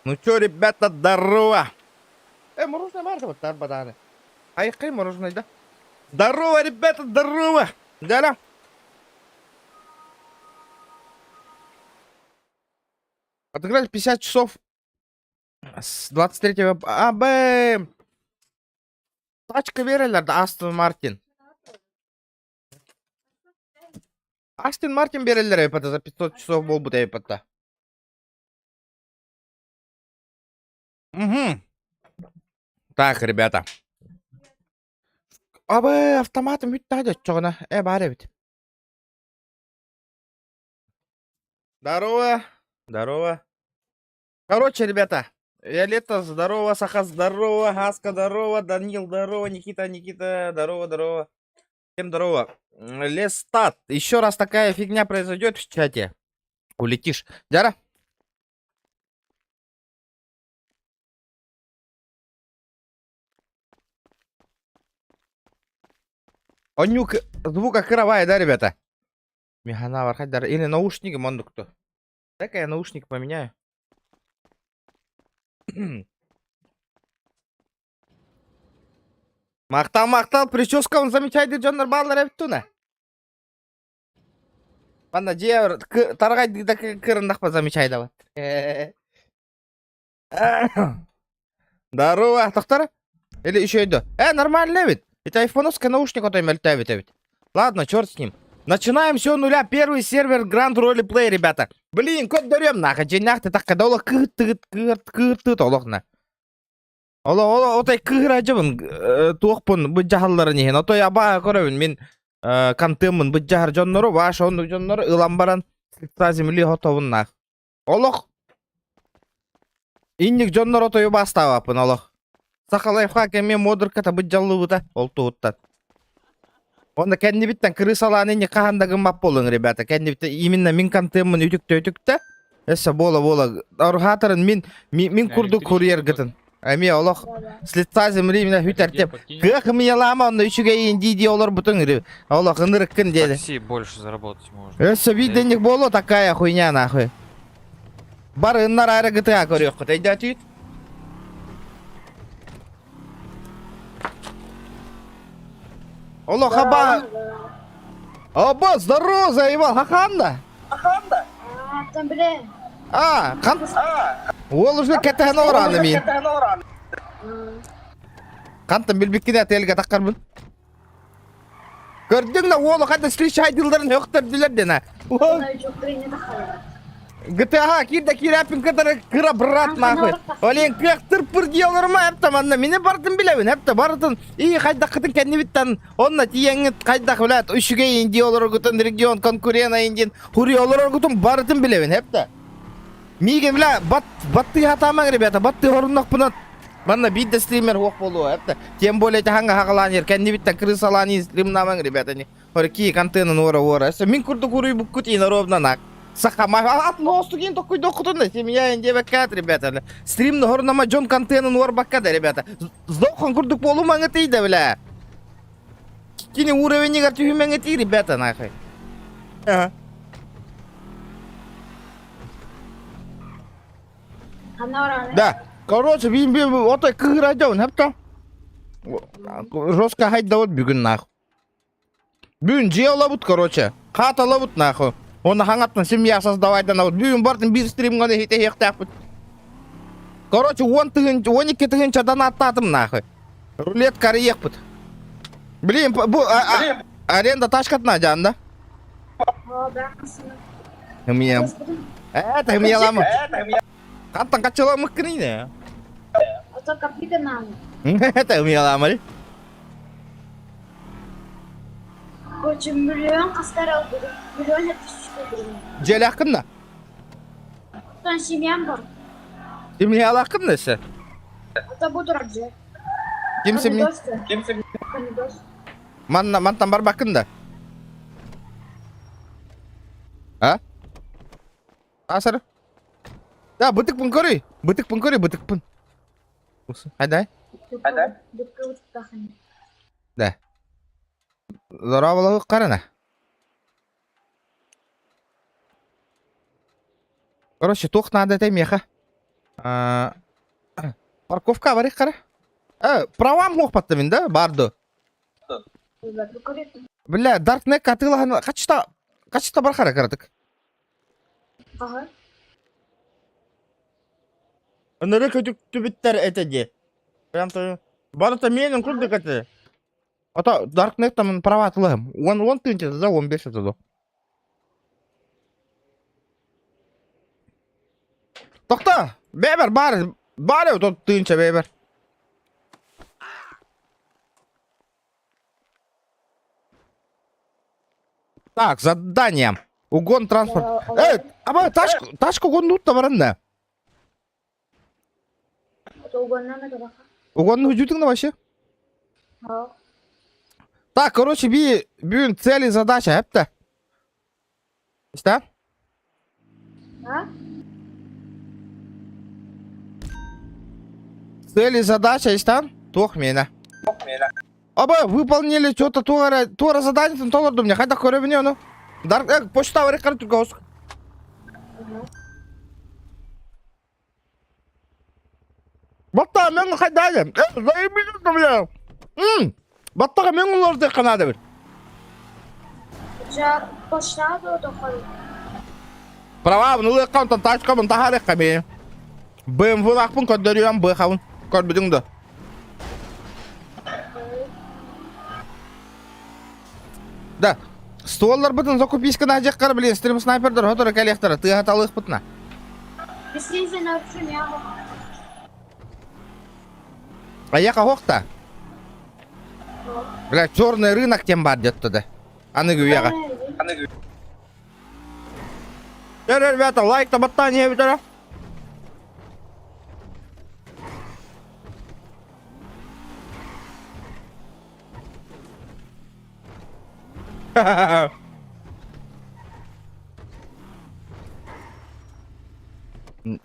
Ну чё, ребята, здорово! Э, мороженое бар вот тарбаданы. Айкай мороженое, да? Здорово, ребята, здорово! Да-да. Отыграли 50 часов с 23 А, Б. Тачка берелер да Астон Мартин. Астон Мартин берелер эпата за 500 часов болбут эпата. Угу. Так, ребята. Абы автоматым бүттэ дьоччоҕуна э баар эбит. Здорово. Здорово. Короче, ребята, Виолетта, здорово, Саха, здорово, Хаска, здорово, Данил, здорово, Никита, Никита, здорово, здорово. Всем здорово. Лестат, еще раз такая фигня произойдет в чате. Улетишь. Дяра? Онньук звука кыравай, да, ребята? Механа вархайдар. Или наушники мондукту. Дай-ка я наушник поменяю. Махтал, махтал, прическа он замечательный дьоннор баалар эбит туна. Манна дьиэ тарҕай да кырындахпа замечайдабат. Здорово, тохтор? Или еще иду? Э, нормально ведь. Это айфоновский наушник отой мөлтөөбүт эбит. Ладно, черт с ним. Начинаем все нуля. Первый сервер Grand Roleplay, ребята. Блин, көрдөрүөм нахуй. Дьиҥнээх такка да олох кыыт кыыт кыыт олох на. Оло оло отой кыыһырааччыбын туохпун быдьаһалларын иһин. Отой абаа көрөбүн мин контеммын быдьаһар дьоннору, ваш оннук дьоннору ылан баран с лица земли хотобун нах. Олох инник дьоннор отойу бастаабаппын олох. Саха лайфхак эмиэ муодурката быдьаллыбыта ол туһуттан. Онно кэннибиттэн крысалаан инник хаһан да гыммат буолуҥ, ребята. Кэннибиттэн именно мин контеммын үтүктэ-үтүктэ. Өссө буола-буола. Орхаатарын мин мин курдук курьергытын. Эмиэ олох с лица земли меня хүтэртем. Кыах мыялаама онно үчүгэйин дии-дии олорбутуҥ олох ынырыккын диэди. Такси больше заработать можно. Өссө биир денег буолуо такая хуйня нахуй. Бар ыннар аара гытыа көрүөххүт өйдөөтүгүт? Олох аба Оба, здорово, заебал, хаханда. Там, бля. А, хан... Уол уже кэтэһэн олорон мин. Хантан билбиккин отельга таххарбын. Көрдүҥ да уолу ханна встречайдыларын өхтөрдүлэр дена. GTA киирдэ киирээппин кытары кыра брат нахуй. Олен кыахтыр пыр дии олорума эптэ манна мини бартын билэбин эптэ барытын и хайдаххытын кэннибиттэн онно тиийэҥҥит хайдах билээт үчүгэй дии олороргутун регион конкурена индин хури олороргутун барытын билэбин эптэ. Миигин бля бат баттыы хатаамаҥ ребята баттыы хоруннахпына манна биир да стример хуох буолуо эптэ. Тем более хаҥа хагалаан ер кэннибиттэн крысалаан стримнамаҥ ребята не Ки контенын уора уора. Мин курдук уруйбуккут и ровно нак. Сахама атын оостугин токкуйдоххутун семья индебеккат, ребята. Стримны хорнама дьон контенын уорбакка да, ребята. Сдохан курдук буолумаҥытый да, бля. Кини уровенигар түһүмэҥитий, ребята, нахуй. Ага. Да. Короче, бим бим отой кыыра дьон, хапта. Жестко хайда вот бүгүн нахуй. Бүгүн дьиэ олобут, короче. Хаат олобут, нахуй. Уонна хаҥаттан семья создавайданабыт. Бүгүн бартын биир стримҥа иһитэһиэхтээхпит. Короче, уон тыһын, уон икки тыһыынчадан аттаатым, нахуй. Рулетка арыйыахпыт. Блин, бу аренда тачкатына дьаан да? Хымия. Э, тахымияламы. Хантан качаламыккын ине. Ото капитан Тахымияламы. Короче, миллион хастар албыдым. Миллион этишкөдүрүм. Дьиэлээххин да? Оттон семьям бар. Семьялааххын да өссө? Ото бу турар дьэ. Ким семья? Ким Манна мантан барбаккын да? А? Асар? Да, бытыкпын көрүй. Бытыкпын көрүй, бытыкпын. Хайдай? Да. Здорово, қарана. Короче, туох надо этэй миэхэ? Парковка барык қара. Правам хуохпатта мин да барды. Бля, Darknet атыылаһан хачта хачта бар хара кыратык. Ага. Ыныры көтүктүбүттэр этэ дии. Прям то барыта менин курдук этэ. Ото Darknet там права атылаһым. Он он тыынча да 15 это до. Тохто! Бэбер бар бар тот тыынча бэбер. Так, задание. Угон транспорт. Э, аба тачку, тачку угоннут баран да. Угонну хүдьүтүҥ да вообще? Так, короче, би бүгүн цель и задача, эптэ. Истэ? Цель и задача истэн? Туох миэнэ. Аба, выполнили что-то туора, туора задание толордум мне, хайдах көрөбүнүй ону? Дар, э, почта барык кара түргө осук. Баттаҕа мен хайдаайым. Э, заебись бля. М, баттаҕа мен олордук канада бир. Права, ну лыккам там тачкабын тахарыкка мен. BMW лахпын көрдөрүөм быхабын. Көрбүтүң да. Да. Стволларбытын закуписка ажаккар блин, стрим снайпердер хоторо кэлиэхтэрэ, тыаһаталыахпытына. Айака хохта. Бля, черный рынок тем бар дет туда. Аныгы үйэҕэ. Ребята, лайк табаттаан иһэбит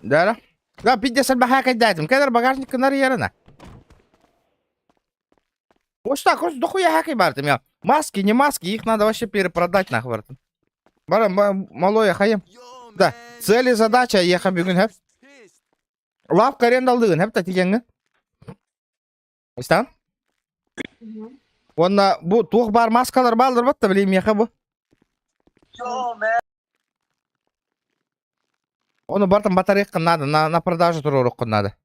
Да, да, пиздец, баха кайдатым. Кадр багажник нарьярына. Вот так, вот дохуя хакай бартым я. Маски, не маски, их надо вообще перепродать нахуй бартым. Барам, малой хаем. Да, цели задача еха бүгүн хэп. Лавка арендалдыгын хэп та тигеңҥин. Истан? Уонна бу туох баар маскалар бааллар батта билим миэхэ бу. Ону бартан батарейкка надо, на, на продажу туруорукка надо.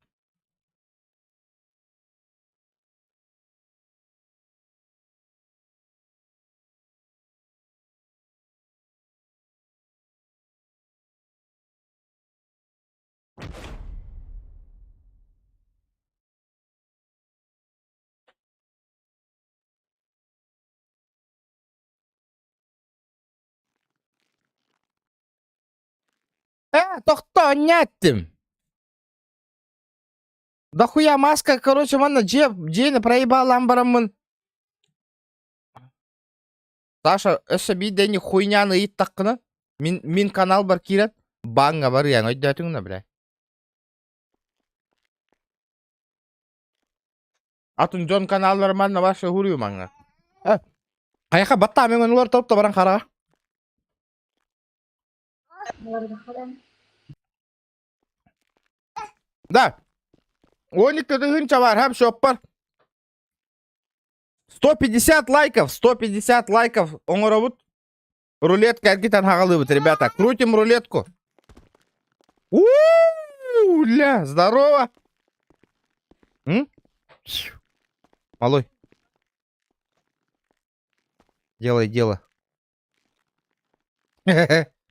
Э, тохтоо, эттим. Дохуя маска, короче, манна дьиэ, дьиэни проебалаан бараммын. Саша, өссө биир хуйняны ыйыттаххына, мин, мин каналбар киирэн, бааҥҥа барыаҥ, өйдөөтүҥ да, бля. Атын дьон каналлара манна вообще хуруйу маҥна. Э, хайаха баттаа мен олор топ баран хараҕа. Да. 12 тыһыынча бар, хэп шоппар. 150 лайков, 150 лайков оҥоробут. Рулетка эргитэн хаҕалыыбыт, ребята. Крутим рулетку. У-у-у, ля, здорово. М? Малой. Делай дело.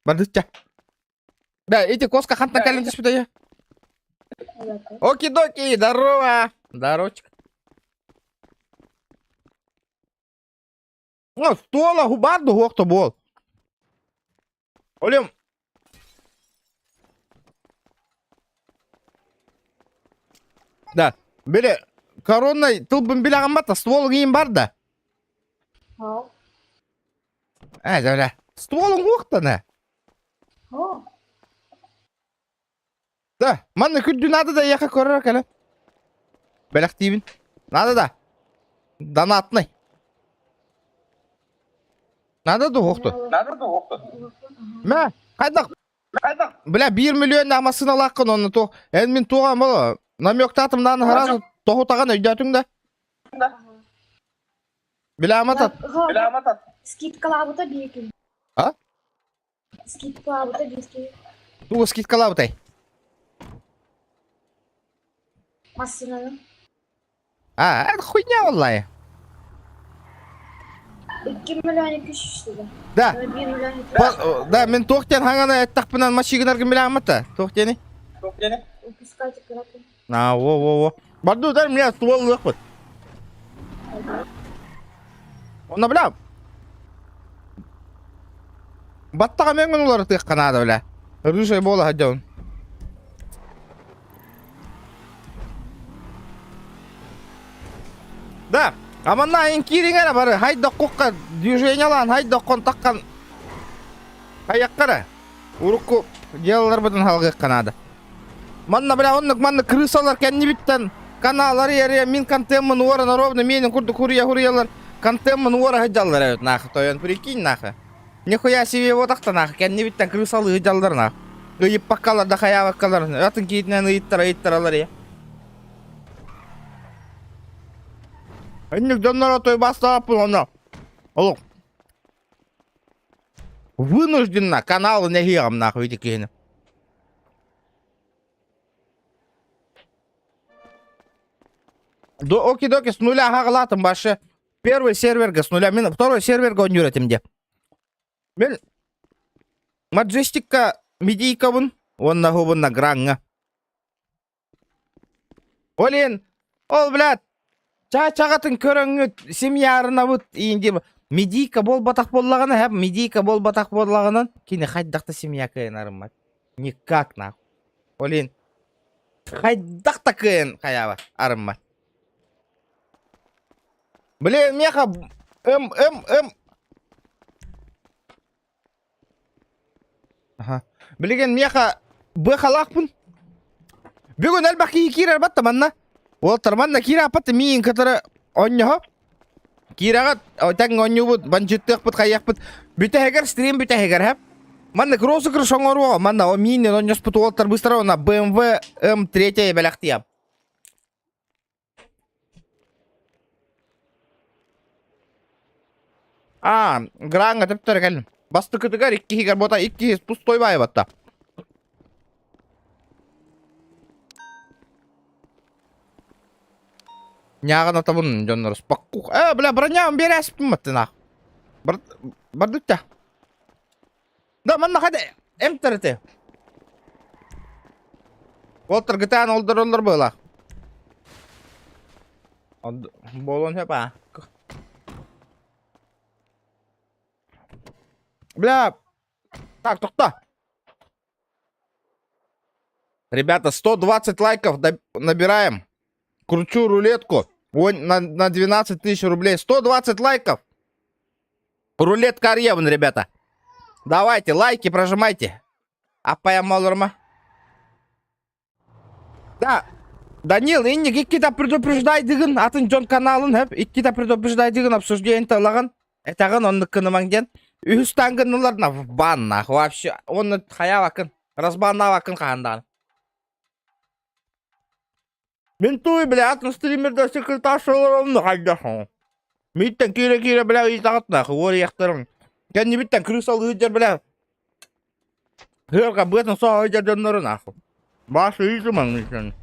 Бардычча. Да, эти коска хантан кэлэн түспүтэ. Оки-доки, здорово. Здоровчик. О, стола губарду хуохто буол. Олем. Да, били коронной тылбын билэҕин батта ствол киин бар да. Э, бля, стволун уохтана. Да, манна күрдү надо да яха көрөр кэлэ. Бэлэхтиибин. Надо да. Донатный. Надо да уохту. Мэ, хайдах. бля, 1 миллион массыыналааххын онно туох эн мин туоҕа боло намёктаатым даҕаны сразу тоһутаҕын өйдөөтүҥ да? Билааматат. Скидкалаабыта биир күн. А? Скидкалаабыта биир күн. Тугу скидкалаабытай? Массыынаны. А, это хуйня онлайн. 2 миллион 200 dedi. Да. 1 миллион 200. Да, мен туох диэн хаҥана эттэхпинэн машиналаргын билэҕиммэт Туох диэни? Выпускайте кратко. А, во-во-во. Барду, дай мне ствол лыхпыт. Онно бля. Баттаҕа мөҥгөн уларытыахха наада бля. Рыжая буола сылдьабын. Да, аманна айын киириҥ эрэ бары хайдах движениялаан хайдаххон таххан хайакка эрэ урукку дьыалаларбытын халгыахха наада. Манна бля оннук манна крысалар кэннибиттэн каналлары ярыйа мин контеммын уоран ровно менин курдук хуруйа хуруйалар контеммын уора сылдьаллар эбит нахуй тойон прикинь нахуй. Нихуя себе вот нах кэннибиттэн крысалыы сылдьаллар нах. Ыйыппаккалар да хайаабаккалар атын киитинэн ыйыттара ыйыттаралар я. Инник дьонноро той бастааппын онно. Олох. Вынужденно каналы нэһиэҕим нахуй ити киһини. До оки-доки с нуля хаҕалаатым башы. Первый серверга с нуля, мен второй серверга оонньуур этим де. Мен Маджестикка медийкабын уонна хубунна граҥҥа. Олен, ол, блядь, чаачаҕатын көрөҥҥүт семьярынабыт иин медийка буолбатах буоллаҕына, һэп медийка буолбатах буоллаҕынан кини хайдах да семья кыайан арыммат. Никак нахуй. Олин, хайдах да кыайан хайаабат, арыммат. Блин, меха М, М, М. Аха. Билигин миэхэ быахалаахпын. Бүгүн элбэх киһи киирэр батта манна. Уолтар манна киирэ аппат миин кытары онньоһо. Киирэҕит тэҥ онньуубут, бандьыттыахпыт, хайыахпыт. Бүтэһигэр стрим бүтэһигэр хэп. Манна розыгрыш оҥоруоҕа. Манна о мииннен онньоспут уолтар быстара она BMW M3 бэлэхтиэм. Аа, граҥҥа төптөрө кэллим. Бастакытыгар иккиһигэр буота иккиһис пустой баайбатта. Ньааҕын атабын дьоннор спокух. Э, бля, броням биэрээспин баттына. Бардытта. Да, манна хады эмтэрити. Уолтар гытаан олдороллор буолар. Буолуон сөп аа. Бля, так, тохто. Ребята, 120 лайков набираем. Кручу рулетку. На, на 12 тысяч рублей. 120 лайков. Рулетка арыйабын, ребята. Давайте, лайки прожимайте. Аппайам олорма. Да, Данил, инник иккита предупреждайдыгын, атын дьон каналын хэп, иккита предупреждайдыгын обсуждение талаган. Этагын оннук кынымаң диэн. Үһүс тангынылар в бан нах вообще. Онны хаябакын, разбаннабакын хаандаан. Мин туй, бля, атын стримердер секретаршалар онно хайдах. Миттен киирэ-киирэ, бля, ыйытаҕыт нахуй, уоруйахтарым. Кэннибиттэн крысалыы сылдьар, бля, Сыарга быатын соһо сылдьар дьоннору нахуй. Баас ыйытымаҥ миттэн.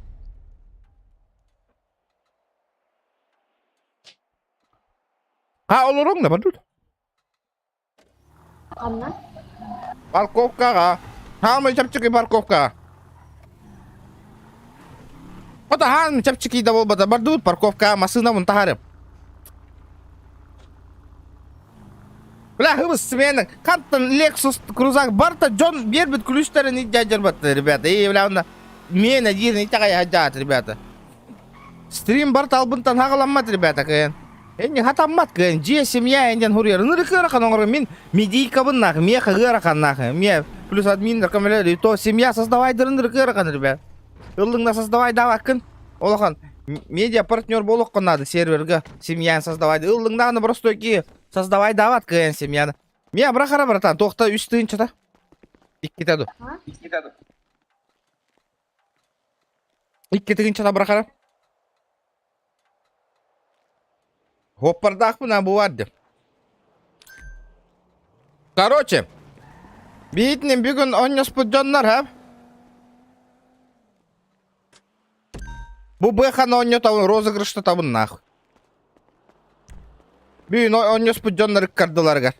Ха олоруҥ да бардут. Ханна? Парковкаҕа. Хаамай чэпчэки парковкаҕа. Ото хаан чэпчэки да буолбата бардыбыт парковкаҕа массыынабын таһаарым. Бля, хыбыс смена. Хантан Lexus крузак барта дьон биэрбит күлүүстэрин илдьэ ребята. И, бля, онно миэнэ диирин итэҕэйэ сылдьаат, ребята. Стрим барыта албынтан хаҕыламмат, ребята, кыайан. Энни хатаммат кыайан. Дьиэ, семья энден хуруйар. Ынырык ыарахан оҥорор. Мин медийкабын нах, миэхэ ыарахан нах. Миэ плюс админ көмөлөр. То семья создавайдыр ынырык ыарахан, ребят. Ыллыҥна создавай даваккын. Олохан медиа партнер буолуоххун надо серверга семьяны создавай. Ыллыҥнааны простой ки создавай дават кыайан семьяны. Миэ брахара братан, туохта үс тыынчата. Иккитэ ду. Иккитигинчэ табырахара. Хоппардаахпын а бу бар деп. Короче, биитинин бүгүн онньоспут дьоннор ха. Бу быахан оонньотабын розыгрыштатабын нах. Бүгүн оонньоспут дьоннор ыккардыларыгар.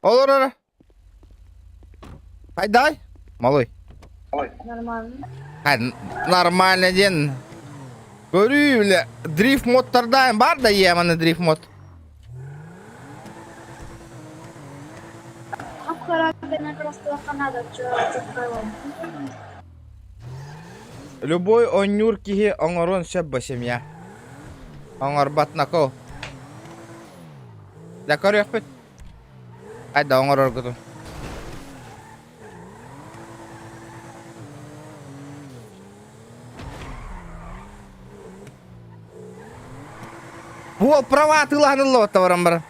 Олор Хайдай? Малый. Нормально. Нормально диэн. Көрүү бile дрифт модтардаан бар да иэманы дрифт мод. Любой оонньуур киһи оҥоруон сөп бо семья. Оҥорбот нако. Да көрүөхпүт. Хайда оҥороргутун. Буол права атыылаһаныллыбатта баран баран.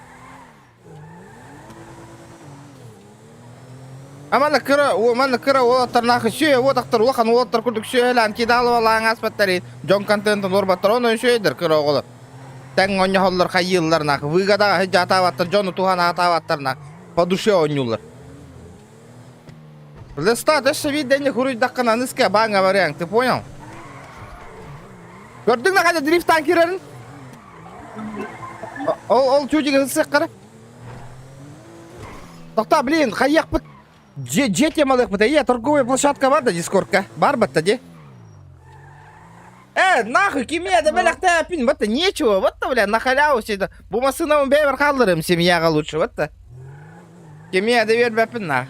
Амана кыра, манна кыра уолаттар нахы сүө уотахтар улахан уолаттар курдук сүөһэлээн кидалыбалаан ааспаттар дьон контентын уорбаттар онон үчүгэйдэр кыра оҕолор. Тэҥ оонньоһоллор хайыыллар нах выгодаҕа сыдьаатаабаттар дьону туһан аатаабаттар нах по душе оонньууллар. Лестат өссө биирдэ хуруйдаххына аныска бааҥҥа барыаҥ, ты понял? Көрдүҥ да хайда дрифтаан киирэрин? Ол ол чудик ылсыаххара. Тоқта, блин, хайыахпыт дьиэ дьиэ темалыахпыт. Эйэ, торговая площадка бар да дискордка? Бар батта де. Э, нахуй, кимия да бэлэхтээппин, вот нечего, вот бля, на халяву все это. Бу массыынабын бэйэбэр хаалларым, семьяға лучше, вот Кимия да биэрбэппин на.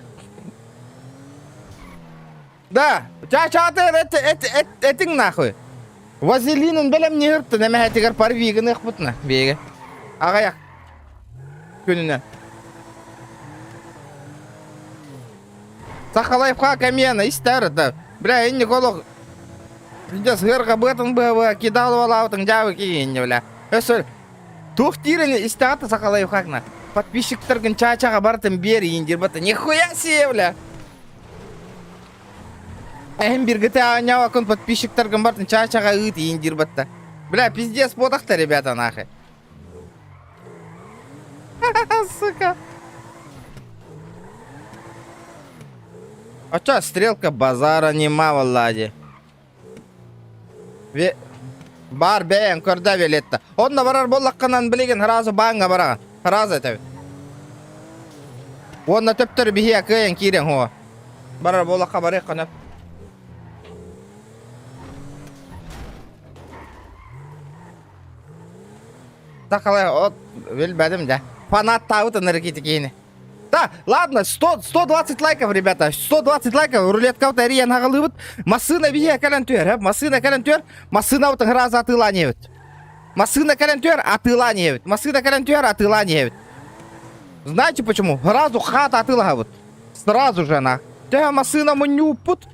Да, ча-чаатыр эт, эт, эт, этиҥ нахуй. Вазелинын бэлэмниһыртын эмэһэтигэр парвигын ыхпытна биэгэ. Аҕайах күнүнэн. Саха лайфхак эмиэ истэр да. Бля, инник олох Пиздец, сыарга быатын быа кидалывалаабытыҥ дьаабы кииннэ бля. Өссө туох диирин истэҕит саха лайфхакна. Подписчиктаргын чаачаҕа барытын биэр иин бата. Нихуя себе, бля. Эһин биргите аанньаабаккын подписчиктаргын бартын чаачаҕа ыыт иин диир батта. Бля, пиздец буотахта, ребята, нахуй. Сука. А чё, стрелка базара нема, валлади. Ве... Бар бэйэн көрдө велетта. Онно барар буоллаххынан билигин сразу бааҥҥа бараҕын. Сразу этэбин. Уонна төптөрү биһиэ кыайан киирэн хуо. Барар буоллахха барыаххын өп. Сахалай от билбэтим дьэ. Фанаттаабыт ынырык киһини. Да, ладно, 100, 120 лайков, ребята, 120 лайков, рулеткабыт эрийэн хаҕалыыбыт. Массыына биһиэ кэлэн түһэр, массыына кэлэн түһэр, массыынабытын сразу атыылаан иһэбит. Массыына кэлэн түһэр, атыылаан иһэбит. Массыына кэлэн түһэр, атыылаан иһэбит. Знаете почему? Сразу хата атыылаһабыт. Сразу же на. Төһө массыына мунньууппут.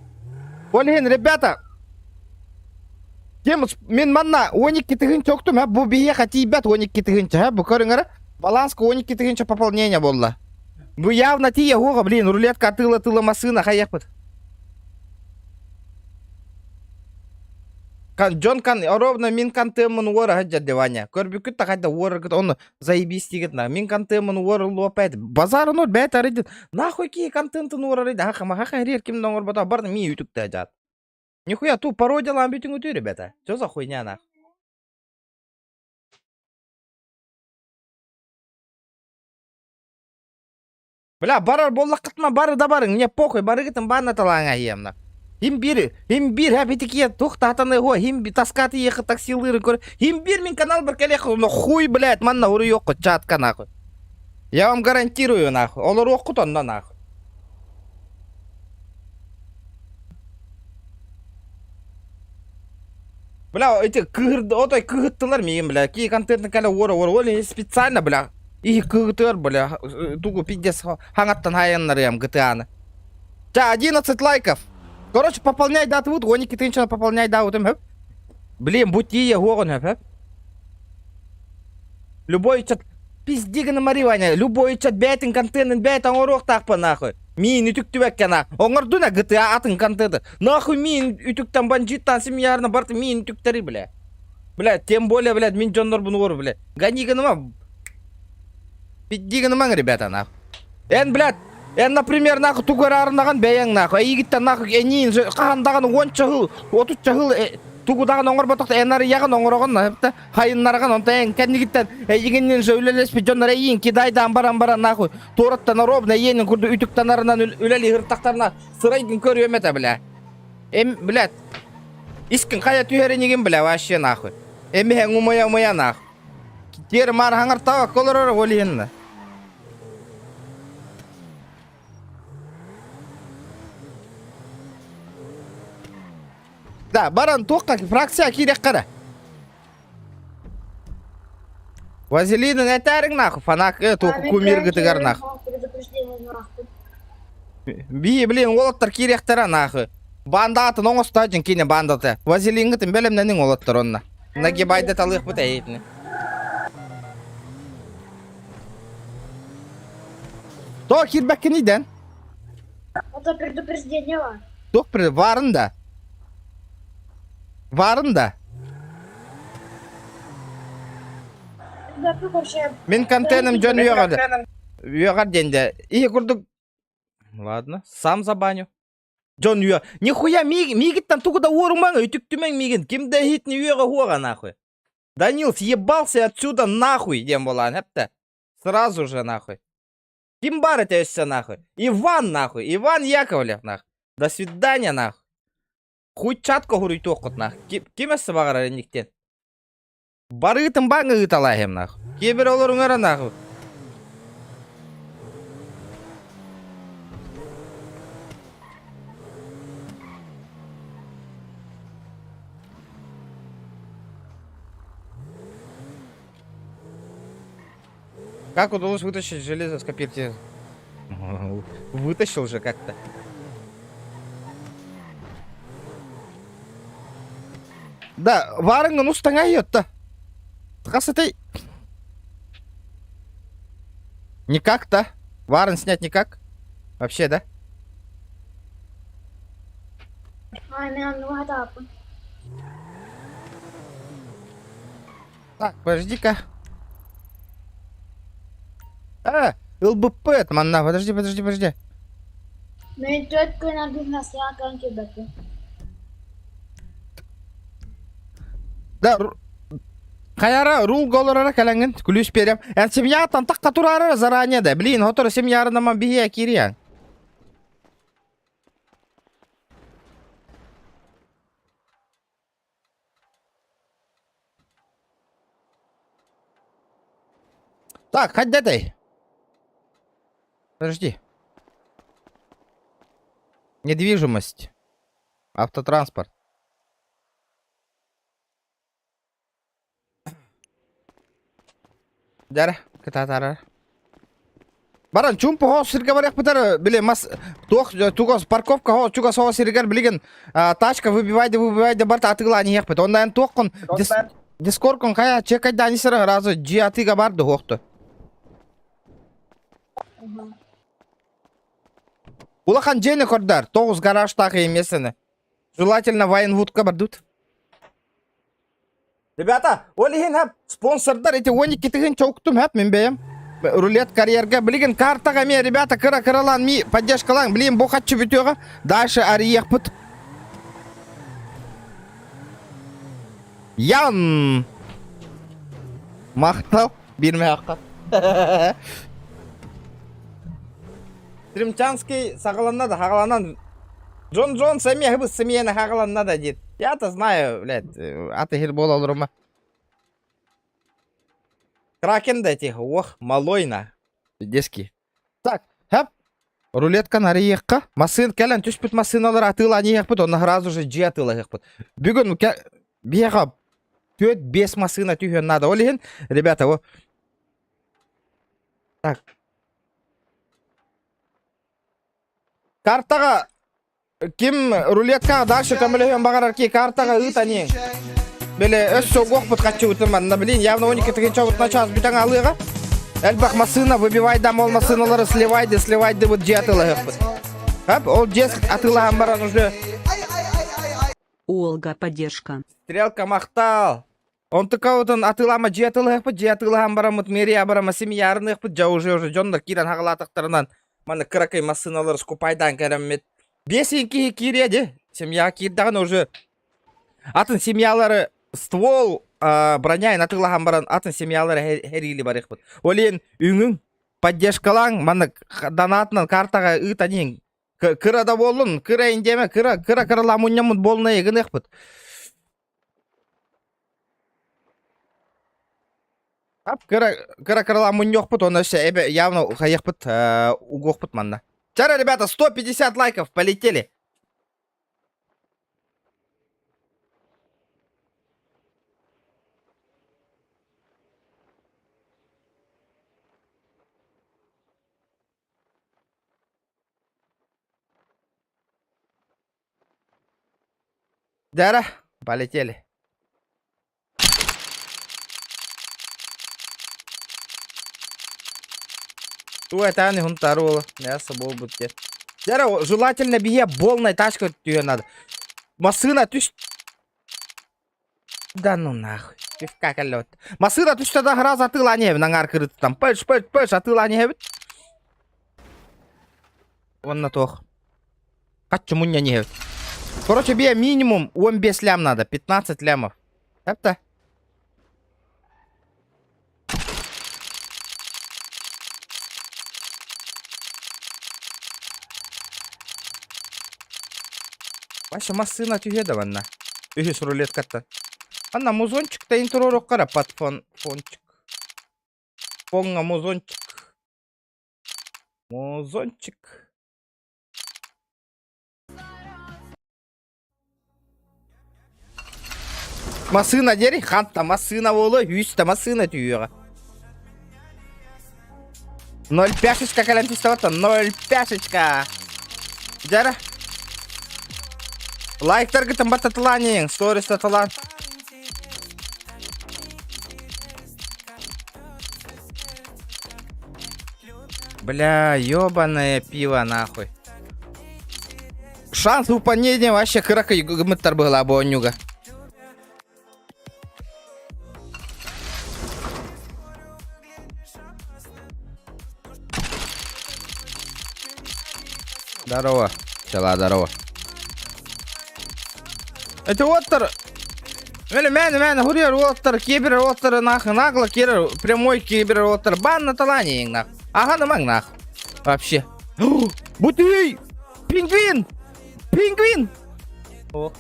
Ол иһин, ребята, кем мин манна 12 тыһыынча уктум, бу биһиэхэ тиийбэт 12 тыһыынча, бу көрүҥ Баланска 12 тыһыынча пополнение буолла. Бу явно тиийэ уоҕа, блин, рулетка атыыла-тыыла массыына хайыахпыт. Кан, дьон кан, ровно мин контеммын уора сылдьар Ваня. Көрбүккүт да хайда уораргыт, ону заебись диигит на. Мин контеммын уоруллуо опять. Базар ноль бэт арыйдын. Нахуй кии контентын уорарыйды. Хаха маха хэриэр ким да оҥорбото барын ми үтүктэ дьаат. Нихуя ту пародиялаан бүтүҥ үтү ребята. Что за хуйня нах? Бля, барар буоллаххытына бары да барыҥ, мне похуй, барыгытын баанна талааҥа иэмна. Хим биир, хим биир хэпитикиэ туох таатаны хуа, хим таскааты иэхэ таксилыырын көр, хим биир мин канал бар кэлиэх, но хуй, блядь, манна уруйуоххут чатка нахуй. Я вам гарантирую нахуй, олоруоххут онно нахуй. Бля, эти кыһырды, отой кыһыттылар миигин, бля, кии контентын кэлэ уора уора, ол специально, бля, Иһи кыытыар, бля, тугу пиздец хаҥаттан хайаннарыам ГТА-ны. Ча, 11 лайков. Короче, пополняй датыбыт, 12 тысяча пополняй даабытым хөп. Блин, бу тиийэ уоҕун хөп, хөп. Любой чат, пизди гына Ваня, любой чат бэйтин контентын бэйт оҥоруохтаахпын нахуй. Миин үтүктүбэккэ на. Оҥордуна GTA атын контенты. Нахуй миин үтүктэн бандьыыттан семьярына барты миин үтүктэри, бля. Бля, тем более, блядь, мин дьоннорбун уор, бля. Гони гыныма. Пидди гынымаҥ, ребята, нахуй. Эн, блядь, эн, например, нахуй тугу эрэ арынаҕын бэйэҥ, нахуй. Эйигиттэн, нахуй, эниин хаһан даҕаны уонча сыл, отучча сыл тугу даҕаны оҥорботох эн арыйаҕын оҥороҕун, эптэ хайыннараҕын, онтон эн кэннигиттэн эйигинниин же үлэлэспит дьоннор эйиин кидайдаан баран баран, нахуй, туораттан ровно эйиэнин курдук үтүктанарынан үлэлии сырыттахтарына сырайгын көрүөм этэ, бля. Эм, блядь, искин хайа түһэр инигин, бля, вообще, нахуй. Эмиһэҥ умайа-умайа, нахуй. Тиэр маар хаҥартаабакка олорор ол иһин. Да, баран туохха фракция киирэххэ эрэ. Вазелинын этээриҥ нахуй, фанак туох кумиргытыгар нахуй. Би, блин, уолаттар киириэхтэрэ нахуй. Банда атын оҥосто дьин кини бандата. Вазелингытын бэлэмнэниҥ уолаттар онно. Нагибайда талыахпыт эйитини. То киирбэккин идэн. Это предупреждение бар. Туох баарын да. Баарын да. Мин контеным дьон үөҕэр. Үөҕэр диэн дэ. Иһи курдук Ладно, сам забаню. Дьон үө. Нихуя миигиттэн тугу да уорумаҥ, үтүктүмэҥ миигин. Ким да иһитни үөҕэ уоҕа нахуй. Данил съебался отсюда нахуй диэн буолаан эптэ. Сразу же нахуй. Ким бар это өссө нахуй? Иван нахуй. Иван Яковлев нахуй. До свидания нахуй. Хуй чатка хуруйтуоххут нахуй. Ким өссө баҕарар инниктен? Барыытын баҥ ыыталааһым нахуй. Киэбир олоруҥ эрэ нахуй. Как удалось вытащить железо с копирки? Вытащил же как-то. Да, варыҥҥын устаҥа иһиэтта. Хасытай. Никак-то. Варен снять никак. Вообще, да? Ай, мен оннуга хатааппын. Так, подожди-ка. А, ЛБП, манна, подожди, подожди, подожди. Мен төрт күн ардыһына кан кэлбэппин. Да, хайара рулга олорора кэлэҥҥин күлүүс биэриэм. Эн семьяттан тахха тураара заранее да. Блин, хоторо семьярынаман биһиэ киириэҥ. Так, хайдатай. Подожди. Недвижимость. Автотранспорт. Дьэ, кытаатара. Баран чуумпу хоос сиргэ барыахпытар били мас туох тугас парковка хоо чугас хоос сиригэр билигин тачка выбивай да выбивай да барта атыылаан иһиэхпит. Онно туоххун дискоркун хайа чекайдаан исера сразу дьиэ атыыга бар да хуохту. Улахан дьиэни көрдөр, тоҕус гаражтаах местаны. Желательно Вайнвудка бардут. Ребята, ол иһин хап спонсордар эти 12 тыһыынча уктум хап мин бэйэм. Рулет карьерга билигин картаҕа эмиэ ребята кыра кыралаан ми поддержкалаан билигин бу хаччы бүтүөҕэ дальше арыйыахпыт. Ян! Махтал биирмэххэ. Стримчанский саҕаланна да хаҕаланан Джон Джонс эмиэ бу сымыйаны хаҕаланна да диир. Я-то знаю, блядь, аты хир буола олорума. Кракен да этих, ох, малой на. Детский. Так, хэп, рулетканы арыйыахха. Массыын кэлэн түспүт массыыналар атыылаан иһиэхпит, онно сразу же дьиэ атыылаһыахпыт. Бүгүн биһиэхэ түөрт биэс массыына түһүөн наада. Ол иһин, ребята, о Так. Картаҕа ким рулеткаҕа дальше көмөлөһүөн баҕарар ки картаҕа ыыт аниҥ. Били өссө угуохпут хаччыбытын манна блин явно 12 тыһыынча начаас бүтэн алыаҕа. Элбэх массыына выбивайдам ол массыыналары сливайды, сливайды вот дьиэ атыылаһыахпыт. Хап, ол дьиэ атыылаһан баран уже Уолга поддержка. Стрелка махтал. Онтукабытын атыылаама дьиэ атыылаһыахпыт, дьиэ атыылаһан бараммыт мэрия барама семьярыныахпыт, дьэ уже уже дьоннор киирэн хаҕалаатахтарынан манна кыракый массыыналары скупайдаан кэлэммит. Биэс киһи киириэ дии. Семья киирдэҕинэ уже атын семьялары ствол броняйын атыылаһан баран атын семьялары хэриили барыахпыт. Ол иһин үҥүҥ поддержкалааҥ маннык донатынан картаҕа ыытан иһиҥ. Кыра да буоллун, кыра индиэмэ, кыра кыра кыралаа мунньаммыт буолунай гыныахпыт. Ап кыра кыра кыралаа мунньуохпут, уонна өссө эбэ явно хайыахпыт, угуохпут манна. Чара, ребята, 150 лайков, полетели. Дара, полетели. Туга этааны хунтаар уола, мясо буолбут диэн. Дара, желательно биһиэ полная тачка түһүөн надо. Массыына түс... Да ну нахуй. Пивка кэллэбит. Массыына түстэ да раз атыылаан иһэбин аҥаар кырыыттан. Пыш, пыш, пыш атыылаан иһэбит. Уонна туох. Хаччы мунньан иһэбит. Короче, бие минимум 15 лям надо, 15 лямов. Это? Вася массыына түһүө да манна. Үһүс рулеткаттан. Анна музончик тайын туруоруохха под фон фончик. Фоҥҥа музончик. Музончик. Массыына диэри ханта массыына буолуо, үстэ массыына түһүөҕэ. Ноль пяшечка кэлэн түстэ ноль пяшечка. Дьара. Лайктаргытын баттатылаан сторис татылаан. Бля, ёбаное пиво нахуй. Шанс выполнения вообще кыракый гымыттар была бу Здорово. Чела, здорово. Это оттар... Мені мені мені хурьер оттар, кибер оттар нах, нагло кибер, прямой кибер оттар, бан на талане нах. Ага, намang нах. Вообще. Бутый! Пингвин! Пингвин! О.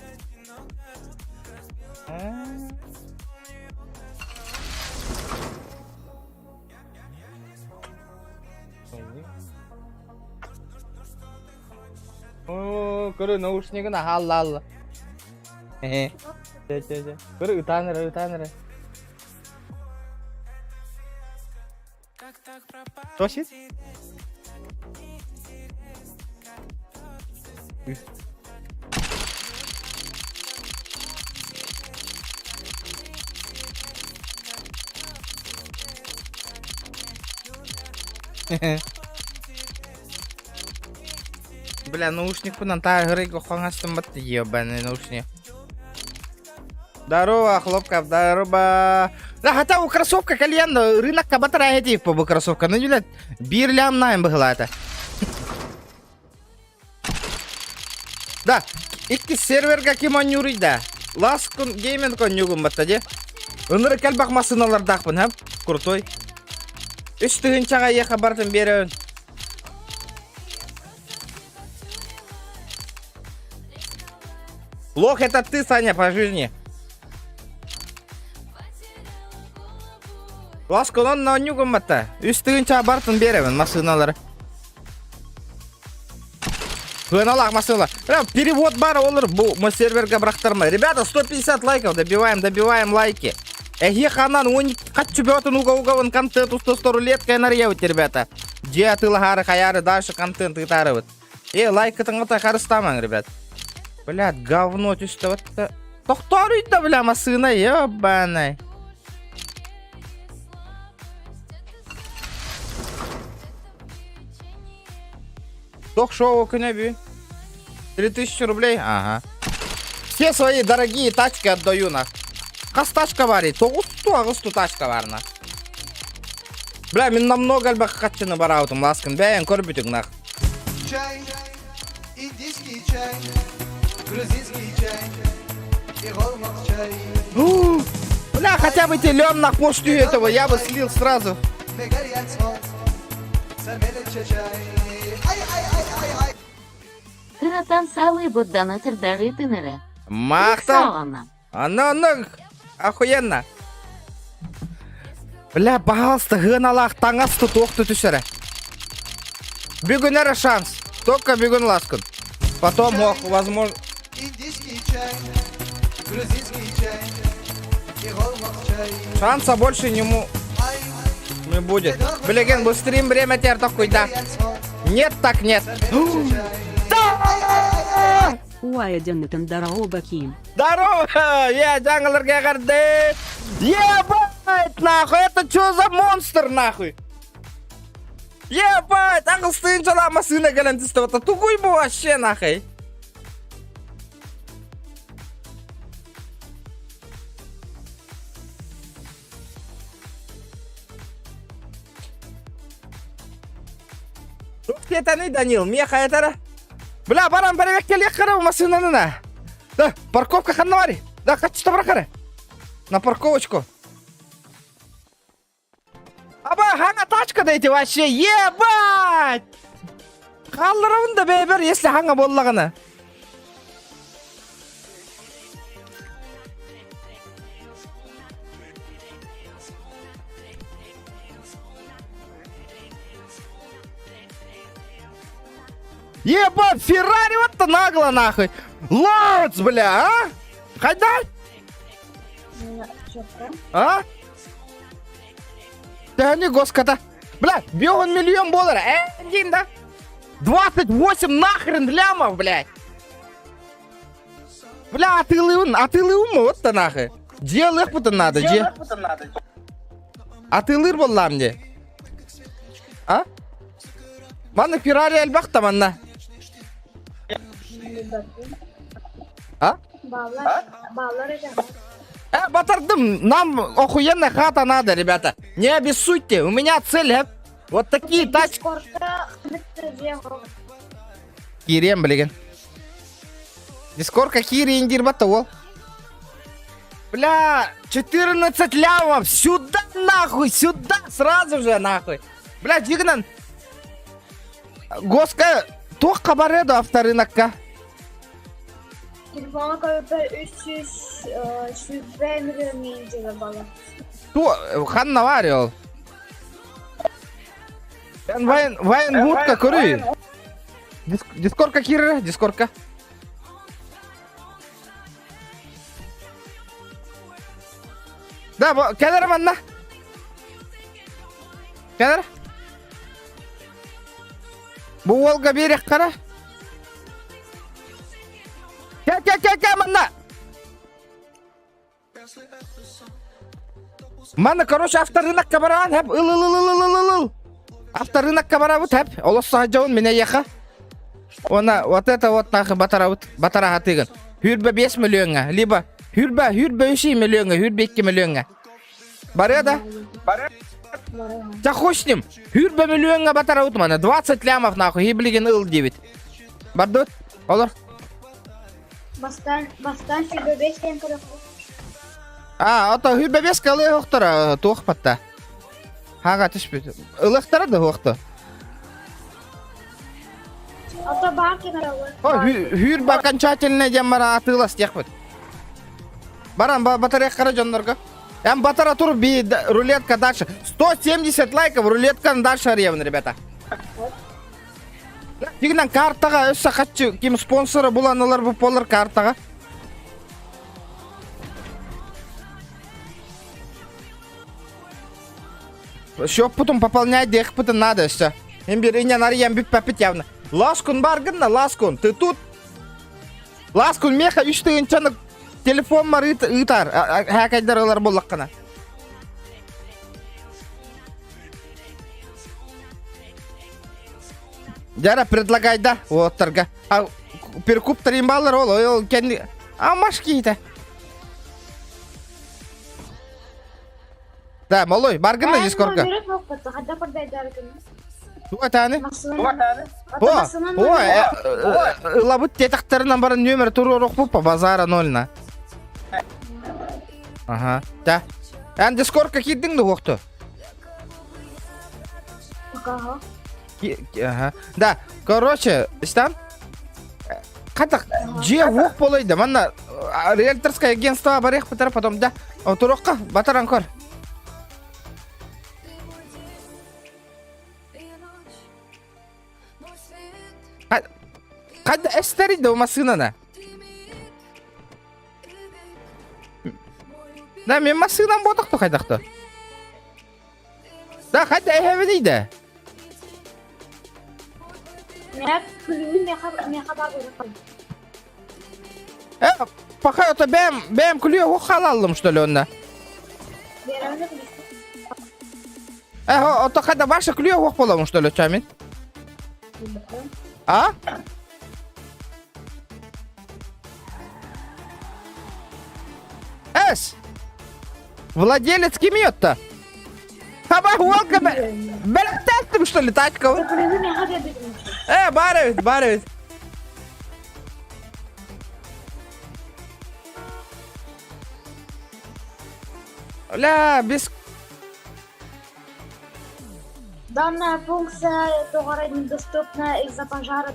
Оо, көрө наушнигын аһаалла алла. Ээ. Чэ, чэ, чэ. Көрө ытаан эрэ, ытаан эрэ. Тосит? Бля, наушникпынан тааһырыйга хоҥастым батты ебаный наушник. Здорово, хлопков, здорово. Да, хотя у кроссовка кальян рынок кабатара этих по кроссовка. Ну, блядь, бир лям найм была это. Да, икки серверга ким оонньууруй да. Last Gaming оонньуугун батта дии. Ынырык элбэх массыыналардаахпын, ха? Крутой. Үс тыһыынчаҕа эйиэхэ барытын биэрэбин. Лох это ты, Саня, по жизни. Ласконон оонньуугун батта. Үс тыһыынчаҕа барытын биэрэбин массыыналары. Сыаналаах массыына. Перевод бар олор бу мы серверга бырахтарма. Ребята, 150 лайков добиваем, добиваем лайки. Эһи ханан он хаччы бөтін уга угавын контент устостор рулетка нарьябыт, ребята. Дьиэ атыылаһаары хайаары дальше контент ыытаарыбыт. Э, лайкытыҥҥыта харыстаамаҥ, ребят. Блядь, говно түстэ вот Тохтооруй да, бля, массыына, ебаный. Ток-шоу күнэ бүгүн. 3000 рублей? Ага. Все свои дорогие тачки отдаю на. Хас тачка бар? Тоҕус ту аҕыс ту тачка бар на. Бля, мин намного элбэх хаччыны бараабытым ласкын. Бэйэн көрбүтүҥ нах. Чай, индийский чай, грузинский чай и голмак чай. Бля, хотя бы те лен на почту этого я бы слил сразу. Кыратан салы будданы сырдары тыныры. Махта. Аны, аны, охуенно. Бля, пожалуйста, гыналаах таҥас тутуох түтүсэрэ. Бүгүн эрэ шанс. Только бүгүн ласкын. Потом, ох, возможно... Индийский чай, грузинский чай и чай. Шанса больше нему не будет. Блин, быстрее время теперь такой, да. Нет так нет. Да! Здорово! Я Джанглер Гагарды! Ебать, нахуй! Это что за монстр, нахуй? Ебать! Аҕыс массыына кэлэн түстэ тугуй бу вообще нахуй? Туох Данил, миэхэ этэрэ. Бля, баран бэрээк кэлиэх кара массыынаны Да, парковка ханна бари? Да, хочу барахары. На парковочку. Аба, хаҥа тачка дайте вообще, ебать! Хаалларабын да бэйбэр, если хаҥа буоллаҕына. Ебать, Феррари вот-то нагло нахуй. Лордс, бля, а? Хайда? А? Да не госката. Бля, 1 миллион долларов. Э, один, да? 28 нахрен лямов, блядь. Бля, атыылыыбын, атыылыыбын вот то нахуй. Дьиэ надо, дьиэ. Атыылыыр буоллаам дии. А? Манна Феррари элбэх да манна. А? Э, батардым, нам охуенная хата надо, ребята. Не обессудьте, у меня цель, э, вот такие тачки. Киириэм билигин. Дискорка киириин диир батта уол. Бля, 14 лямов, сюда нахуй, сюда, сразу же нахуй. Бля, дьигинэн. Госка, туохха барыа да авторынокка. Телефона көрбөр 300 миллион бала. Ту, ханна бар ол. Вайн, Вайнвудка көрүй. Дискорка киирэр, дискорка. Да, кэлэр манна. Кэлэр. Бу уолга биэриэх хара. Кэ, кэ, кэ, кэ, манна. Манна, короче, авторынокка бараан, хэп, ыл, ыл, ыл, ыл, ыл, ыл, ыл. Авторынокка барабыт, хэп, олос саһадьабын минэ еха. Она, вот это вот нахуй батарабыт, батара хатыгын. Хүрбэ 5 миллионга, либо хүрбэ, хүрбэ 3 миллионга, хүрбэ 2 миллионга. Барыа да? Да хуй с ним. Хүрбэ миллионга батарабыт мана, 20 лямов нахуй, хиблигин ыл диэбит. Бардыбыт, олор. Бастан, бастан сүрбэ бес диэн көрөхпүт. А, ото хүрбэ бес калы охтора туох батта. Хага түспүт. Ылыхтара да хуохта. Ото баар кенаралар. О, хүрбэ окончательно диэн бара атыылас диэхпит. Баран батарея хара дьоннорго. Эм батара тур би рулетка дальше. 170 лайков рулетка дальше арыйабын, ребята. Дигинэн картаҕа өссө хаччы ким спонсора булан ылар бу болар картаҕа. Счеппутун пополнять диэхпитин надо өссө. Им бир инньэн арыйан бүппэппит явно. Ласкун баргынна, Ласкун, ты тут? Ласкун меха үс тыһыынчаны телефоммар ыытар, хээкэйдэр ылар буоллаххына. Дьара предлагай да уоттарга. А перекуптарым баллар ол ол кэнни а маш киһитэ. Да, малой, баргын да дискорга. Туга таны? О, о, ылабыт тетахтарынан баран нөмер туруорукпут по базара ноль на. Ага, да. Эн дискордка киирдиҥ да уохту? Ага. Да, короче, истан. Хатах, дьиэ уох болойда, манна риэлторское агентство барыах бытара потом да, турукка батаран көр. Хадда эстери да массыынаны? Да, мен массыынам ботохто хайдахто. Да, хайда эһэбиний да. Э, пока это бэм, бэм күлүө халаллым, что ли, онна. Э, ото хайда ваша күлүө хуох боламын, что ли, чамин? А? Эс! Владелец кимиотто? Хаба уолга бэлэхтээттим, что ли, тачка? Э, баар эбит, баар эбит. Ля, без... Данная функция тоҕо недоступна из-за пожара.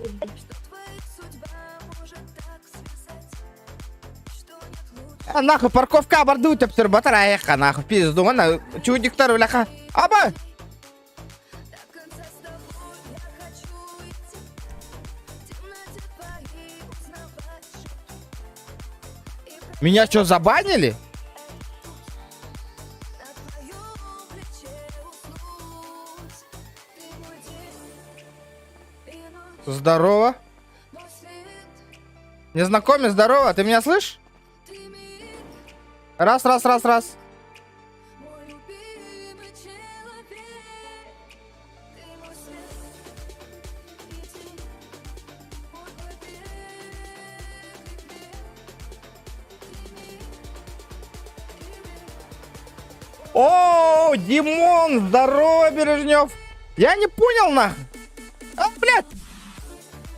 А нахуй парковка барды өтөптөр батар аяққа нахуй пизду ана чудиктар бляха аба Меня что, забанили? Здорово. Незнакомец, здорово. Ты меня слышишь? Раз, раз, раз, раз. О, Димон, здорово, Бережнев. Я не понял, нах. А, блядь.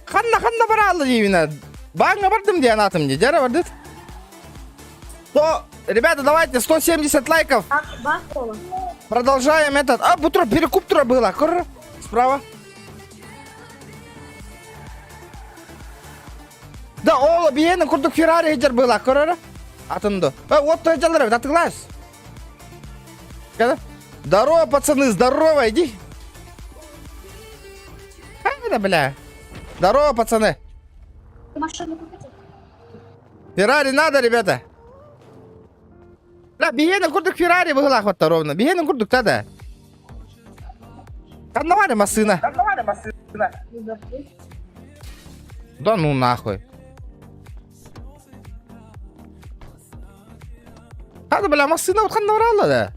Ханна ханна баралла именно. Баңа бардым диэн атым дии. Дьэ бардыт. 100... Ребята, давайте 170 лайков. Продолжаем этот. А, бутро, перекуп тура было. Кор. Справа. Да, ол биһиэнэ курдук Феррари сылдьар было. Көрөрө. Атынды. Э, вот то дьаллар эбит, атыглаас. Здорово, пацаны, здорово, иди. Это, бля. Здорово, пацаны. Машину купите? Феррари надо, ребята. Да, биһиэнэ курдук Феррари быһылаах батта ровно. Биһиэнэ курдук та да. Ханна массыына? Да ну нахуй. Хада бля массыына вот ханна баралла да.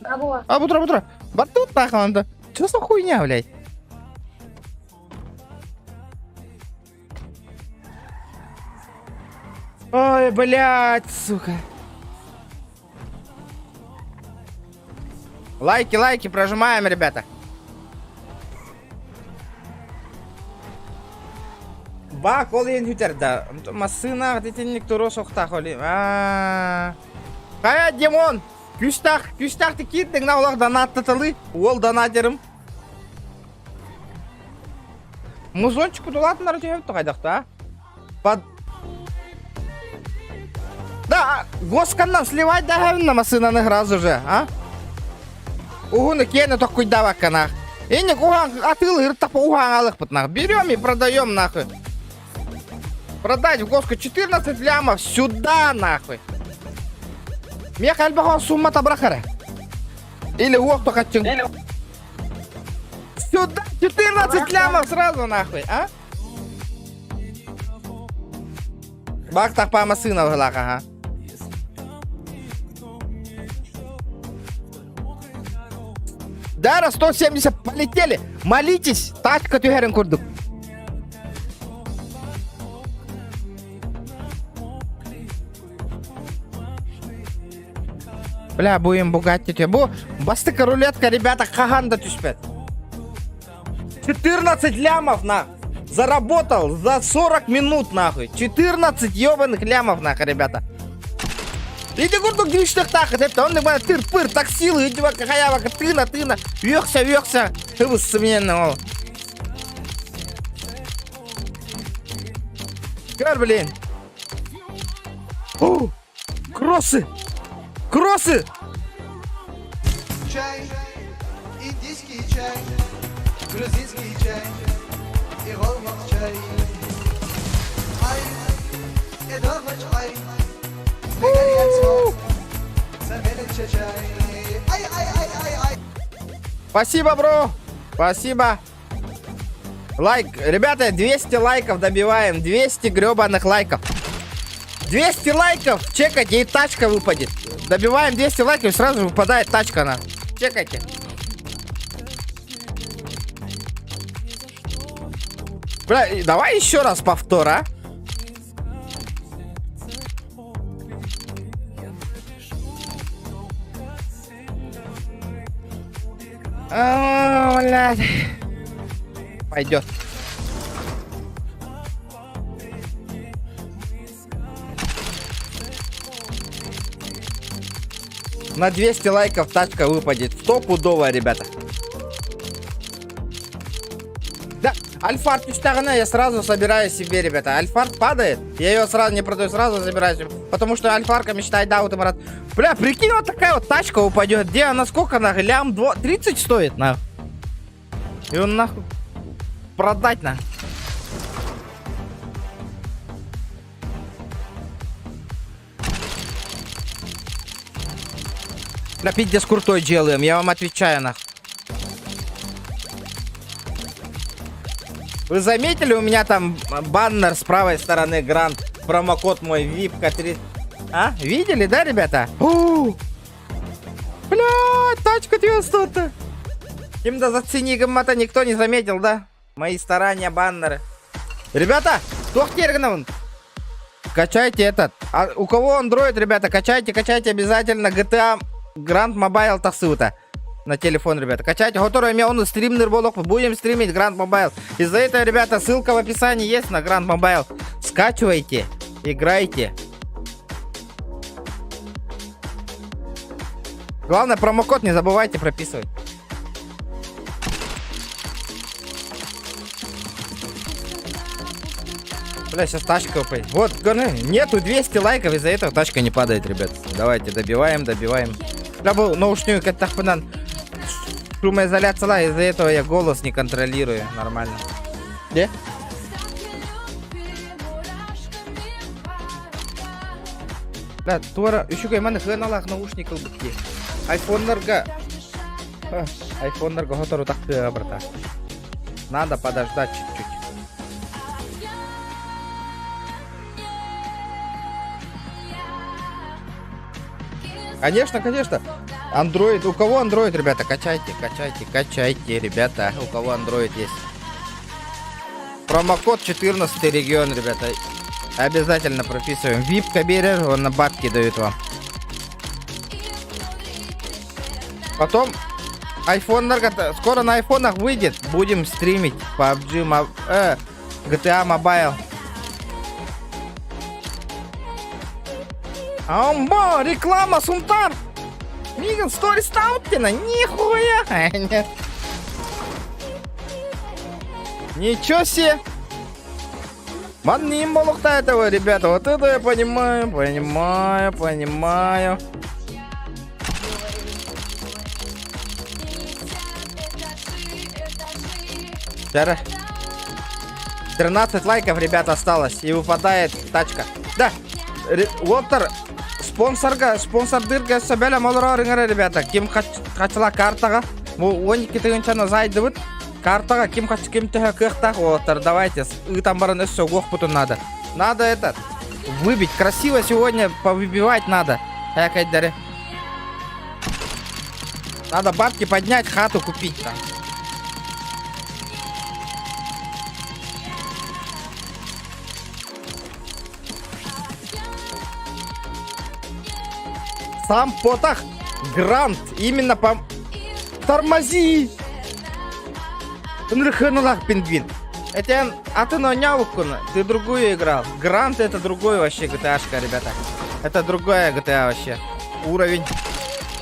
А А бутра бутра. Баттыбыт нахуй анда. Что за хуйня, блядь? Ой, блядь, сука. Лайки, лайки прожимаем, ребята. Бак ол иһин бүтэр да. Массыына итинник туруо суохтаах оли. Аа. Хайа, Димон, күстах, күстахты киирдиҥ на олох донаттаталы. Уол донатерым. Музончик улаатыннара түһэбит хайдахта, а? Под... Да, госканнан сливать да на массыынаны сразу же, а? Уһуну киэнэ токкуйдаабакка нах. Инник уһаан атыылыыр тапа уһаан алыхпыт нах. Берем и продаем нахуй. Продать в госку 14 лямов сюда нахуй. Меха элбэҕэ сумма табрахара. Или уох тохаччын. Сюда 14 лямов сразу нахуй, а? Бак тахпа массыына быһылаах аха. Дара 170 полетели. Молитесь, тачка түһэрин курдук. Бля, будем Бугатти. Бу бастыка рулетка, ребята, хаһан да түспэт. 14 лямов, на. Заработал за 40 минут, нахуй. 14 ебаных лямов, нахуй, ребята. Ити курдук дүүштэх это он бана тыр-пыр таксилы иди хаява тына тына үөхсэ үөхсэ хыбыс ол. Көр, блин. О, кроссы! Кроссы! Чай, индийский чай, грузинский чай и голмак чай. Ай, эдовач ай, Ай, ай, ай, ай, ай. Спасибо, бро. Спасибо. Лайк. Ребята, 200 лайков добиваем. 200 гребаных лайков. 200 лайков. Чекайте, и тачка выпадет. Добиваем 200 лайков, и сразу же выпадает тачка на. Чекайте. Бля, давай еще раз повтор, а? А, блядь. Пойдет. На 200 лайков тачка выпадет. Стопудово, ребята. Да, Альфард түстэҕинэ я сразу собираю себе, ребята. Альфард падает, я ее сразу не продаю, сразу забираю себе. Потому что Альфарка мечтает, да, вот, брат. Бля, прикинь, вот такая вот тачка упадет. Где она, сколько она? Лям 2, 30 стоит, на. И он нахуй продать на. Бля, пиздец крутой делаем, я вам отвечаю, нахуй. Вы заметили, у меня там баннер с правой стороны Гранд, промокод мой VIP 3. А, видели, да, ребята? У! Бля, тачка 900 Ким да зацени гыммата никто не заметил, да? Мои старания, баннеры. Ребята, туох гынабын? Качайте этот. А у кого Android, ребята, качайте, качайте обязательно GTA Grand Mobile тахсыбыта. На телефон, ребята. Качайте. Который у он стримнер болок. Будем стримить Grand Mobile. Из-за этого, ребята, ссылка в описании есть на Grand Mobile. Скачивайте, играйте. Главное, промокод не забывайте прописывать. Бля, сейчас тачка упадет. Вот, нету 200 лайков, из-за этого тачка не падает, ребят. Давайте, добиваем, добиваем. Бля, бу наушник эттэхпинэн шумоизоляция, из-за этого я голос не контролирую нормально. Где? Бля, туора, үчүгэй маны хыаналаах наушник ылбыт дии. Айфоннарга... Айфоннарга хотору тахтыа брата. Надо подождать чуть-чуть. Конечно, конечно. Android. У кого Android, ребята? Качайте, качайте, качайте, ребята. У кого Android есть. Промокод 14 регион, ребята. Обязательно прописываем. VIP каберер, он на бабки дают вам. Потом iPhone скоро на айфонах выйдет. Будем стримить PUBG, GTA Mobile. Амба, реклама, Сунтар! Миган, сторис Таутина, нихуя! Ничего себе! Манным болукта этого, ребята, вот это я понимаю, понимаю, понимаю. Тара. 13 лайков, ребята, осталось. И выпадает тачка. Да, Уолтер, спонсорга, спонсордыырга сөбэлэм олорор ребята. Ким хачыла картаҕа. Бу 12 тыһыынчаны зайдыбыт. Картаҕа ким хач ким төһө кыахтаах уолаттар. Давайте, ыытан баран өссө уохпутун надо. Надо этот, выбить. Красиво сегодня повыбивать надо. Экайдары. Надо бабки поднять, хату купить там. Сам потах грант именно по... Тормози! Ынырхыналах пингвин. Это атын оонньообуккун, ты другую играл. Грант это другой вообще GTA-шка, ребята. Это другая GTA вообще. Уровень.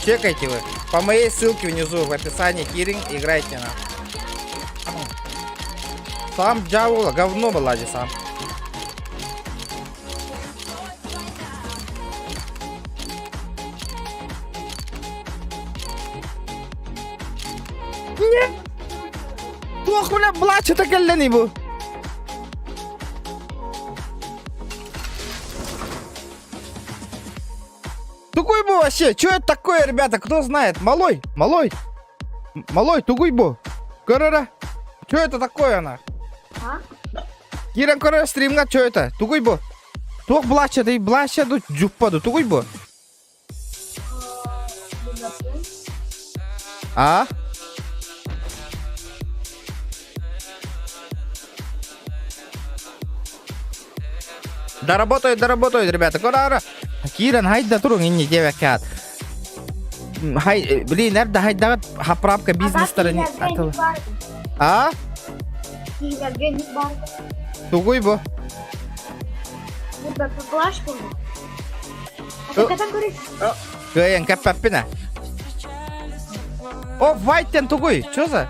Чекайте вы. По моей ссылке внизу в описании Киринг играйте на. Сам дьявол, говно была сам. Нет! Туох бля былаачыта кэллэний бу? Тугуй бу вообще? Что это такое, ребята? Кто знает? Малой, малой. Малой, тугуй бу. Көрөрө. Что это такое она? А? Киирэн көрөр стримҥа что это? Тугуй бу. Туох былааччатай былаачча ду дьуппа ду тугуй бу? А? Доработают, доработают, ребята. Кора, Киран, хайда туруҥ инни диэбэккэ Хай, блин, эрдэ хайдаҕыт хаправка бизнестарын атыл. А? Тугуй бу? Кыайан кэппэппин а. О, Вайтен тугуй, чё за?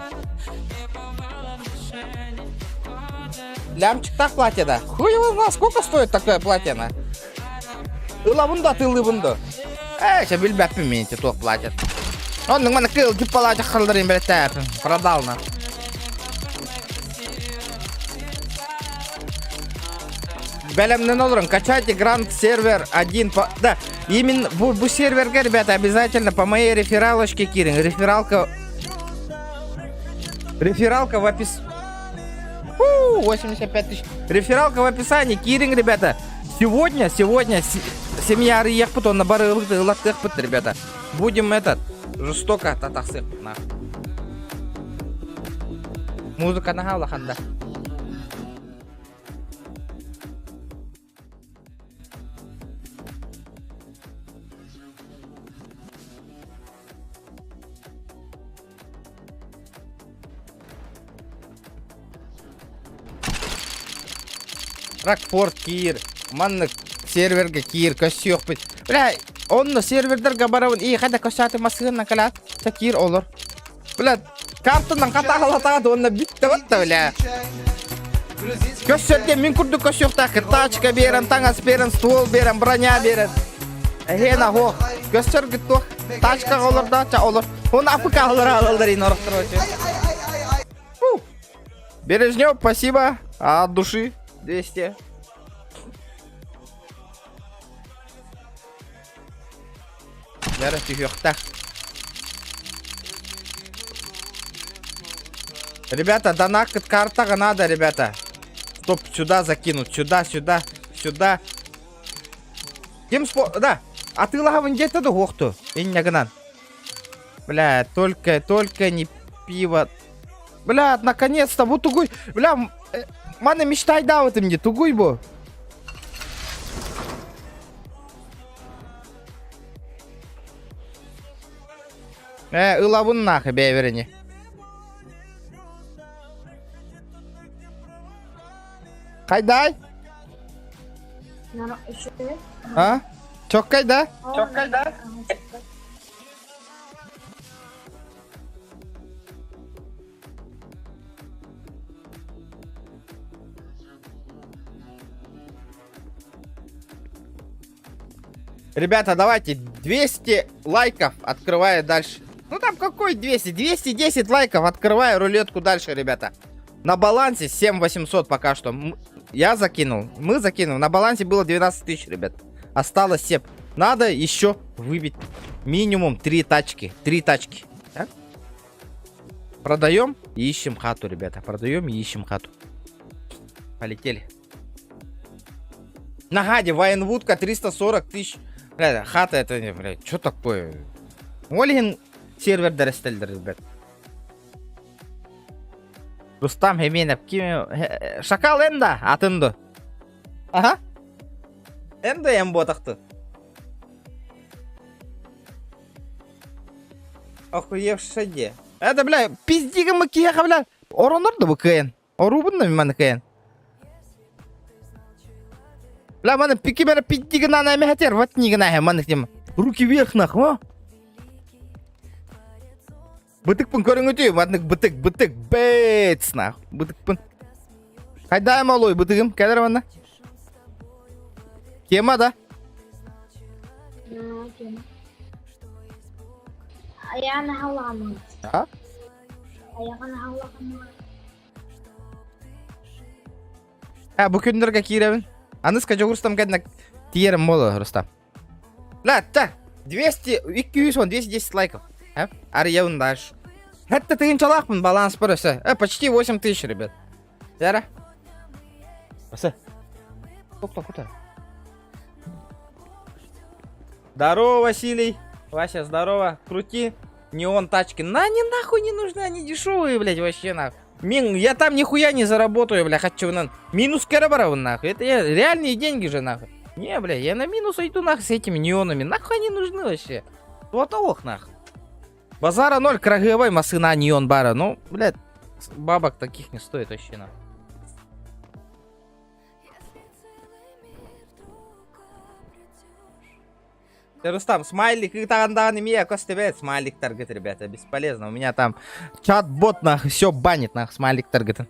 Лямчиктаах платье да. Хуй его знает, сколько стоит такое платье на? Ылабын да тылыбын да. Ээ, чэ билбэппин мин ити туох платят. Оннук маны кыл дьуппалаачах халларын бэрэтээпин. Продал на. Бэлэмнэн олорон, качайте Гранд сервер 1 по... Да, именно бу, бу сервергэ, ребята, обязательно по моей рефералочке киирин. Рефералка... Рефералка в опис... Фу, 85 тысяч. Рефералка в описании. Киирин, ребята. Сегодня, сегодня семья арыйыахпыт, онно бары ылаттыахпыт, ребята. Будем этот, жестоко татахсыахпыт, на. Музыка наһаа улахан да. Рокфорд киир, маннык сервергэ киир көссүөхпүт. Бля, онно сервердэргэ барабын, и хайда көссөөтү массыынна кэлээт, чэ киир олор. Бля, картанан хатаалатаат уонна бүттэ батта, бля. Көссөргө мин курдук көссүөхтаах тачка биэрэн, таҥас биэрэн, ствол биэрэн, броня биэрэн. Эһиэн аһуох. Көссөргүт туох тачкаҕа олордоо, ча олор. Уонна АПК аллара алаллар иин орохтор Бережнев, спасибо. От души 200. Дьара түһүөхтээх. Ребята, донат картаҕа надо, ребята. Стоп, сюда закинуть, сюда, сюда, сюда. Ким спо... Да, атыылаһабын диэтэ да уохту. Инньэ гынан. Бля, только, только не пиво. Бля, наконец-то, бу тугуй. Бля, маны мечтайдаабытым дии, тугуй бу. Ээ, ылабын нахуй бэйэбэр ини. Хайдай? А? Чоккай да? Чоккай да? Ребята, давайте 200 лайков открываю дальше. Ну там какой 200? 210 лайков открываю рулетку дальше, ребята. На балансе 7800 пока что. Я закинул, мы закинули. На балансе было 12 тысяч, ребят. Осталось 7. Надо еще выбить минимум 3 тачки. 3 тачки. Так? Продаем и ищем хату, ребята. Продаем и ищем хату. Полетели. На гаде Вайнвудка 340 тысяч. Бля, хата это не, блядь, что такое? Ольгин... Сервердер эстэллэр ребят. Рустам Хеменов ким Шакал эн да атын ду. Аха. Эн да эн буотахты. Охуевший де. Это, бля, пиздига мы киһиэхэ, бля, оронор да бу кыайан. Оруубун да маны кыайан. Бля, маны пики бера пиздига на эмэхэтер, вот нигана маны тем. Руки вверх нахуй, а? Бытыкпын көрүҥүтүй, маннык бытык, бытык, бэц нах, бытыкпын. Хайда малой бытыгым, кэлэр манна. Тема да? Ayağını havlamaz. А? Ayağını havlamaz. А, бу күннэргэ киирэбин. Аныска Дьогурстам кэннэ тиийэрим буолуо, Рустам. Ла, та, 200, 200, 210 лайков. А? Арыйабын дальше. Это тыһыынчалаахпын, баланс бар өссө. Почти 8 тысяч, ребят. Яра. Осы. Токто, куда? Здорово, Василий. Вася, здорово. Крути. Неон тачки. На, они нахуй не нужны, они дешевые, блядь, вообще нахуй. Мин, я там нихуя не заработаю, бля, хочу на минус карабаров, нахуй. Это я, реальные деньги же, нахуй. Не, бля, я на минус уйду, нахуй, с этими неонами. Нахуй они нужны вообще? Вот ох, нахуй. Базара ноль, кыраһыабай массыына неон баара. Ну, блядь, бабок таких не стоит вообще, нахуй. Рустам, смайлик, и там да, костыбет, смайлик таргет, ребята, бесполезно. У меня там чат-бот, нахуй, все банит, нахуй, смайлик таргет.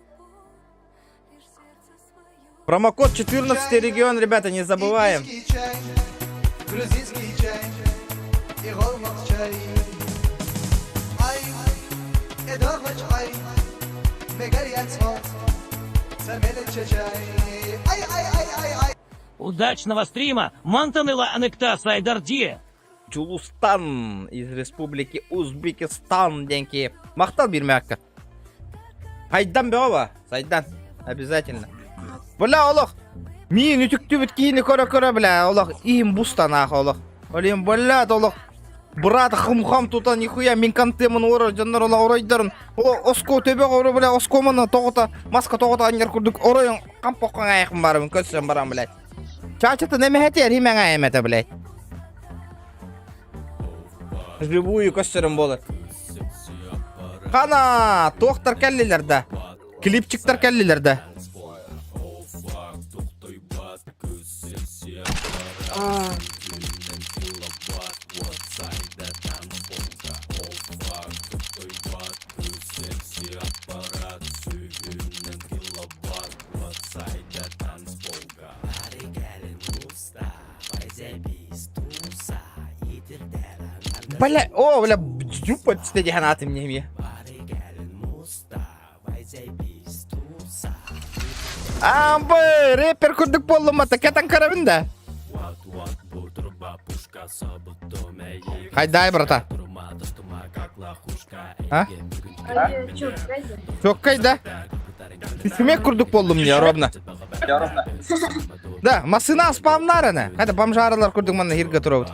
Промокод 14 регион, ребята, не забываем. Индийский чай, грузинский чай и чай. Ай, ай, Ай, ай, ай, ай, ай. Удачного стрима! Мантанела Анектаса Айдардия! Джулустан из Республики Узбекистан диэн Махтал биир мякка. Хайдан бөҕө Сайдан. Обязательно. Бля, олох. Мин үтүктүбүт киһини көрө-көрө, бля, олох. Иһим буста нахуй, олох. Олим, блядь, олох. Брат, хым-хам тута нихуя мин контемын орор, дьоннор олох оройдорун. О, оско төбө ору, бля, оскоманы тоҕута, маска тоҕута анньар курдук оройун кампоккан айахым барабын, көрсөн барам, блядь. Чачата немэхэтиэр химэҥ айымета, блядь. Живую көстөрүм буолар. Хана, туохтар кэллилэр да. Клипчиктар кэллилэр да. Бля, о, бля, дюпа стедиганаты мне мне. Амбы, рэпер курдук буоллум ата кэтэн көрөбүн да. Хайдай, брата. А? Чоккай да? Үчүмэк курдук буоллум мне, ровно. Да, массыына спамнарана. Это бомжаралар курдук манна хиргэ турабыт.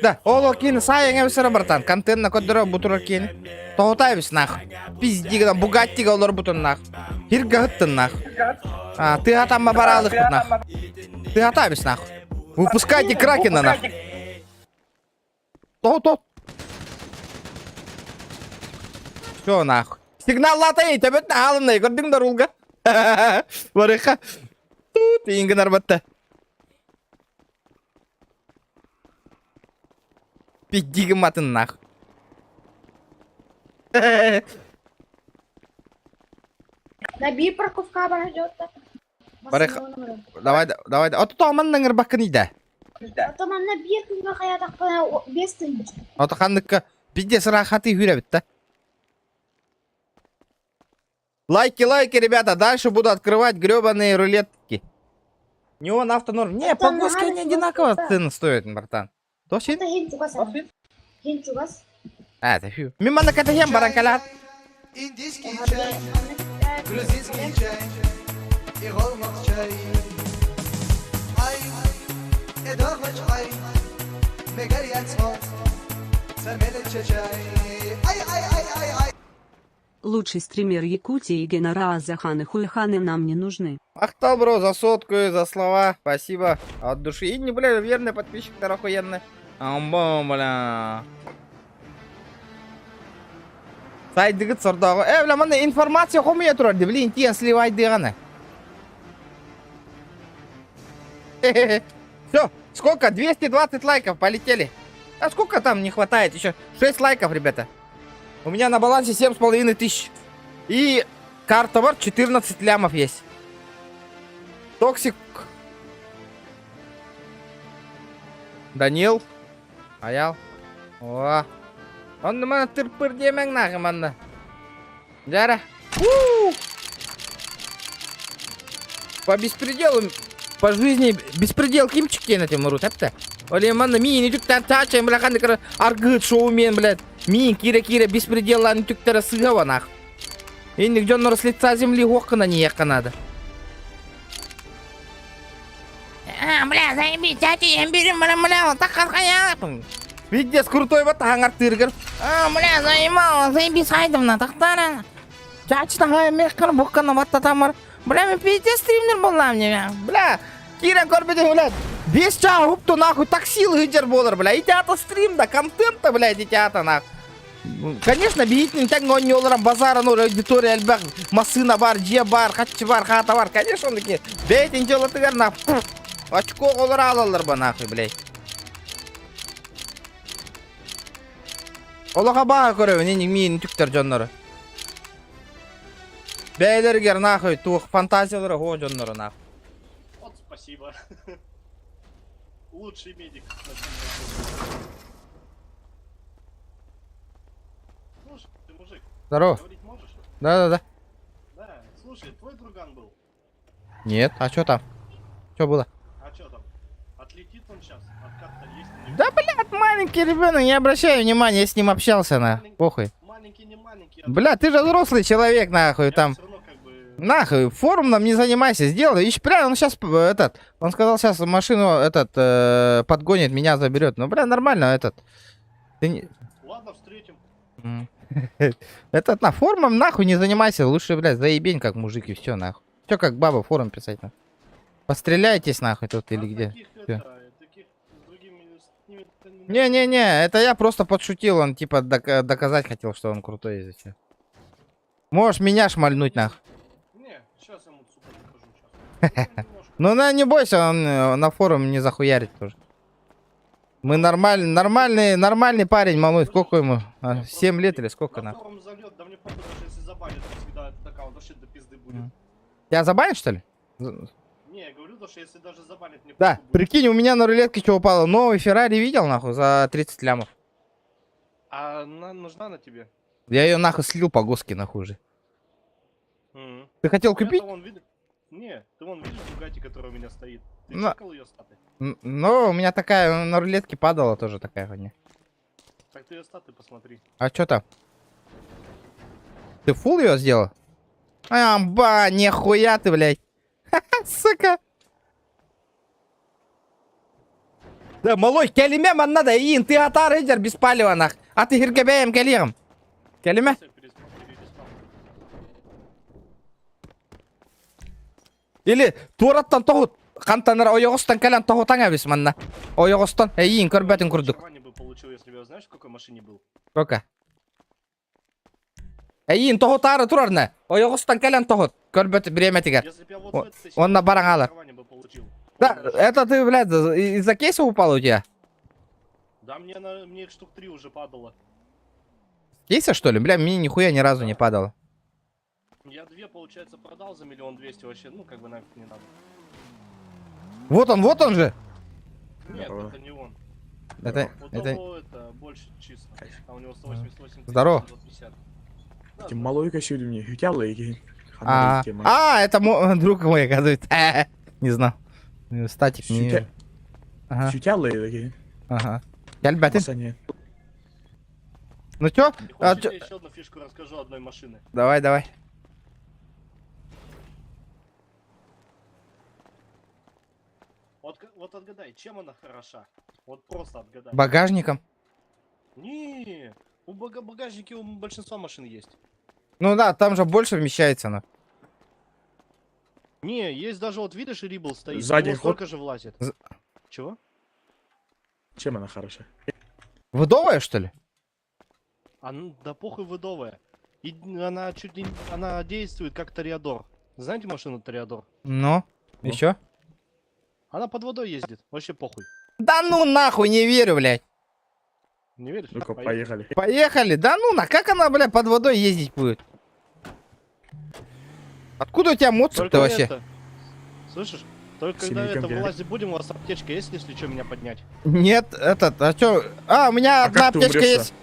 Да, ол киин сайын эбисера братан, контентна көрдөрө бутурар киин. Тоҕутай нах. Пиздига Бугаттига олорбутун нах. Хиргэ ыттын нах. А, ты атамма баралык нах. Ты атабис нах. Выпускайте Кракена нах. То, то. Все нах. Сигнал латай, төбөт алыннай, көрдүң да рулга. Барыха. Тут ингин арбатта. Пиздигим атын нах. На биир парковка бар дьота. Барыха. Давай, давай. Ото тооман бакын иде. Ото манна биир күҥҥэ хайатахпына 5 тыһыынча. Ото ханныкка пиздец рахаты хүрэ да. Лайки, лайки, ребята. Дальше буду открывать гребаные рулетки. Неон автонорм. Не, Это погрузки они надо одинаково просто. цены стоят, братан. Тосин? Это иһин чугас. Иһин чугас. А, это фью. Мин манна кэтэһиэм баран кэлээр. Индийский чай, грузинский чай и чай. Ай, чай. Ай ай ай ай ай. Лучший стример Якутии Генара Азаханы Хуйханы нам не нужны. Махтал, бро, за сотку и за слова. Спасибо от души. И не, бля, верный подписчик, охуенный. Амбам, бля. Сайдыгыт сордоҕу. Э, бля, манна информация хомуйа турар, блин, тиэн сливайдыганы. Все, сколько? 220 лайков, полетели. А сколько там не хватает еще? 6 лайков, ребята. У меня на балансе 7,5 тысяч. И карта вар 14 лямов есть. Токсик. Данил. Аял. О. Онно маны тырпыр диэмэҥ нахуй манна. Дьара. По беспределу, по жизни беспредел кимчик диэн этим урут эптэ. Оле манна миин үтүктэн таача бля ханнык аргыт шоумен блядь. Миин кире-кире беспределлаан үтүктэрэ сыыһа нах. Инник дьоннор с лица земли хуоххына ниэххэ надо. А, бля, заебись, дядя, я берем, бля, бля, вот так хаяпын. Пиздец, крутой вот аңар тыргыр. А, бля, заебал, заебись, хайдымна, тахтара. Чачта хай, мехкар, буккана, ватта тамар. Бля, мен пиздец стримнер болла мне, бля. Кирен көрбөтүң, блядь. Бес чаа хупту нахуй такси лыжер болар, бля. Ити ата стрим да, контента, блядь, ити ата нахуй. Конечно, биһитин тэҥ оонньуулара базарын аудитория элбэх массыына баар, дьиэ баар, хаччы баар, хаата баар. Конечно, оннуки бэйэтин дьыалатыгар на очко оҕолоро аалаллар ба нахуй, блядь. Олох абааһы көрөбүн инник миин түктэр дьоннору. Бэйэлэригэр нахуй туох фантазиялара һуох дьоннору нахуй. Вот спасибо. Лучший медик на всем Слушай, ты мужик. Здорово. Говорить можешь? Да-да-да. Да, слушай, твой друган был. Нет, а что там? Что было? А что там? Отлетит он сейчас? Откат-то есть? у него? Да, блядь, маленький ребенок, не обращай внимания, я с ним общался, на, похуй. Маленький, не маленький. а Бля, ты же взрослый человек, нахуй, я там. всё равно как бы... Нахуй, форумом не занимайся, сделай. Ищ, бля, он сейчас этот, он сказал, сейчас машину этот подгонит, меня заберет. Ну, бля, нормально этот. Ты не... Ладно, встретим. М. Этот на форумом нахуй не занимайся, лучше, блядь, заебень как мужик и все нахуй. Все как баба форум писать нахуй. Постреляйтесь нахуй тут или А где. Таких, Всё. это, таких с другими, с ними-то не Не-не-не, это я просто подшутил, он типа доказать хотел, что он крутой из всех. Можешь меня шмальнуть нахуй. Не, сейчас ему, сука, покажу. Щас. Ну, немножко. Ну на, не бойся, он на форум не захуярит тоже. Мы нормальный, нормальный, нормальный парень, малой, сколько ему? А, Не, 7 просто лет или сколько На нахуй? форум зальет, да мне похуй, даже если забанят всегда этот аккаунт, вообще до пизды будет. М. Тебя забанят, что ли? Не, я говорю, то, что если даже забанят, мне Да, похуй будет. прикинь, у меня на рулетке что упало? Новый Феррари видел, нахуй, за 30 лямов. А она нужна на тебе? Я ее нахуй слил по госке, нахуй уже. Мгм. Ты хотел Я-то купить? вон видишь- Не, ты вон видишь Бугатти, которая у меня стоит? Ты На- чекал ее статы? Ну, у меня такая на рулетке падала тоже такая хуйня. Так ты ее статы посмотри. А что там? Ты фул ее сделал? А, ба, нихуя ты, блядь. Ха-ха, сука. Да, малой, кэлимэ манна да, иин, ты атар идер без палева нах. А ты хиргебеем кэлиэм. Кэлимэ? Сейчас я переспал. Или туораттан тоһут. Хантан ойоҕостон кэлэн тоһутаҥ эбис манна. Ойоҕостон, эйиин көрбөтүн курдук. Очарование бы получил, если бы я знаешь, в какой машине был? Кока. Эйиин тоһутаары турарна. Ойоҕостон кэлэн тоһут. Көрбөт бириэмэтигэр. Если бы я вот О, в этой он на баран очарование бы получил. Да, это ты, блядь, из-за кейса упал у тебя? Да, мне, мне их штук 3 уже падало. Кейса, что ли? Бля, мне нихуя ни разу не падало. Я две, получается, продал за 1 200 000 вообще, ну, как бы нафиг не надо. Вот он же. Нет, Здорово. это не он. Это, У это... того это больше чисто. А у него 188 тысяч, Здорово. 750. Да, Ти малой каши мне, хютялы А, а, это друг мой, оказывается. Не знал. Статик не... Ага, Хютялы такие. ага. Кэлбэтин. Ну чё? Ты А, хочешь, чё? я еще одну фишку расскажу одной машины? Давай, давай. Вот, вот отгадай, чем она хороша? Вот просто отгадай. Багажником. Не, У багажнике у большинства машин есть. Ну да, там же больше вмещается, на. Не, есть даже вот видишь, Рибл стоит. в Задний него ход. столько же влазит. Чего? Чем она хороша? Выдовая, что ли? А, ну, да похуй выдовая. И она чуть ли не- она действует как Тореадор. Знаете машину Тореадор? Ну, Ну. еще? Она под водой ездит. Вообще похуй. Да ну нахуй, не верю, блядь. Не веришь? Ну-ка, Поехали. поехали. Поехали. Да ну на, как она, бля, под водой ездить будет? Откуда у тебя моцик-то Только вообще? это- Слышишь? Только когда Семейком это бегать. вылазить будем, у вас аптечка есть, если что, меня поднять? Нет, этот, а чё? А, у меня А одна как ты аптечка умрёшь-то? есть.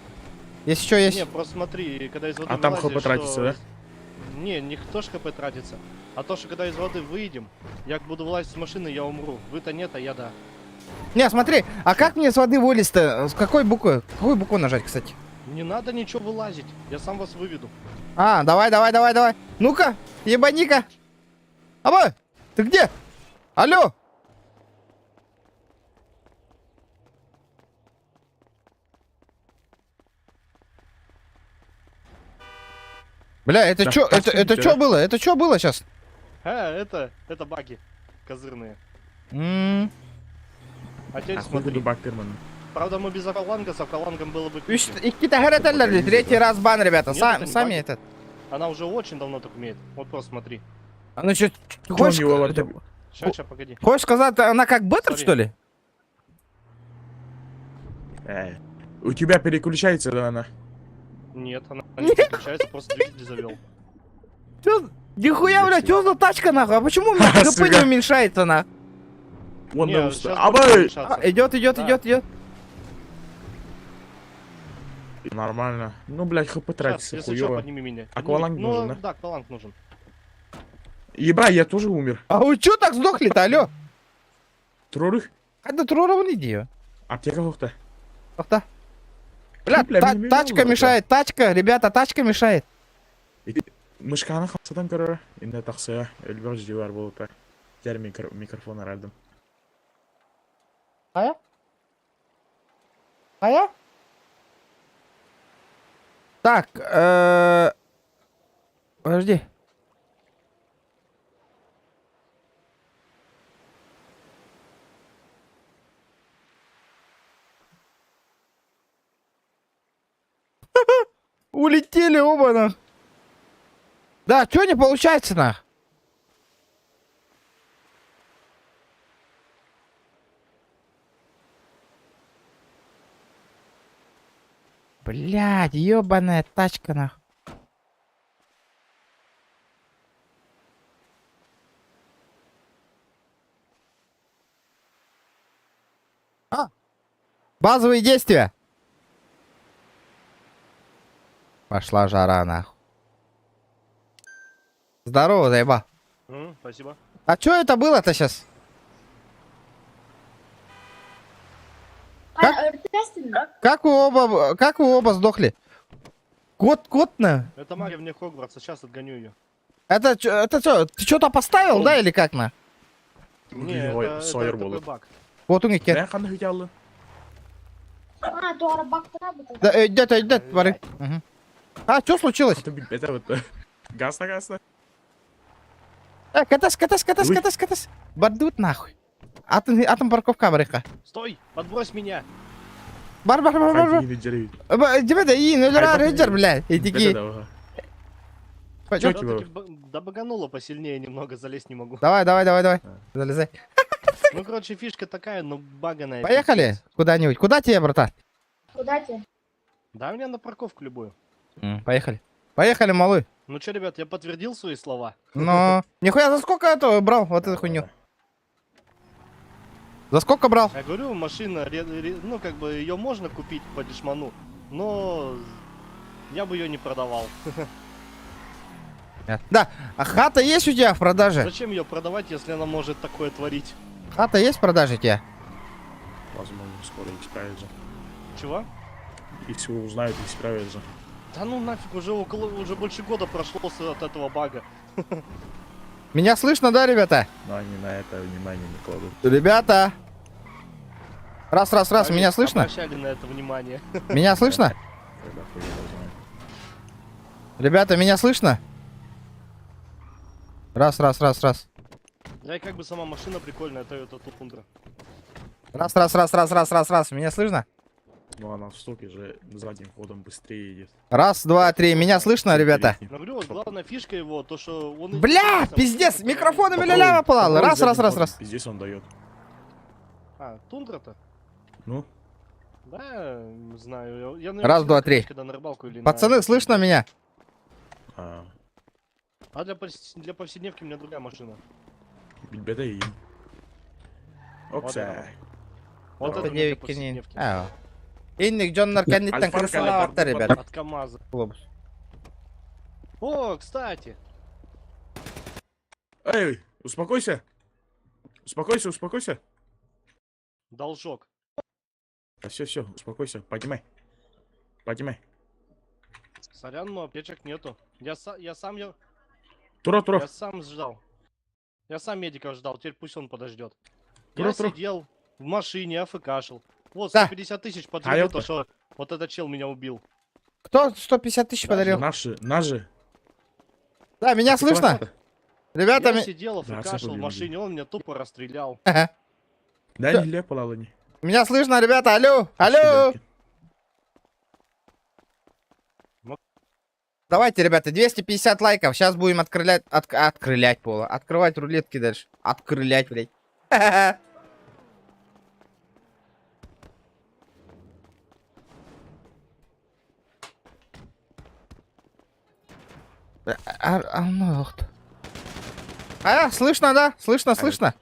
Есть еще есть. Не, просто смотри, когда из воды А там вылазишь, хп тратится, что- да? Не, не то ж хп тратится, а то, что когда из воды выйдем, я буду вылазить с машины, я умру. Вы-то нет, а я да. Не, смотри, а как мне с воды вылезть-то? С какой буквы? Какую букву нажать, кстати? Не надо ничего вылазить, я сам вас выведу. А, давай, давай, давай, давай. Ну-ка, ебаника. Аба, ты где? Алло. Бля, это Да, чё, это, это да. чё было? Это чё было сейчас? А, это баги козырные. А теперь А хуй смотри. буду Бактерман. Правда, мы без акваланга, с аквалангом было бы пизже. Третий раз бан, ребята. Нет, Сам, это не сами баги. этот. Она уже очень давно так умеет. Вот просто смотри. А ну чё, ты Чё у хочешь, него лапте- Ща, ща, погоди. хочешь сказать, она как беттер, Смотри. что ли? У тебя переключается, да, она? Нет, она не переключается, просто двигатель завел. Чё, нихуя, бля, чё за тачка нахуй? А почему у меня хп не Сука. уменьшается нахуй? Вон Не, на щас уста. будет Абай! уменьшаться. А, идет, идет, Да. идет, идет. Нормально. Ну, блядь, хп Щас, тратится, если чё, хуёво. подними меня. Акваланг Ну, нужен, да? Да, акваланг нужен. Еба, я тоже умер. А вы чё так сдохли-то, алло? Трорых? Когда трурован иди. Аптека хохта. Ах-та. Бля, Бля, меня тачка миллион, мешает, тачка, ребята, тачка мешает. Мышканы хасадан көрө, инде тахсыя, элбэх жибар болута. Жер микрофон арадым. А я? А я? Так, подожди. Улетели оба нах. Да, чё не получается нах? Блядь, ёбаная тачка нах. А, базовые действия. Пошла жара нахуй. Здорово, заеба. Спасибо. А чё это было-то сейчас? Как? Как вы оба сдохли? Кот, кот на. Это магия вне Хогвартса, сейчас отгоню ее. Это чё, ты что-то поставил, да, или как на? Не, Ой, это Сойер такой болот. баг. Вот у них Ben ханна хитялы. А, туара бактыра бу. Да, идет, идет, бары. Мгм. А, что случилось? Это это вот. Гаста гаста. Катас, катас, катас, Ой. катас, катас. Бардут нахуй. Атом, атом парковка барыха. Стой, подбрось меня. Бар, бар, бар, бар, бар. Тебе да и, ну Ай, рейджер, блядь. И такие. Чё Всё-таки тебе? Да багануло посильнее немного, залезть не могу. Давай, давай, давай, давай. А. Залезай. Ну, короче, фишка такая, но баганая. Поехали пиздец. куда-нибудь. Куда тебе, братан? Куда тебе? Да, меня на парковку любую. Поехали. Поехали, малый. Ну чё, ребят, я подтвердил свои слова. Но... Нихуя, за сколько этого брал вот эту хуйню? За сколько брал? Я говорю, машина, ну, как бы, ее можно купить по дешману, но я бы ее не продавал. Да, а хата есть у тебя в продаже? Зачем ее продавать, если она может такое творить? Хата есть в продаже у тебя? Возможно, скоро исправится. Чего? Если узнают, исправятся. Да ну нафиг, уже около, уже больше года прошло от этого бага. Меня слышно, да, ребята? Но они на это внимание не кладут. Ребята! Раз, раз, раз, Поверь, меня слышно? Обращали на это внимание. Меня слышно? Когда хуй. Ребята, меня слышно? Раз, раз, раз, раз. Да и как бы сама машина прикольная, Toyota Tundra. Раз, раз, раз, раз, раз, раз, раз. Меня слышно? Ну она в стоке же задним ходом быстрее едет. Раз, два, три. Меня слышно, ребята? Ну, говорю, вот главная фишка его, то что он... Бля, пиздец, микрофон ляля палал. Раз, раз, раз, раз. Пиздец он дает. А, Тундра-то? Ну? Да, знаю. Я, я, Раз, два, три. Когда на рыбалку или на- Пацаны, слышно меня? А, А для, для повседневки у меня другая машина. беда и. Окса. Вот это у меня для повседневки. Инник дьоннор кэнниттэн Альфа крысалаабаттар, ребят. От КамАЗа. О, кстати. Эй, успокойся. Успокойся, успокойся. Должок. А все, все, успокойся. Поднимай. Поднимай. Сорян, но аптечек нету. Я, са я сам я... Тура, тура. Я сам ждал. Я сам медика ждал, теперь пусть он подождет. Тура, Я тура. сидел в машине, афкашил. Вот, Да. 150 тысяч подарил, А, то, что вот этот чел меня убил. Кто 150 тысяч подарил? Наши, наши. Да, меня слышно? Ребята, Я ми- сидел, Да, афкашил в всё машине, он меня тупо расстрелял. Ага. Да, Всё. не лепала, не. Меня слышно, ребята? Алло, алло. Давайте, ребята, 250 лайков. Сейчас будем открылять, от, открылять пола. Открывать рулетки дальше. Открылять, блядь. А, а, ну, ох ты. А, слышно, да? Слышно, слышно.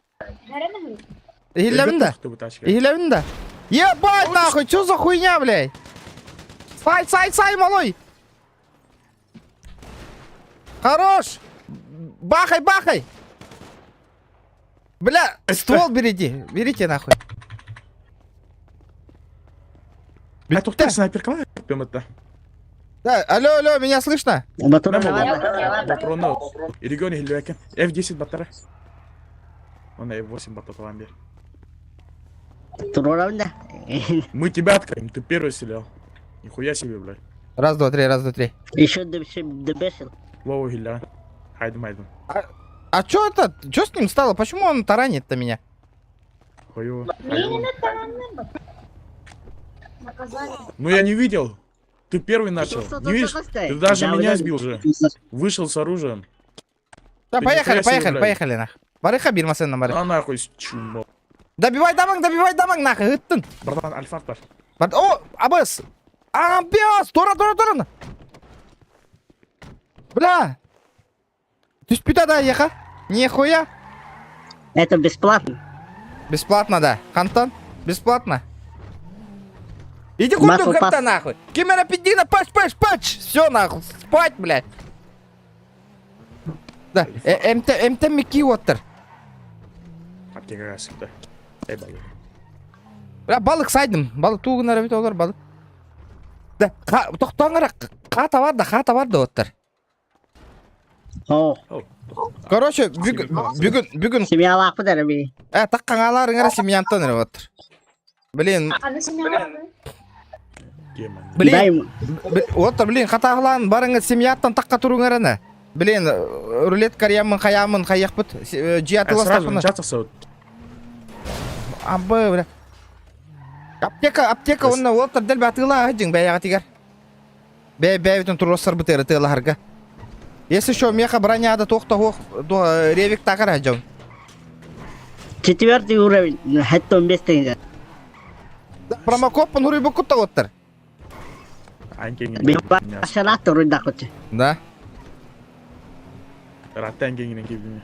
Иһиллэбин да? Иһиллэбин да? Ебать нахуй, что за хуйня, блядь? Сай, сай, сай, малой! Хорош! Бахай, бахай! Бля, ствол берите, берите нахуй. Бля, тухта снайперкалар это. Да, алло, алло, меня слышно? Патроны. Регионе хиллекен. F10 батара. Он F8 бататалан бер. Мы тебя откроем, ты первый стрелял. Нихуя себе, блядь. Раз, два, три, раз, два, три. Еще дебесил. Лову хилля. Хайдем, хайдем. А, а чё это? Чё с ним стало? Почему он таранит-то меня? Хуёво. Наказали. Ну я не видел. Ты первый начал. Не видишь? Ты даже меня сбил же. Вышел с оружием. Да, Ты поехали, нихуя себе, поехали, блядь. поехали, нах. Барыха бирмасын на бары. А нахуй, чмо. Добивай дамаг, добивай дамаг, нахуй, ыттын. Братан, альфарт бар. Бар- О, абыс. Абес, тура, тура, тура. Бля. Түспүтэ да, еха. Нихуя. Это бесплатно. Бесплатно, да. Хантан, бесплатно. Иди куда Масло капта пас. нахуй. Кемера пидина, пач, пач, пач. Все нахуй, спать, блядь. Да, э, МТ, МТ Микки Уоттер. Аптекаға сыпты. Эй, бала. Бля, балык сайдым. Балык тугунар бит олар балык. Да, тохтоңара хата бар да, хата бар да оттар. О, Короче, бүгүн бүгүн бүгүн семья лапы дәрі э таккаңалар ыңара семьянтан эрэ оттар. Блин, Аны семья Демон. блин, оттар, блин, хатаглан барыңы семьяттан такка туруңарана. Блин, рулет карьямын хаямын хаяқпыт. Э, Жиатылас Сразу тақыны. начаться вот. Абы, бля. Аптека, аптека, онна оттар дел батыла ажың бәяға тигер. Бә бә бүтін туроссар бытыры тыларга. Если что, меха броняда тохта хох, до ревик тақар ажың. Четвертый уровень, хәтта 15 теңге. Промокод панури букутта оттар. Анкеңин. Башалат урында кучы. Да. Ратта анкеңинен кебиме.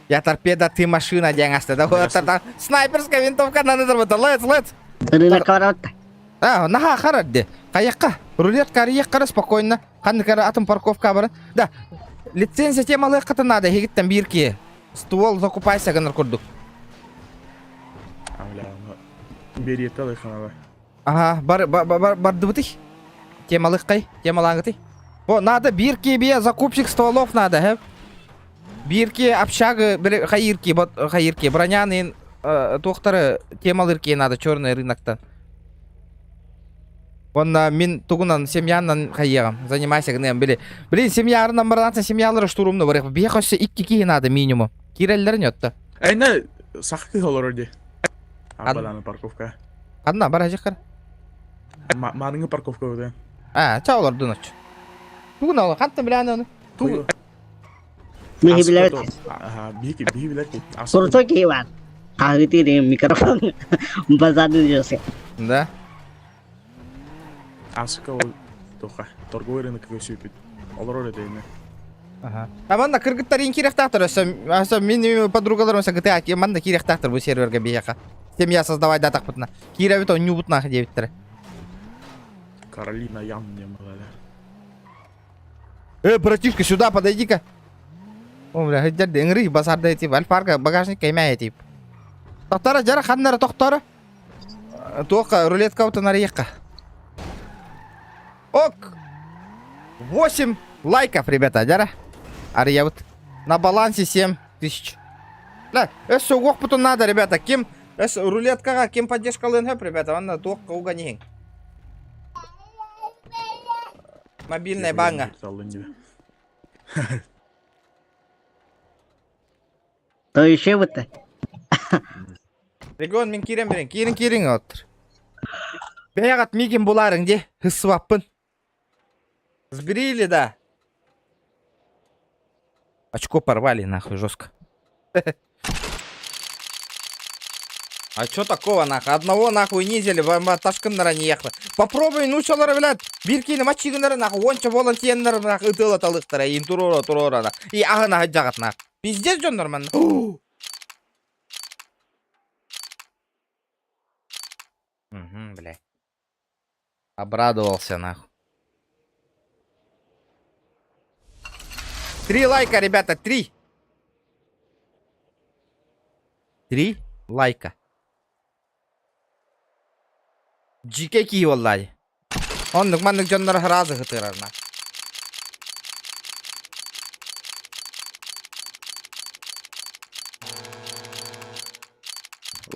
Я торпеда, ты машина, дяңаста. Да, оттар, да. Снайперская винтовка на надо Лец, лец. Рынок ворот. А, наха харадде. Каякка. Рулет карьекка спокойно. Ханны атом парковка бар. Да. Лицензия темалы ката надо, хигиттен бирки. Ствол закупайся гыныр курдук. А, бля, Бери ханала. Ага, бар бар бар бардыбытый. Темалык кай, темалаңыты. О, надо бирки бие закупщик стволов надо, хэ. Бирки общага, хайырки, вот хайырки, бронянын. Туохтары темалыыр киһи надо черный рыноктан. Уонна мин тугунан семьянан хайыаҕым, занимайся гыныам били. Блин, семьярынан барансан семьялары штурмну барыах. Биһиэхэ өссө икки киһи надо минимум. Киирэллэрин өттө. Эйне саха кыһа олорор дии. Абаланы парковка. Ханна бар ажыккар? Маарыҥы парковка өтө. А, ча олордун оч. Тугун ол хантан билээн оны? Тугу Биһи билэбит. Биһи биһи билэр Крутой киһи бар. Хаһыытыыр микрофон базарды жёстко. Да. Асыка ол тоха торговый рынок көсүүпүт. Олорор этейне. Ага. А манна кыргыттар киирехтаахтар өссө өссө мин подругаларым өссө гытаа манна киирехтаахтар бу серверге биһиэхэ. Семья создавай датахпытына. Киирэбит онньуубут нах диэбиттэрэ. Каролина Ян не могла. Э, братишка, сюда подойди-ка. О, бля, хыдьар ыҥырый базарда тип, альфарга багажник каймаа тип. Тохтора, жара ханнара тохтора. Туохха, рулетка утанарыйыққа. Ок! 8 лайков, ребята, жара. Арыйабыт. На балансе 7 тысяч. Да, өссө уохпутун надо, ребята. Ким өс рулеткаға ким поддержкалыын хөп, ребята, онна туохка уга нихин. Мобильная банга. То еще вот. Регион мин киирэн берен. Киирин киирин оттыр. Бэйэҕит миигин булаарыҥ дии. Хыссыбаппын. Сбрили, да. Очко порвали, нахуй, жестко. А чё такого, нахуй? Одного, нахуй, унизили, ташкыннара не ехали. Попробуй, ну чалары, блядь, бир киини мачигыннары, нахуй, онча болан тиеннер, нахуй, ытыла талыктара, ин турора, турора, нахуй. И ағына жағат, нахуй. Пиздец, жон нормально. Угу, бля. Обрадовался, нахуй. Три лайка, ребята, три. Три лайка. Дьиикэй киһи буоллаа Оннук маннык дьоннор сразу ытырар на.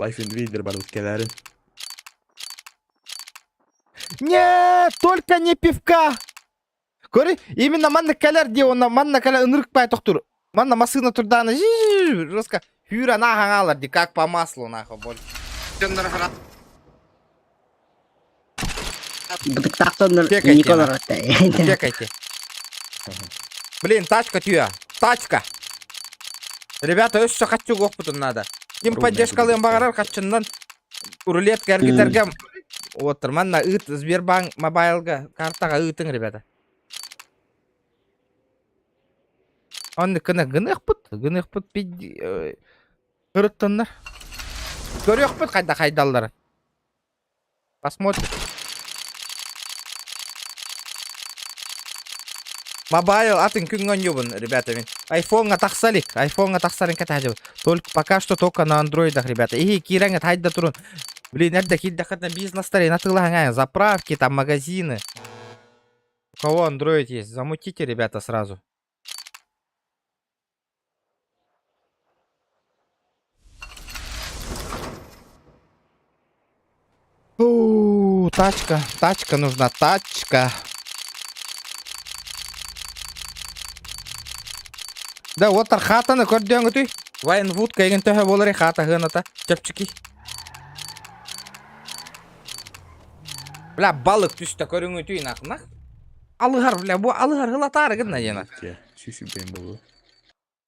Life Invader барбыт кэлээрин. Нет, только не пивка. Көрү, именно манна кэлэр дии уонна манна кэлэ ынырык бай тохтуур. Манна массыына турдаана жестко хүүрэ нааһаҥаалар дии как по маслу нахуй боль. Бытыктаах Чекайте, Николар Чекайте. Блин, тачка түйэ. Тачка. Ребята, өссө хаччы угуохпутун надо. Ким поддержкалыан баҕарар хаччыннан рулетка эргитэргэ уоттар. Манна ыыт Сбербанк мобайлга картаҕа ыытыҥ, ребята. Оннук гына гыныахпыт, гыныахпыт ырыттыннар. Көрүөхпүт хайда хайдалларын. Посмотрим. Мобайл атын күҥҥэ оонньуубун, ребята, мин. Айфоҥҥа тахса илик. Айфоҥҥа тахсарын кэтэһэбин. Только пока что только на андроидах, ребята. И киирэҥҥит хайда турун. Блин, эрдэ киирдэххитинэ бизнестары атыылаһаҥ заправки, там магазины. У кого андроид есть, замутите, ребята, сразу. Фу, тачка, тачка нужна, тачка. Да, вот хатаны көрдөөҥүтүй. Вайнвуд кайгын төһө буолар хата хыаната чэпчэки. Бля, балык түстэ көрүҥүтүй нах нах. Алыһар, бля, бу алыһар хылатаары гынна диэн. Сүүс буолуо.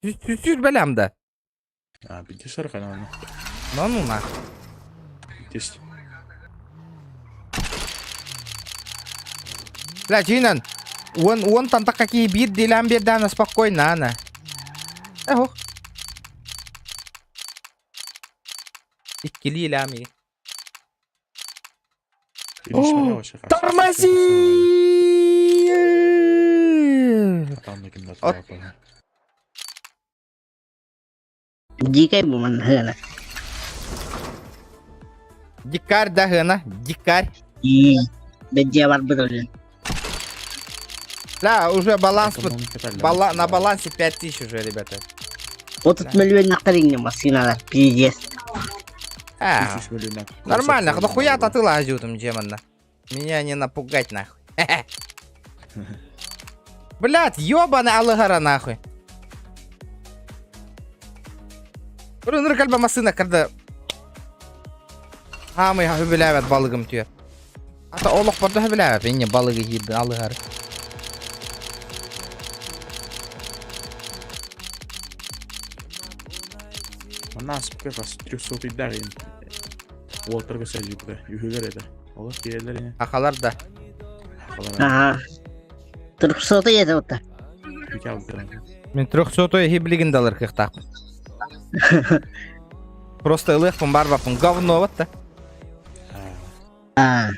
Сүүс бэлэм да. А, 50 канал. Ну ну нах. 10. Бля, дьиҥинэн, уон уонтан тахха киһи биирдиилээн биэрдэҕинэ спокойно ана. Эх, иккилиилээн Тормози! От- Дикай бу манна хыана. Дикарь да хына, дикарь. Бэдьиэ барбыт уже. Да, уже баланс бала, на балансе 5000 уже, ребята. 30 миллион нахтарыҥҥа массыыналар пиздец. А, нормально, да хуя ты лазил там демона. Меня не напугать нахуй. Блядь, ёбаный алыгара нахуй. Рыныр кальба масына когда Хамый хөбүлээбэт балыгым түөр. Ата олох барда хөбүлээбэт инне балыгы хиирбин алыгар. Манна аспыкка хас трехсотыйдаах иһин уолтарга сылдьыбыта үһүгэр этэ. Олох киирэллэр ини. Ахалар да. Ахалар. Ага. Трехсотый это вот. Мин трехсотой иһи билигин да ылар кыахтаахпын. Просто ылыахпын барбаппын говно вот да. А,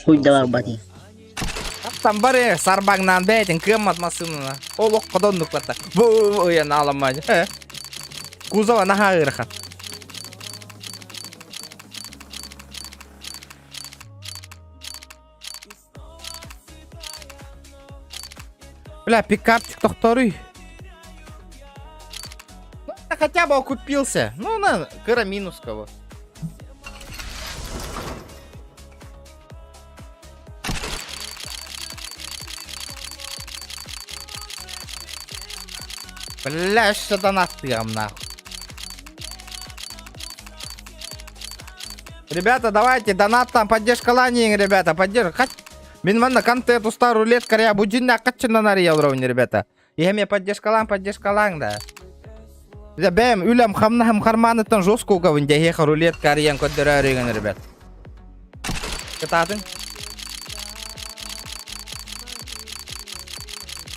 хуй да барбати. Там бары сарбаңнан бәйтин кыаммат массыынана. Олох ходоннук барта. Бу ыйан аламма. Кузова наһаа ыарахан. Бля, пикапчик тохторуй. Ну, хотя бы окупился. Ну, на, кыра минус кого. Бля, что донатыам нахуй. Ребята, давайте, донат там, поддержка ланинг, ребята, поддержка. Мин манна контент уста рулетка я будинна каччынан арыйа олоробун, ребята. Иһэ поддержкалаан, поддержкалааҥ да. Дьэ бэйэм үлэм хамнаһым хармааныттан жестко угабын дьэ эһиэхэ рулетка арыйан көрдөрөөрүгүн, ребят. Кытаатыҥ.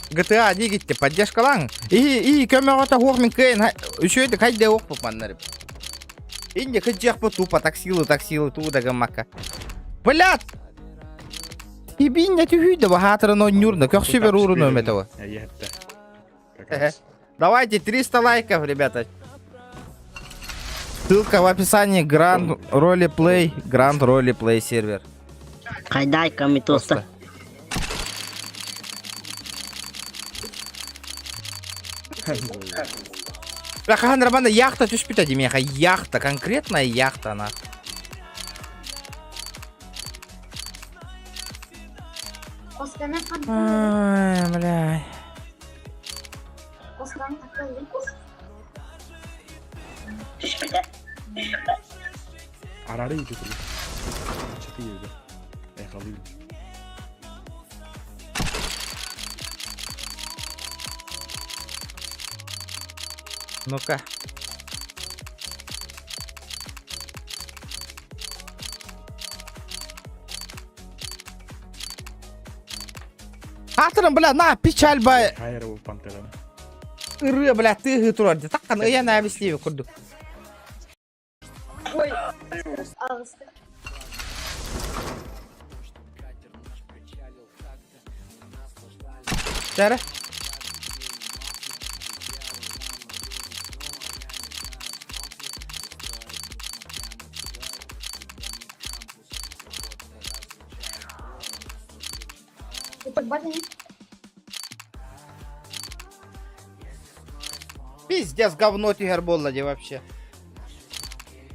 GTA диигитти поддержкалааҥ. И и көмөҕө хуох мин кыайын үчүгэйдик хайдыа уохпут манна ребят. Инде кыдьыахпыт тупо таксилы таксилы туу да гыммакка. Блядь! Ибинне түһүйдэ баһаатырын ойнуурна көхсүбэр ууруну өметево. Давайте 300 лайков, ребята. Ссылка в описании Grand Roleplay, Grand Roleplay сервер. Хайдай комитоста. Бля, хаһан Романа яхта түспүтэ димиэхэ яхта, конкретная яхта она. Ай, бля. Арары иди тула. Чаты иди. Эхалы. Ну-ка. Аатырын, бля, на, печаль бай. Хайра бу пантераны. Ырыа, бля, тыһы турар. Таккан ыйан әбистиби курдук. Чара. Пиздец, говно тигр буолла дии вообще.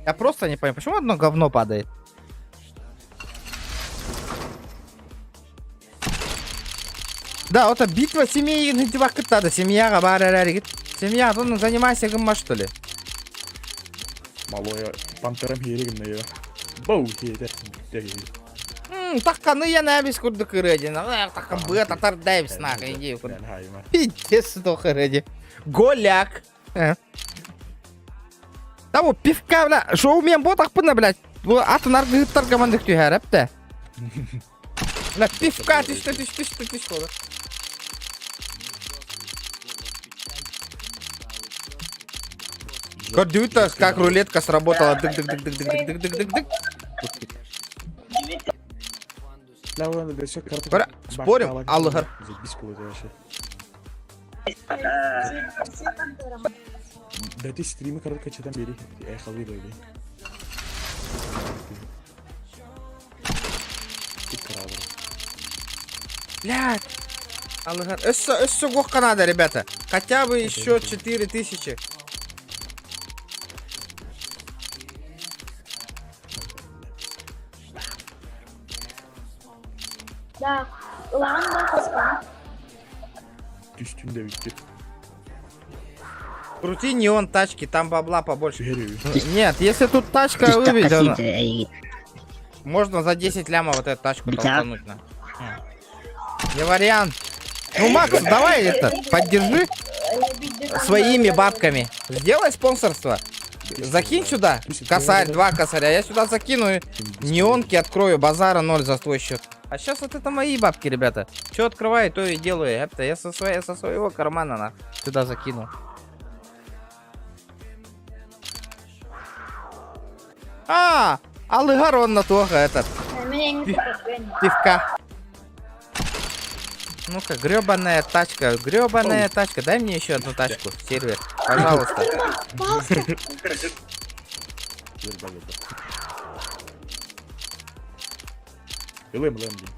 Я просто не понимаю, почему одно говно падает? Да, вот битва семьи кытта семьяға бар әрәрігіт. Семья, ну занимайся гымма что ли? Малой пантерам хиэригин ее. Боу хиэтер. Такканы я набис курдук ырыадин. Таккан быа татар дайбис нахуй иди курдук. Пиздец тохырыди. Голяк. Да вот пивка, бля, шоумен ботахпына, блядь. Бу атын аргыһыттар командык түһэр эптэ. Бля, пивка түстэ түстэ түстэ түстэ. Көрдүбүт как рулетка сработала. Дык дык дык дык дык дык дык дык дык. Бара, спорим, алыһар. Да ты стримы коротко читам бери. Эхалы бери. Блядь. Алыһар. Өссө, өссө гохка надо, ребята. Хотя бы еще 4000. Да. Ылаҕын да хоскоҕун. Түстүн да бүттү. Крути неон тачки, там бабла побольше. Түһэр Нет, если тут тачка Түстэ выведена, касыйда эйигин. можно за 10 лямов вот эту тачку Битя. толкануть. На. Не вариант. Ну, Макс, давай это, поддержи своими бабками. Сделай спонсорство. Закинь сюда. Косарь, два косаря. Я сюда закину и неонки открою. Базара ноль за твой счет. А сейчас вот это мои бабки, ребята. Что открываю, то и делаю. Это я со, своей, со своего кармана на, сюда закину. А, алыгар на того этот, Мин эҥин көппүн. пивка. Ну-ка, гребаная тачка, гребаная тачка. Дай мне еще одну тачку, сервер, пожалуйста. Ылым, ылым дии.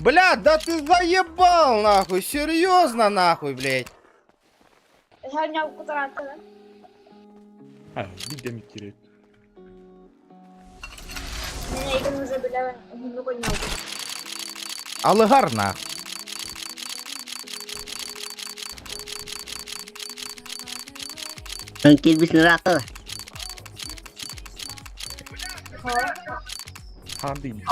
Бля, да ты заебал нахуй, серьезно нахуй, блядь. Эһэр кутарааттан. А, биир да киирет. Мин эйигин уже билэбин. Уһуннук ойнолбут. Алыгар нахуй. Киирбитин ыраата. Хаан Иккини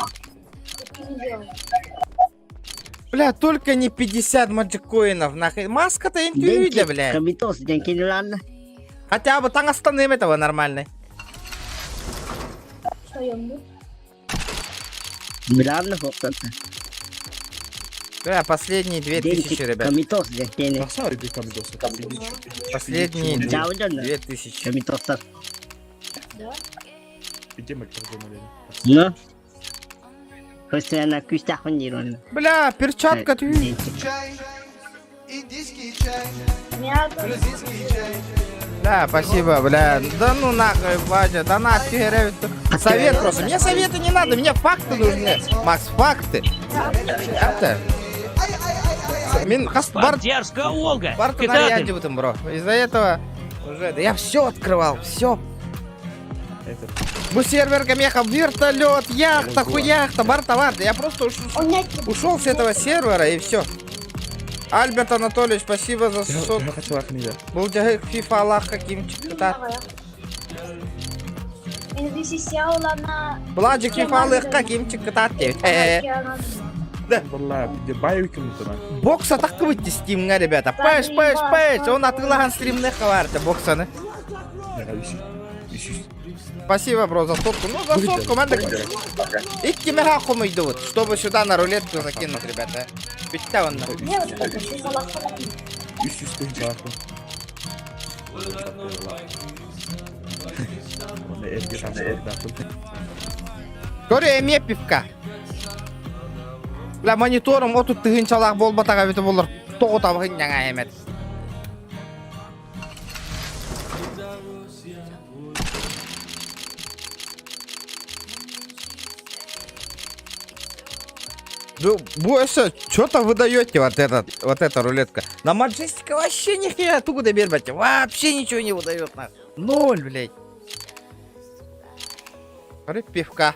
Бля, только не 50 маджикоинов, нахуй. Маска-то интуида, блядь. Комитос диэн кинилаанна. Хотя бы там остальным этого нормальный. Что ёмну? Билаанна хоқтатта. Бля, последние 2000, ребят. Комитос диэн кини. Тахсаар иди комитоса. Последние Чауден. 2000. Комитостар. Да? Иди микрофон Ну. Көстөна күстәхын диир Бля, перчатка ты. Чай, индийский чай, Меня тоже. грузинский чай. Да, спасибо, бля. Да ну нахуй, Вадя, да на, ты, Совет просто. Мне советы не надо, мне факты нужны. Макс, факты. Это. Мин хас бар Поддержка Олга. бар Кытаатын. бро. Из-за этого уже да я все открывал, все. Это Бу серверга меха вертолет, яхта, хуяхта, бар товар. Да я просто ушел с этого сервера и все. Альберт Анатольевич, спасибо за 600. Я хотела книга. Был FIFA Аллах каким-чик Инвестициялана. Бладжик FIFA Аллах каким-чик Валла, бай викимутана. Бокса так выйти стимга, ребята. Пэш, пэш, пэш. Он атылаған стримных хаварта боксаны. Спасибо, бро, за сотку. Ну, за сотку, надо. Икки мега идут, чтобы сюда на рулетку закинуть, ребята. Битте он. Үс үс тыһынчалаахпын. Оны эрге тахсыардаахпын. Көрө эме пивка. Бля, мониторум отут тыһынчалаах буолбатаҕа эбитэ буоллар тоҕо табыһын няҥа эмет. Ну, бу өссө, что-то вы даете вот этот, вот эта рулетка. На Маджестика вообще нихуя тугу добербать. Вообще ничего не выдает на. Ноль, блядь. Смотри, пивка.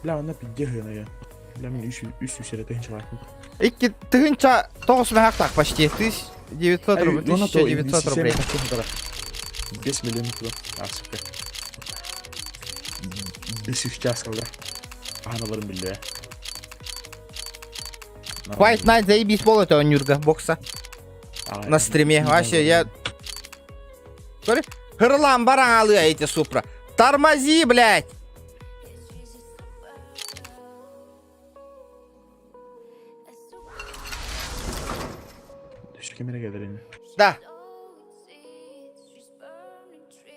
Бля, онно пиздец я. Бля, мин үс үс үс эрэ тыһынчалаахпын. Икки тыһынча тоҕус мөһөөх почти. 1900 рублей. 1900 рублей. 5 миллион туда. А, сука. Бес үс час kaldı. Аналарым билле. White Knight заебись пол этого Нюрга бокса. На стриме. Вообще, я... Смотри. Хырлам баран эти супра. Тормози, блядь! Түшкемере келер Да.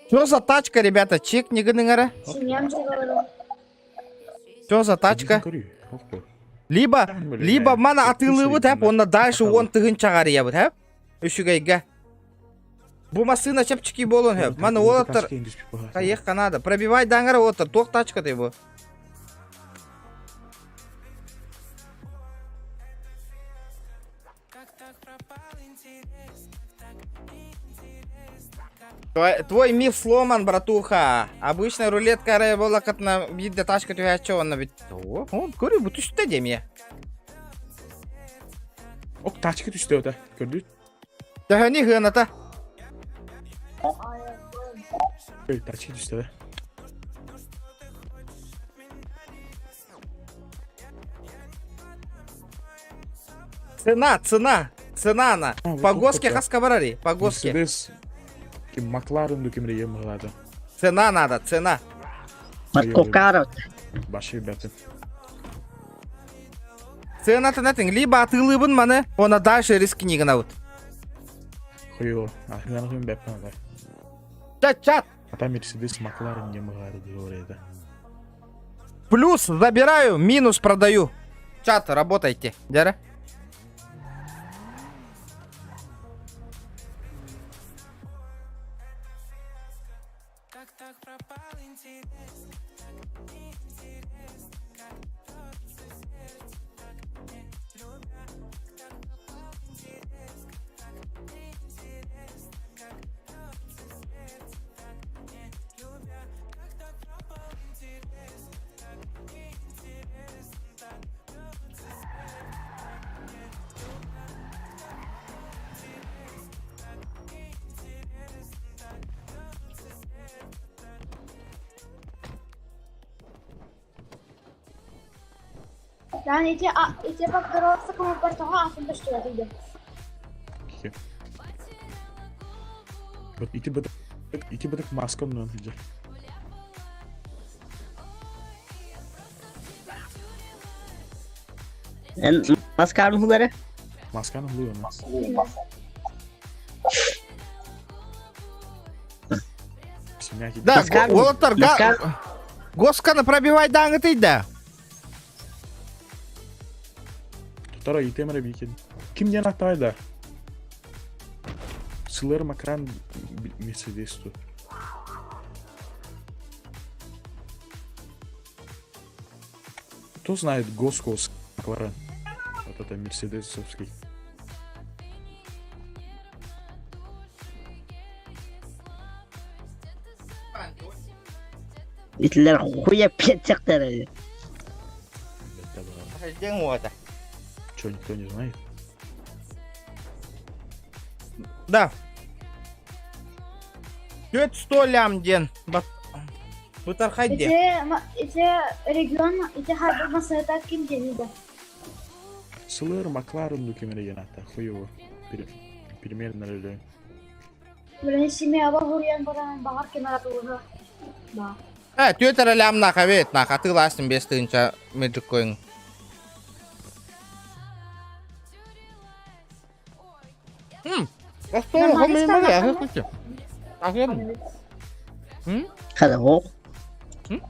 Что за тачка, ребята? Чек не гыныгара. Семьям говорю. Что за тачка? Либо, либо мана атылыбыт, хэп, онна дальше он тыһынчаҕа арыйабыт, хэп. Үчүгэйгэ. Бу массыына чэпчэки буолуон хэп. Мана уолаттар Поехка надо. Пробивай даңара оттар. Туох тачка ты бу. Твой миф сломан, братуха. Обычная рулетка эрэ буоллаххытына биирдэ ташка түһээччи уонна бүт. Он көрү бу түстэ диэмиэ. Ок тачка түстэ ота. Көрдүт? Төһөнү хыаната? Ой, тачка түстэ. Цена, цена, цена она. А, вот По тут госке пока. хаска барари, по госке. Мерседес ким Макларен ду ким регем мыглады. Цена надо, цена. Парковка Башы ребята. Цената нэтин, либо атыылыыбын маны, она дальше рискни гынабыт. Хуё, ахыган хуйм бэппен да. Чат, чат. Ата Мерседес Макларен не мыглады говорит. Плюс забираю, минус продаю. Чат, работайте. Дяра. Yani ити ити бакдоров кому портоҕо атын көстүбэт Кики. Вот ити быдык ити быдык маскам нон хиджа. Эн маскарын хулары? Масканы хулу она. Семяки. Да, Маскар- уолаттар, Маскар- Госканы пробивай даңытый да. Тутара итемре бикен. Ким ден атайда? Сылыр макран Мерседес ту. Кто знает Госко с Макларен? Вот это Мерседесовский. Итилер хуя петсектер. Че, никто не знает? Да. Төт сто лям ден. Бутархай ден. Ити регион ити харбы масата ким дениде. Сылыр Макларен ду кемере ата. Хуево. Примерно леле. Билен семьяба хуруйан баран багар кемера туга. Ба. Э, төт эрэ лям наха бет, наха тыластын бес тыынча Magic Coin. Остол Нормально хомын стало, бе, ахы Ахы. М? Хада хо. М?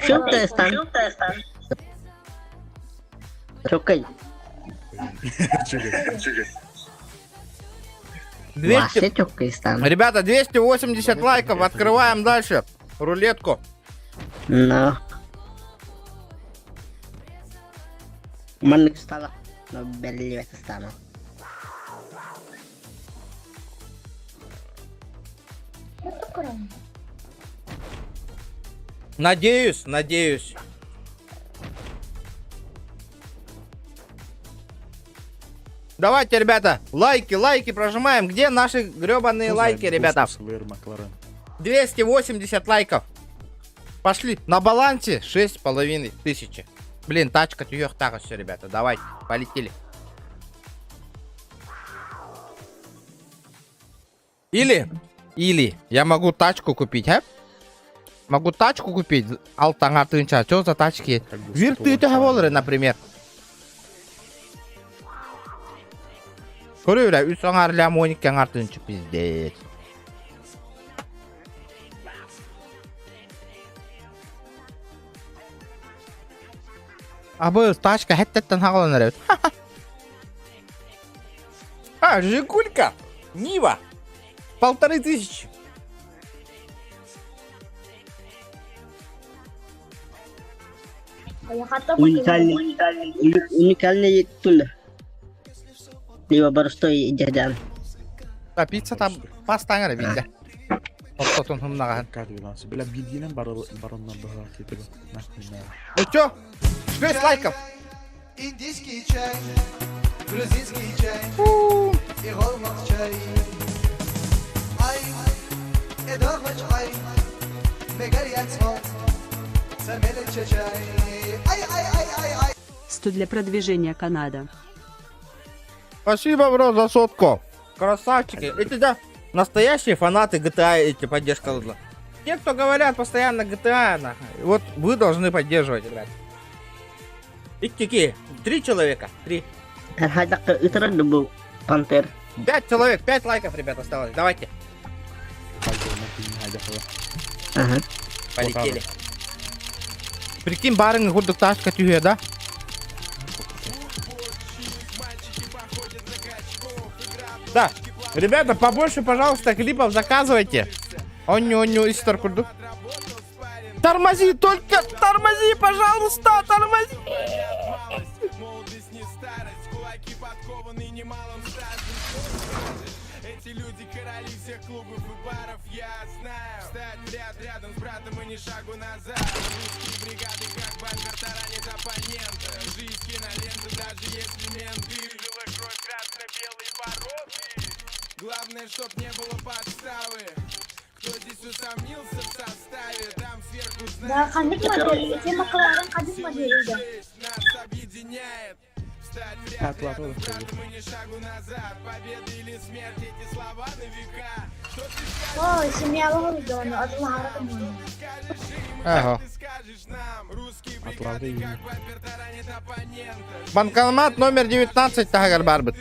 Шунта стан. Чокай. Чего? 200. Вообще чокай стан. Ребята, 280 лайков, открываем дальше рулетку. Но. Маннык стала. Но белли стана. Надеюсь, надеюсь. Давайте, ребята, лайки, лайки прожимаем. Где наши гребаные Кто знает лайки, ребята? Госко Сылыр Макларен? 280 лайков. Пошли. На балансе 6,5 тысячи. Блин, тачка тюёх все, ребята. Давайте, полетели. Или я могу тачку купить, а? Могу тачку купить. Алтаңа тынча. Что за тачки? Как бы Вирты что волры, например. Көрө үс аңар лям 12 аңар тынчы пиздец. Абы тачка хеттеттен хагаланар эбит. А, Жигулька, Нива, 1500. Хатта Уникальный. Уникальный тул. Либо боростой дьадьаан. А пицца там пастаҥ эрэ биирдэ. Ортотун хымнаҕаһын. Как Бля, биирдиинэн бароннар быһалаах типа. Ну чё? 6 лайков. Индийский чай, грузинский чай и чай. Ай, ай, Ай, ай, ай, ай, ай. 100 для продвижения Канада. Спасибо, бро, за сотку. Красавчики. Эти, да, настоящие фанаты GTA, эти поддержка лудла. Те, кто говорят постоянно GTA, нахуй, вот вы должны поддерживать, ребят. И какие? Три человека. Три. Пантер. Пять человек, пять лайков, ребят, осталось. Давайте. Ага. Полетели. Прикинь, барын курдук ташка түһүө, да? Да. Ребята, побольше, пожалуйста, клипов заказывайте. Оню, оню, истор курдук. Тормози, только тормози, пожалуйста, тормози. Да, ханнык модель, ити Макларен ханнык модель да. Ой, семья Лондона, Ага. Банкомат номер 19 таһыгар баарбыт.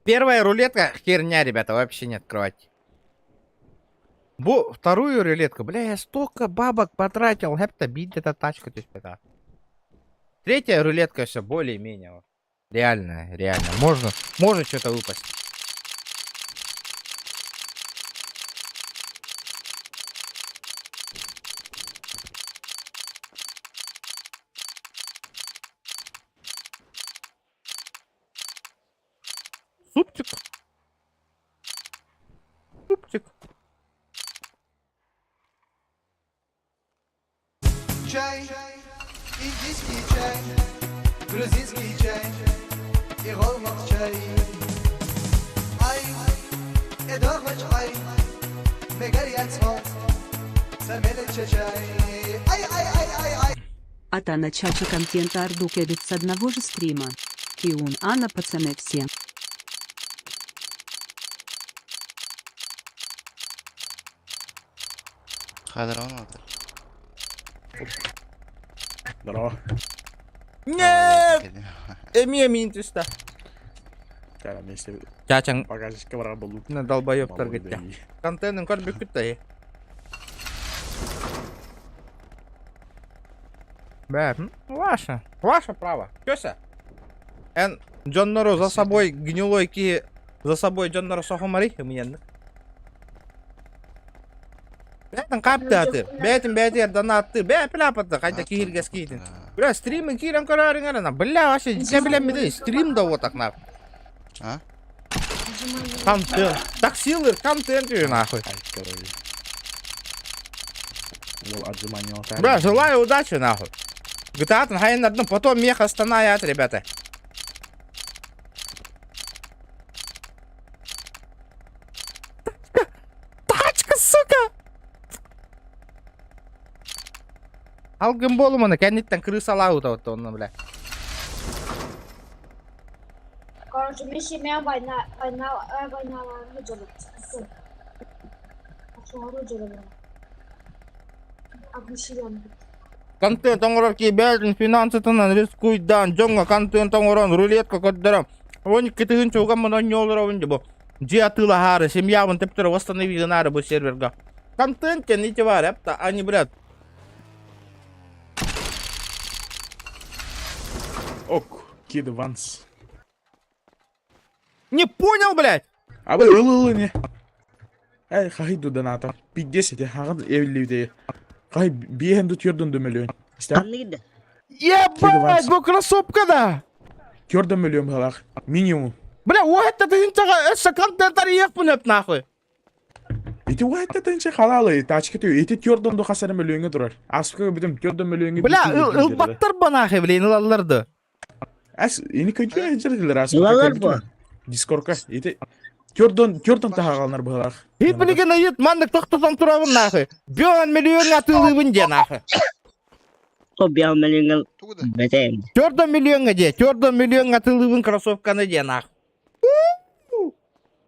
Первая рулетка херня, ребята, вообще не открывать. Бу вторую рулетку, бля, я столько бабок потратил, хэпта бить эта тачка, то есть это. Третья рулетка все более-менее. Вот. Реально, реально. Можно, может что-то выпасть. Супчик. Супчик. Чай, индийский чай, грузинский чай и чай. Ай, ай, Ай, ай, ай, ай, ай. Атана чача контента Ардукевич с одного же стрима. Киун Анна пацаны все. Здорово. Нет! Эми минтиста. Вместе Чачаң багажникке барар болду. на долбоебтар кетти. Контентин көрбүк күттэ. Бә, ваше. Ваше право. Кёся. Эн Джоннору за собой гнилой ки за собой Джоннору сохомари мне. Бәтин каптаты. Бәтин бәтер донатты. Бә пляпаты кайда киһиргес кийтин. Бля, стримы кирен көрөрүң Бля, вообще не билем бит стрим да вот так на. А? Контент. Таксилер, контент же нахуй. Бля, желаю удачи нахуй. GTA хайын одну, потом мех останаят, ребята. Тачка! Тачка, сука! Алгын болуманы, кәнниттен крыса лаута вот он, бля. Короче, ми семья война, война, война, Контент оҥорор киһи бэйэтин финансытынан рискуйдаан, дьоҥҥо контент оҥорон, рулетка көрдөрөн. Он кытыгын чуган онньуолоробун дьэ бу. Дьиэ атыылаһаары, семьябын төптөрө восстанови гынаары бу серверга. Контент диэн ити баар, эпта, они, блядь, Ок, кид ванс. Не понял, блядь? Абы ыл ыл не. Эй, хахи ду доната. Пиздец эти, хагын эвлибде. Хахи биэхэн ду тюрдөн дөмөлүөн. Истэ? Ханнык да? Ебать, бу кроссовка да! Тюрдөн мөлүөн быһалаах. Минимум. Бля, уһатта тыһынчаҕа өссө контент арыйыахпын өп нахуй. Ити уһатта тыһынча халаалы, тачка түү. Ити тюрдөн ду хасары мөлүөҥҥэ турар. Аспыка бүтүм тюрдөн мөлүөҥҥэ Бля, ылбаттар ба нахуй, блин, ылаллар да. Ас, ини көдьүө дьэрдилэр аспыка Ылаллар бу. Дискорка. Ити тюрдөн тюрдөн таһаҕаланар быһалаах. Хит билигин ыйыт маннык тохтотон турабын нахуй. Бөөн миллион атыылыыбын диэн нахуй. О, биал мөлүөҥҥэ бэтэм. Төрдөн миллионга дии, төрдөн миллионга атыылыыбын кроссовканы диэн нахуй.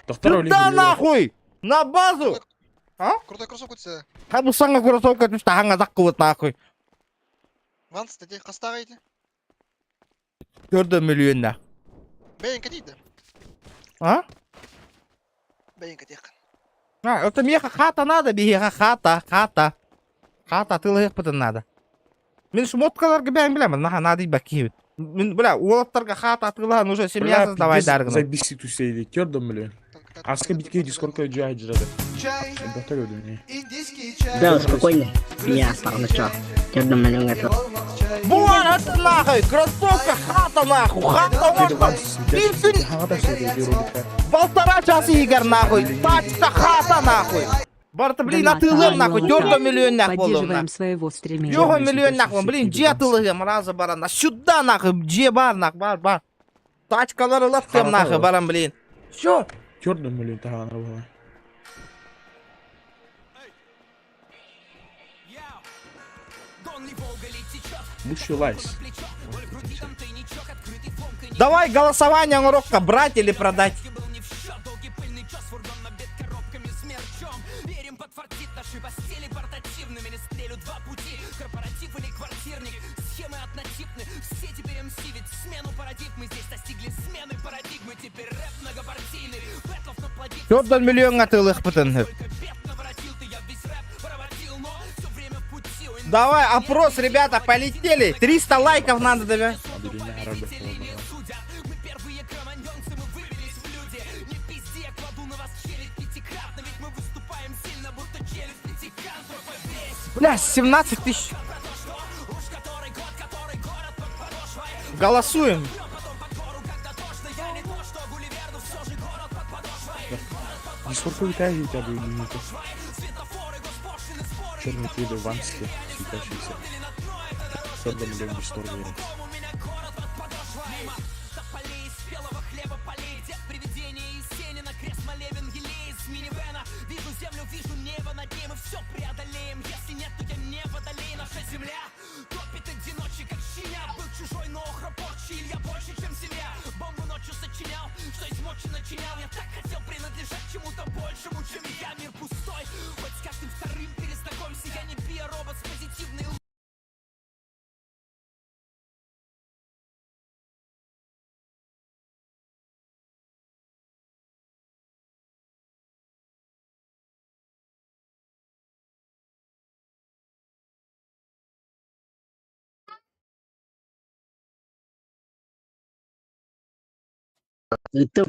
Доктор Сюда нахуй! На базу! А? Крутой кроссовка түсі. Ха бу саҥа кроссовка түс таһаҥа таккыбыт нахуй. Ванс, деді, қастағы еді? Төрдөн миллионна. Бэйэҥкэ дейді. А? Бэйэҥкэ диэххин. А, это миэхэ хата надо, биһиэхэ хата, хата. Хата атыылаһыахпытын надо. Мин шмоткаларга бэйэм билэмин, наха наадыйбат киһибин. Мин, бля, уолаттарга хата атыылаһан уже семья создавай даргына. Забиси тусейди, тёрдом миллион. Аска битке дискорка жаа жырады. Чай, Бата көрдүм. индийский чай. Да, спокойно. Я астағына чо. Төрдөн мөлүөҥҥэ И олмақ чай. Буар это нахуй, кроссовка хата нахуй, хата нахуй. Бир күн полтора часа игр нахуй, тачка хата нахуй. Барта, блин, атыылыам нахуй, төрдө миллион нах болдум Поддерживаем своего стримера. Його миллион нахуй, блин, дьиэ атыылыам раза баран, сюда нахуй, дьиэ бар нах, бар, бар. Тачкалар ылаттыам нахуй, баран, блин. Все. Төрдөн миллион таһаҕана буолар. Лучший лайс. Давай голосование урокка, брать или продать. Төрдөн миллионга атыылыахпытын сөп. Давай, опрос, ребята, полетели. 300 лайков надо добавить. Бля, 17 тысяч. Голосуем. Дискордка витая бүгүнү. Черный пиво вански светящийся. Төрдөн миллион дискорд берем. Ыытым.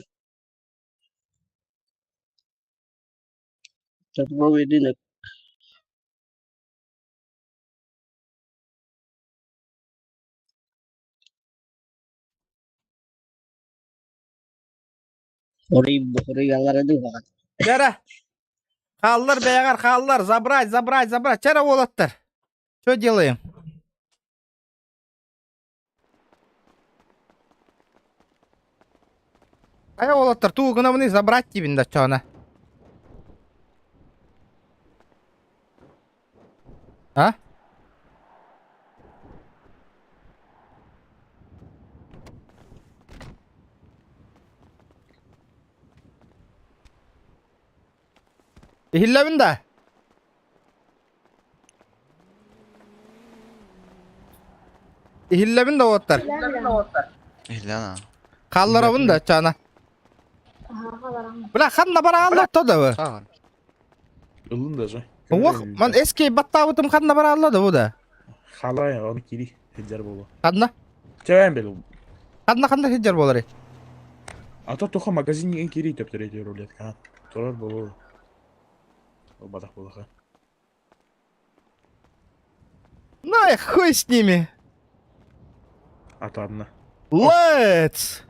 Рынок. Хоруй дуһаҕын. Чара. Хааллар бэйэҕэр хааллар. Забрать, забрать, забрать. Чара уолаттар. Что делаем? Хайа уолаттар туу гынабыный забрать диибин да чоона. А? Иһиллэбин да? Иһиллэбин да уоттар. Иһиллэн Хаалларабын да чаана. Бля, ханна бараалла то да Саҕан. Ылын даже. Уох, ман эски баттаабытым ханна бараалла да бу да. Халай, оны кири. Хеджер болу. Ханна? Чэвэн бел. Ханна ханна хиджер болары? А то тоха магазин кири төптөрө рулетка. Турар болу. Бадах булаха. Ну и хуй с ними. А то одна. Let's!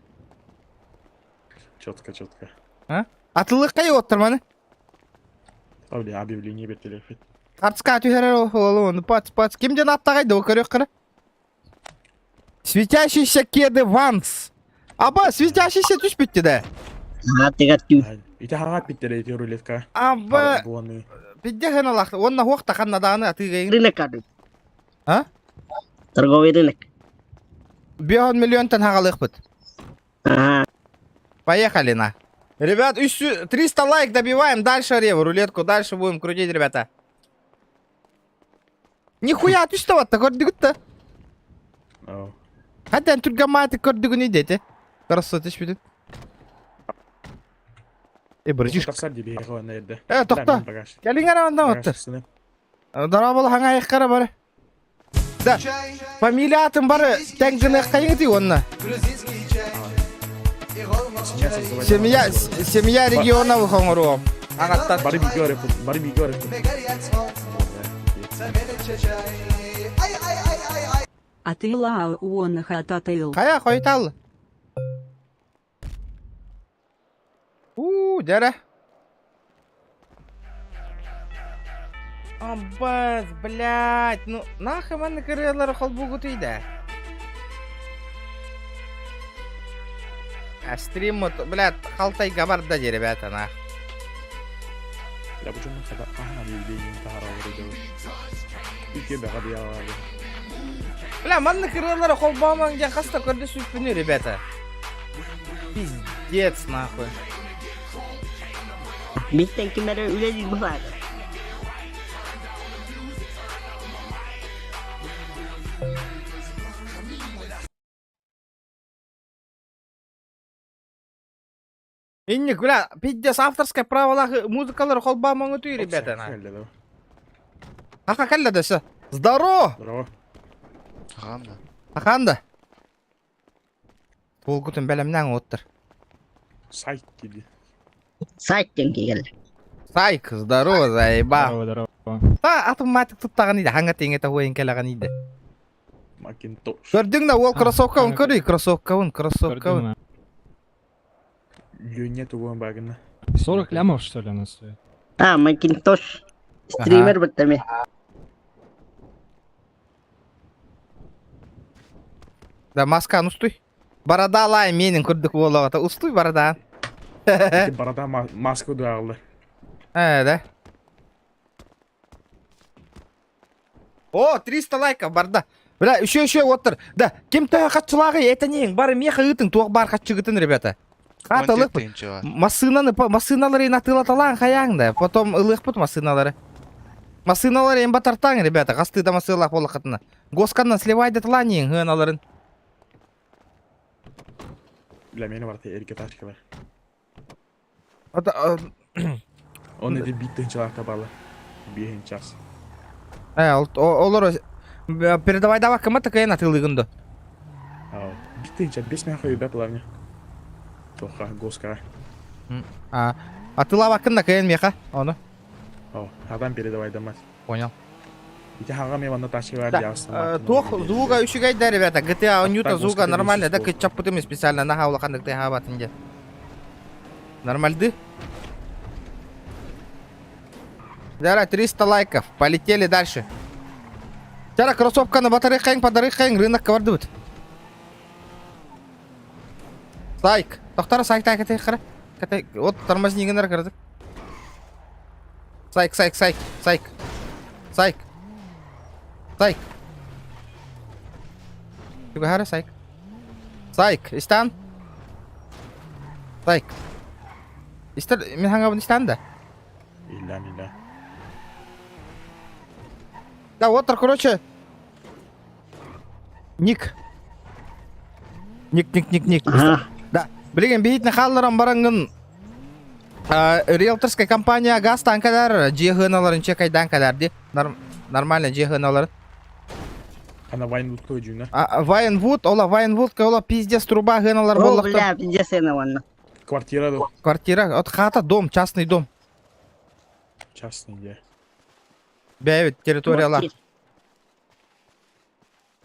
Четко, четко. Атылыкка оттыр маны. Обли объявление бертелер. Артска түһәрер ол пац пац. Кимден аттагайды о көрөк кара. Светящийся кеды Ванс. Аба, светящийся түспүттү да. А тыгар түү. Ити хаҕа питтере ити рулетка. Аба, Буаны. пидде хыналах. Онна хуакта ханнадааны атыгайын. Рынок ады. А? Торговый рынок. Бион миллионтан хагалык Ага. Поехали на. Ребят, 300 лайк добиваем. Дальше реву, рулетку дальше будем крутить, ребята. Нихуя, ты что, вот такой дыгут-то? Хотя тургаматы көрдүгүн идете. Красота түшпүтүн. Э, братишка. Э, тохто. Кэлиҥ эрэ онно оттор. Дорообол хаҥа айыккара бары. Да. Фамилия атын бары тэҥ гыныаххайыҥ онно. Семья, семья регионов хоҥоруом. Аҥаттар. Бары бигэ өрөппүт, бары бигэ өрөппүт. Атыла уонна хататыл. Хайа хойтал. У, дәрә. Аббас, блядь, ну нахуй манна кырыалар холбугутуй да. А стрим, блядь, халтайга барда дии, ребята, нах. Я бу дьонно хата хаһан объявление таһаараллар дьон. Үтүө бэҕэ диэҕэ. Бля, манна кырыалары холбоомоҥ диэн хаста көрдө сүүппүнү, ребята. Пиздец, нахуй. Биттен ким эрэ үлэлиир быһаары. Инник, бля, пиздец, авторское праволах музыкалар холбоомоҥ ребята, на. Аха, кэллэ да все. Здорово! Здорово. Ханда. Аханда. Тулгутун бэлэмнээн оттор. Сайт диди. Сайт диэн киирэллэр. Сайк, здорово, заеба. Здорово, здорово. Та автоматик туттаҕын иде, хаҥа тиҥэ таһуйын кэлэҕин иде. Макинтош. Көрдүҥ да уол кроссовкабын А, көрүй, кроссовкабын, кроссовкабын. Көрдүм, Лүнне тугуан багына. 40 лямов, что ли, она стоит? А, Макинтош. Стример быттами. Да масканы устуй. Борода лай менин көрдүк уолаҕата устуй борода. Ити барата маска дуағылы. Э, да. О, 300 лайков барда. Бля, еще еще оттыр. Да, ким төһө хаччылааҕый это нең, бары меха ыытыҥ, туох бар хаччыгытын, ребята. Хаталык Массыынаны, массыыналары атыылаталаан хайааҥ да. Потом ылыахпыт массыыналары. Массыыналары эм батартаң, ребята, хастыыда массыылаах буоллаххытына. Госканнан сливайдаталаан хыаналарын. Бля, мени барата эрге тачка бар. Ата, Оны де биттен чалақта балы. Биһин час. Э, олор передавай давай кыма такая атыылыгын да. Биттен ча 5 мен хойы бәп лавне. Тоха, госка. А, атыылаабаккын да кыйын меха, оны. О, адам передавай дамат. Понял. Ити хаға мен ванна тачка бар Да, ясна. Туох звуга үчүгэй да, ребята. GTA Ньюта Так, звуга госка нормально, да, десять кытчаппытым специально на хаулахандык ты хабатын де. Нормальды? Дара, 300 лайков. Полетели дальше. Тара, кроссовканы батарейкаң, подарыйкаң, рынок бардыбыт. Сайк. Тохтара, сайк, так, катай, қара. Катай, вот тормозни генер кырдык. Сайк, сайк, сайк, сайк. Сайк. Сайк. Тугахара, сайк. Сайк, истан. Сайк. Истер, мен хаңабын истан да. Илля, илля. Да, вот, короче. Ник. Ник, ник, ник, ник. Ага. Да. Билигин биһитин хаалларан бараҥҥын риэлторская компания газтан кадар дьиэ сыаналарын чекайдаан кадар ди. Нормально дьиэ сыаналарын. Ана Вайнвудка өдүүнэ. Вайнвуд, ола Вайнвудка ола пиздец труба сыаналар О, буоллахтар. бля, пиздец сына ванна. Квартира ду. Квартира, от хата, дом, частный дом. Частный, где. Бэйбит, территорияла.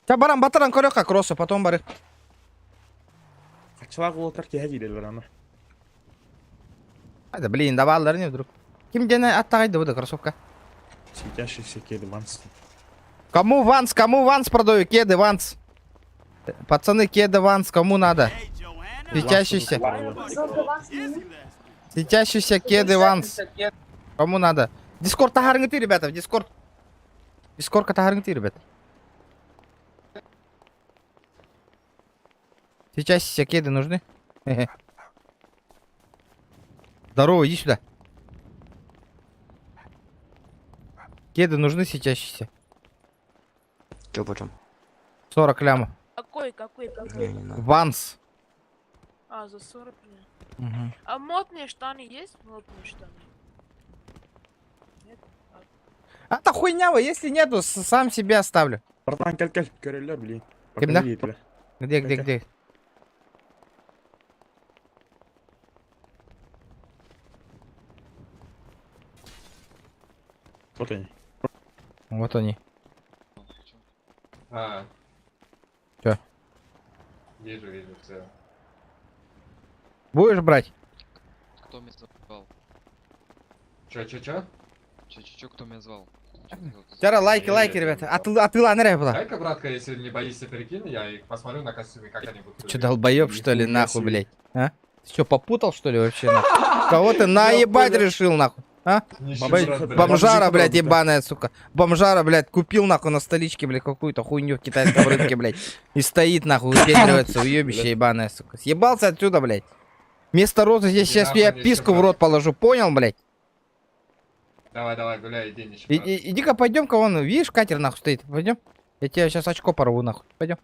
Та баран батаран көрө кросса, потом бары. Хачылаах уолаттар киһэ киирэллэр аны. Да блин, даваллар не вдруг. Ким дена аттагайды буду кроссовка. Светящиеся кеды Ванс. Кому Ванс продаю? Кеды Ванс. Пацаны, кеды Ванс, кому надо? Светящийся. Светящийся кеды Ванс. Кому надо? Дискорд таһаарыҥ ребята, в Дискорд. Дискорд таһаарыҥ ребята. Светящиеся кеды нужны? Здорово, иди сюда. Кеды нужны светящиеся? Че почем? 40 лямов. Какой, какой, какой? Ванс. А, за 40 мне. Мгм. А модные штаны есть? Модные штаны. Нет? А то хуйня, вы, если нету, сам себе оставлю. Братан, кел-кел, көрөллөр, блин. Кимде? Покажи тебе. Где, где, где? Вот они. Вот они. А. Чё? Вижу, вижу, все. Будешь брать? Кто меня звал? Чё, чё, чё? Чё, чё, чё, кто меня звал? Вчера лайки, лайки, ребята. Атыла, ныряй была. Дай-ка, братка, если не боишься, перекинь, я их посмотрю на костюме, как они будут. Ты чё, долбоеб, что ли, нахуй, блядь? А? Ты чё, попутал, что ли, вообще, нахуй? Кого ты наебать решил, нахуй? А? Бомжара, блядь, ебаная, сука. Бомжара, блядь, купил, нахуй, на столичке, блядь, какую-то хуйню в китайском рынке, блядь. И стоит, нахуй, выпендривается, уебище ебаная, сука. Съебался отсюда, блядь. Вместо розы здесь сейчас я писку в рот положу, понял, блядь? Давай, давай, гуляй, иди, нищеброд. Иди-ка, пойдем-ка, вон, видишь, катер, нахуй, стоит. Пойдем. Я тебе сейчас очко порву, нахуй. Пойдем.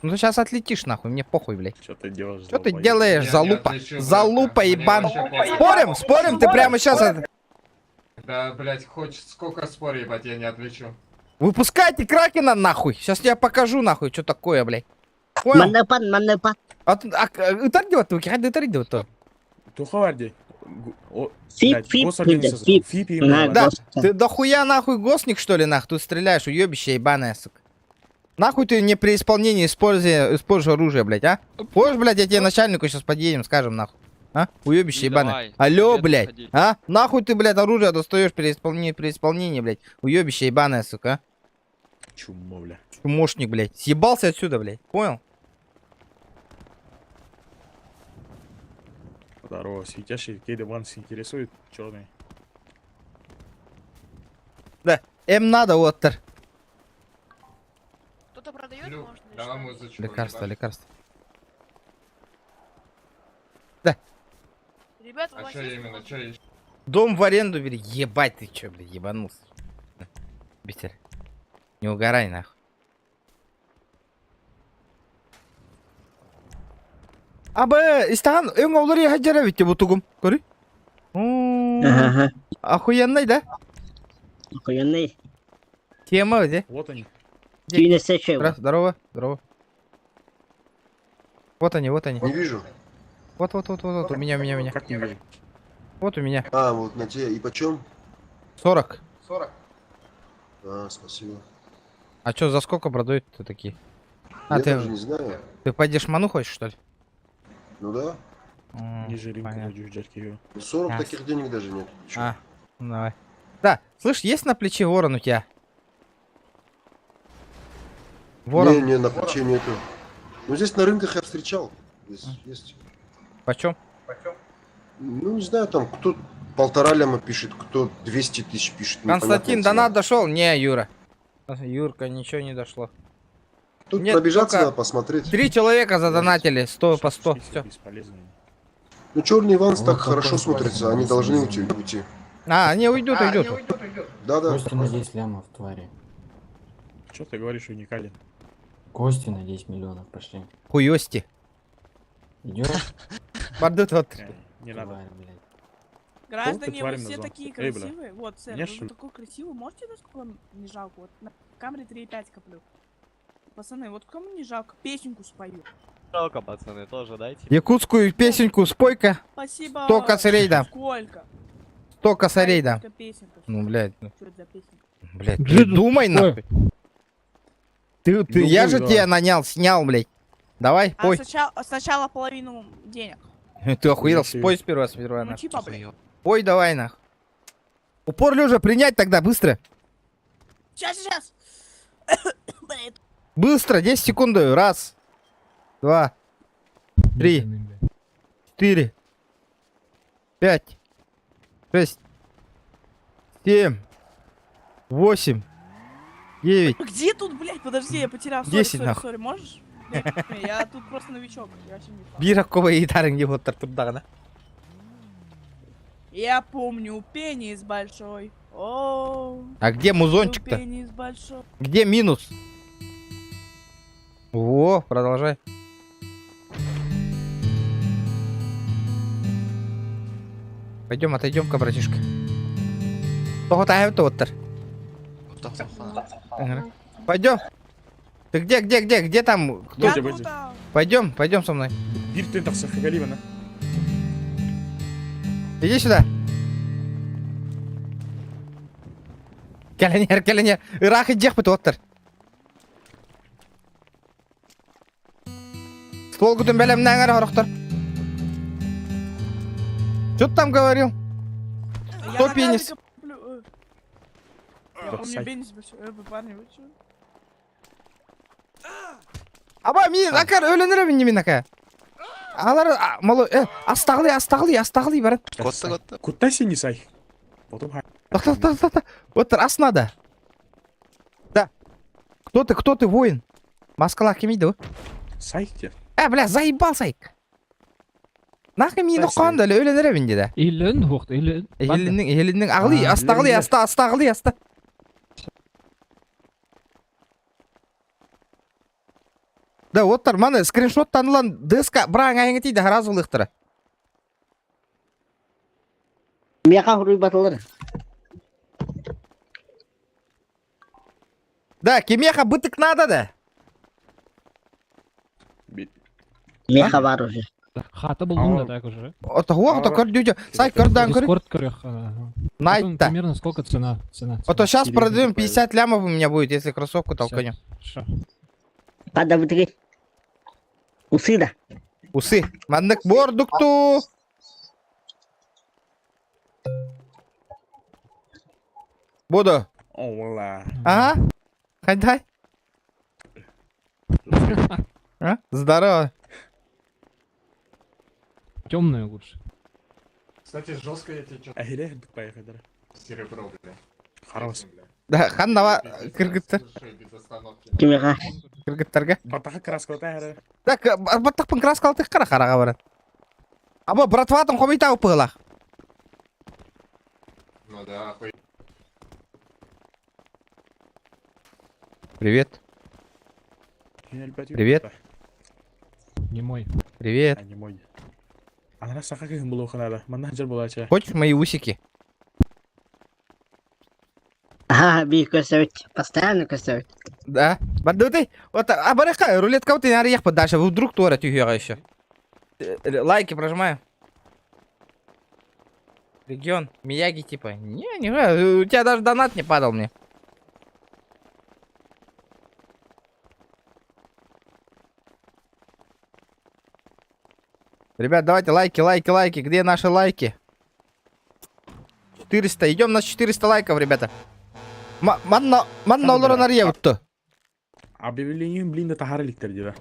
Ну ты сейчас отлетишь, нахуй, мне похуй, блядь. Что ты делаешь? Что ты делаешь, залупа? Залупа, ебан. Спорим, спорим, ты прямо сейчас... Да, блядь, хоть сколько спорь, ебать, я не отлечу. Выпускайте Кракена, нахуй. Сейчас я покажу, нахуй, что такое, блядь. Понял? Манапат, манапат. А, ытар делать, ты делать то. Тухаварди. Фип, фип, фип, фип. Да, ты дохуя нахуй госник, что ли, нахуй? Тут стреляешь, уебище ебаная, сука. Нахуй ты не при исполнении используешь оружие, блядь, а? Хочешь, блядь, я тебе начальнику сейчас подъедем, скажем, нахуй. А? Уебище ебаное. Алло, блядь, а? Нахуй ты, блядь, оружие достаешь при исполнении, блядь. Уебище ебаное, сука, а? Чумо, бля. Чумошник, блядь. Съебался отсюда, блядь. Понял? Здорово, светящий кеды Ванс интересует, черный. Да, им надо, Оттер. Кто-то продает, можно? Давай музычку. Лекарство, лекарство. Да. Ребята, а что именно, что еще? Дом в аренду бери. Ебать ты чё, блядь, ебанулся. Битер. Не угорай, нахуй. Абы, истан, өң олар я хаджара ведь бутугум. Көрі? Охуенный, да? Охуенный. Тема где? Вот они. Здорово, здорово. Вот они, вот они. Не вижу. Вот, вот, вот, вот, вот, у меня, у меня, у меня. Как не вижу? Вот у меня. А, вот на те. И почем? 40. 40. А, спасибо. А чё, за сколько продают-то такие? А, Я ты, даже не знаю. Ты по дешману хочешь, что ли? Ну да. Ниже рынка 40 таких денег даже нет. А, ну давай. Да, слышь, есть на плече ворон у тебя? Ворон? Не, не, на плече нету. Ну здесь на рынках я встречал. Здесь есть. Почем? Ну не знаю, там кто 1,5 ляма пишет, кто 200 тысяч пишет. Константин, донат дошел? Не, Юра. Юрка, ничего не дошло. Тут Нет, пробежаться надо посмотреть. 3 человека задонатили, 100 по 100. Все. Ну черный Ванс так хорошо смотрится, они должны уйти. А, они уйдут, уйдут. Да, да. Кости на 10 лямов, твари. Что ты говоришь, уникален? Кости на 10 миллионов пошли. Хуёсти. Идешь? Пардут вот. Не надо. Граждане, вы все такие красивые. Вот, сэр, вы такой красивый. Можете, насколько вам не жалко? Вот на камере 3,5 коплю. Пацаны, вот кому не жалко, песенку спою. Жалко, пацаны, тоже дайте. Якутскую песенку спой-ка. Спасибо. 100 косарей дам. Сколько? 100 косарей дам. Сколько песенка? Ну, блядь, ну, Что это за песенка? блядь, ты думай нахуй. Ты, ты, я Думай, же да. тебя нанял, снял, блядь. Давай, А пой. сначала, сначала половину денег. Ты охуел, Ничего. спой сперва, сперва, Ну нахуй. типа, блядь. Пой давай, нахуй. Упор лежа принять тогда, быстро. Сейчас, сейчас. Блядь. Быстро, 10 секунд даю. Раз, два, три, четыре, пять, шесть, семь, восемь, девять. Где тут, блядь, подожди, я потерял. Sorry, 10 sorry, нахуй. sorry, можешь? Блядь, Я тут просто новичок. Я вообще не Биир оккобай итарың деп оттар турдағына. Я помню пенис большой. О, А где музончик-то? Пенис большой. Где минус? Во, продолжай. Пойдем, отойдем-ка, братишка. Тоғытайып оттар. Ага. Пойдем. Ты где, где, где, где там? Кто? Я Пойдем, тут, пойдем. а, Пойдем, пойдем со мной. Биир тахса хагалибана. Иди сюда. Кэлэн кэлэн иһэр. Ыраах идиэхпит оттар. Ствол күтүн бэлэмнээҥ эрэ сорохтор. Что ты там говорил? я Кто на пенис? карлика куплю, э. Я Да, помню сай. пенис большой. Э, вы, парни, вы чё? Аба, мин, акар, өлөн эрэ мин ака. Алар, мало, э, астағылый, астағылый, астағылый, баран. Куда сени сай? Потом Так, так, так, так, так. Вот ас надо. Да. Кто ты, воин? Маскалаах кимий да? сай где? Э, бля, заебал сайк. Нахы мин Сай, сай. оққан да өлөн эрэ мин да. Илен хуқты, илен. Элиннің, элиннің, ағылый, А, астағылый, илиннің. аста, астағылый, аста. Да, оттар, маны скриншоттан ылан ДСК быраң айыңы тиді, разы ұлықтыра. Мияка хуруй батылыр. Да, кимеха бытык надо да. Меха бар уже. Хата был да так уже. Ото хуақ, то көрдү, сай көрдан көр. Дискорд көрөх. Найт-то. Примерно сколько цена? Цена. А то сейчас Или продаем покупаю. 50 лямов у меня будет, если кроссовку толканем. Хорошо. Када бутыгы. Усы да. Усы. Маннык бордукту. Буду. Ола. Ага. Хайдай. А? Здорово. Темную лучше. Кстати, жестко я тебе что-то Ахире поехали. серебро, бля. Хорош. Бля. Да, ханнава Пиздец, кыргыттар. слушай, без остановки. Кимеха. Кыргыттарга. Батаха краска тахара. Так, баттақпын краскалы қара қараға барат. Аба, братватын қомита ұпығылақ. Ну да, охуенно. Привет. Привет. Не мой. Привет. А не мой. Ана саха кыһын булуохха надо. Манна жар булача. Хочешь мои усики? Ага, би көсөбүт. Постоянно көсөбүт. Да. Бардыты. Вот, а барыха, рулетка вот и надо ехать дальше. Вдруг тура тюхера еще. Лайки прожимаю. Регион. Мияги типа. Не, не, у тебя даже донат не падал мне. Ребят, давайте лайки, лайки, лайки. Где наши лайки? 400. Идем на 400 лайков, ребята. Манна, манна олорон арыйабыт Объявление блин да тахара ликтер дира.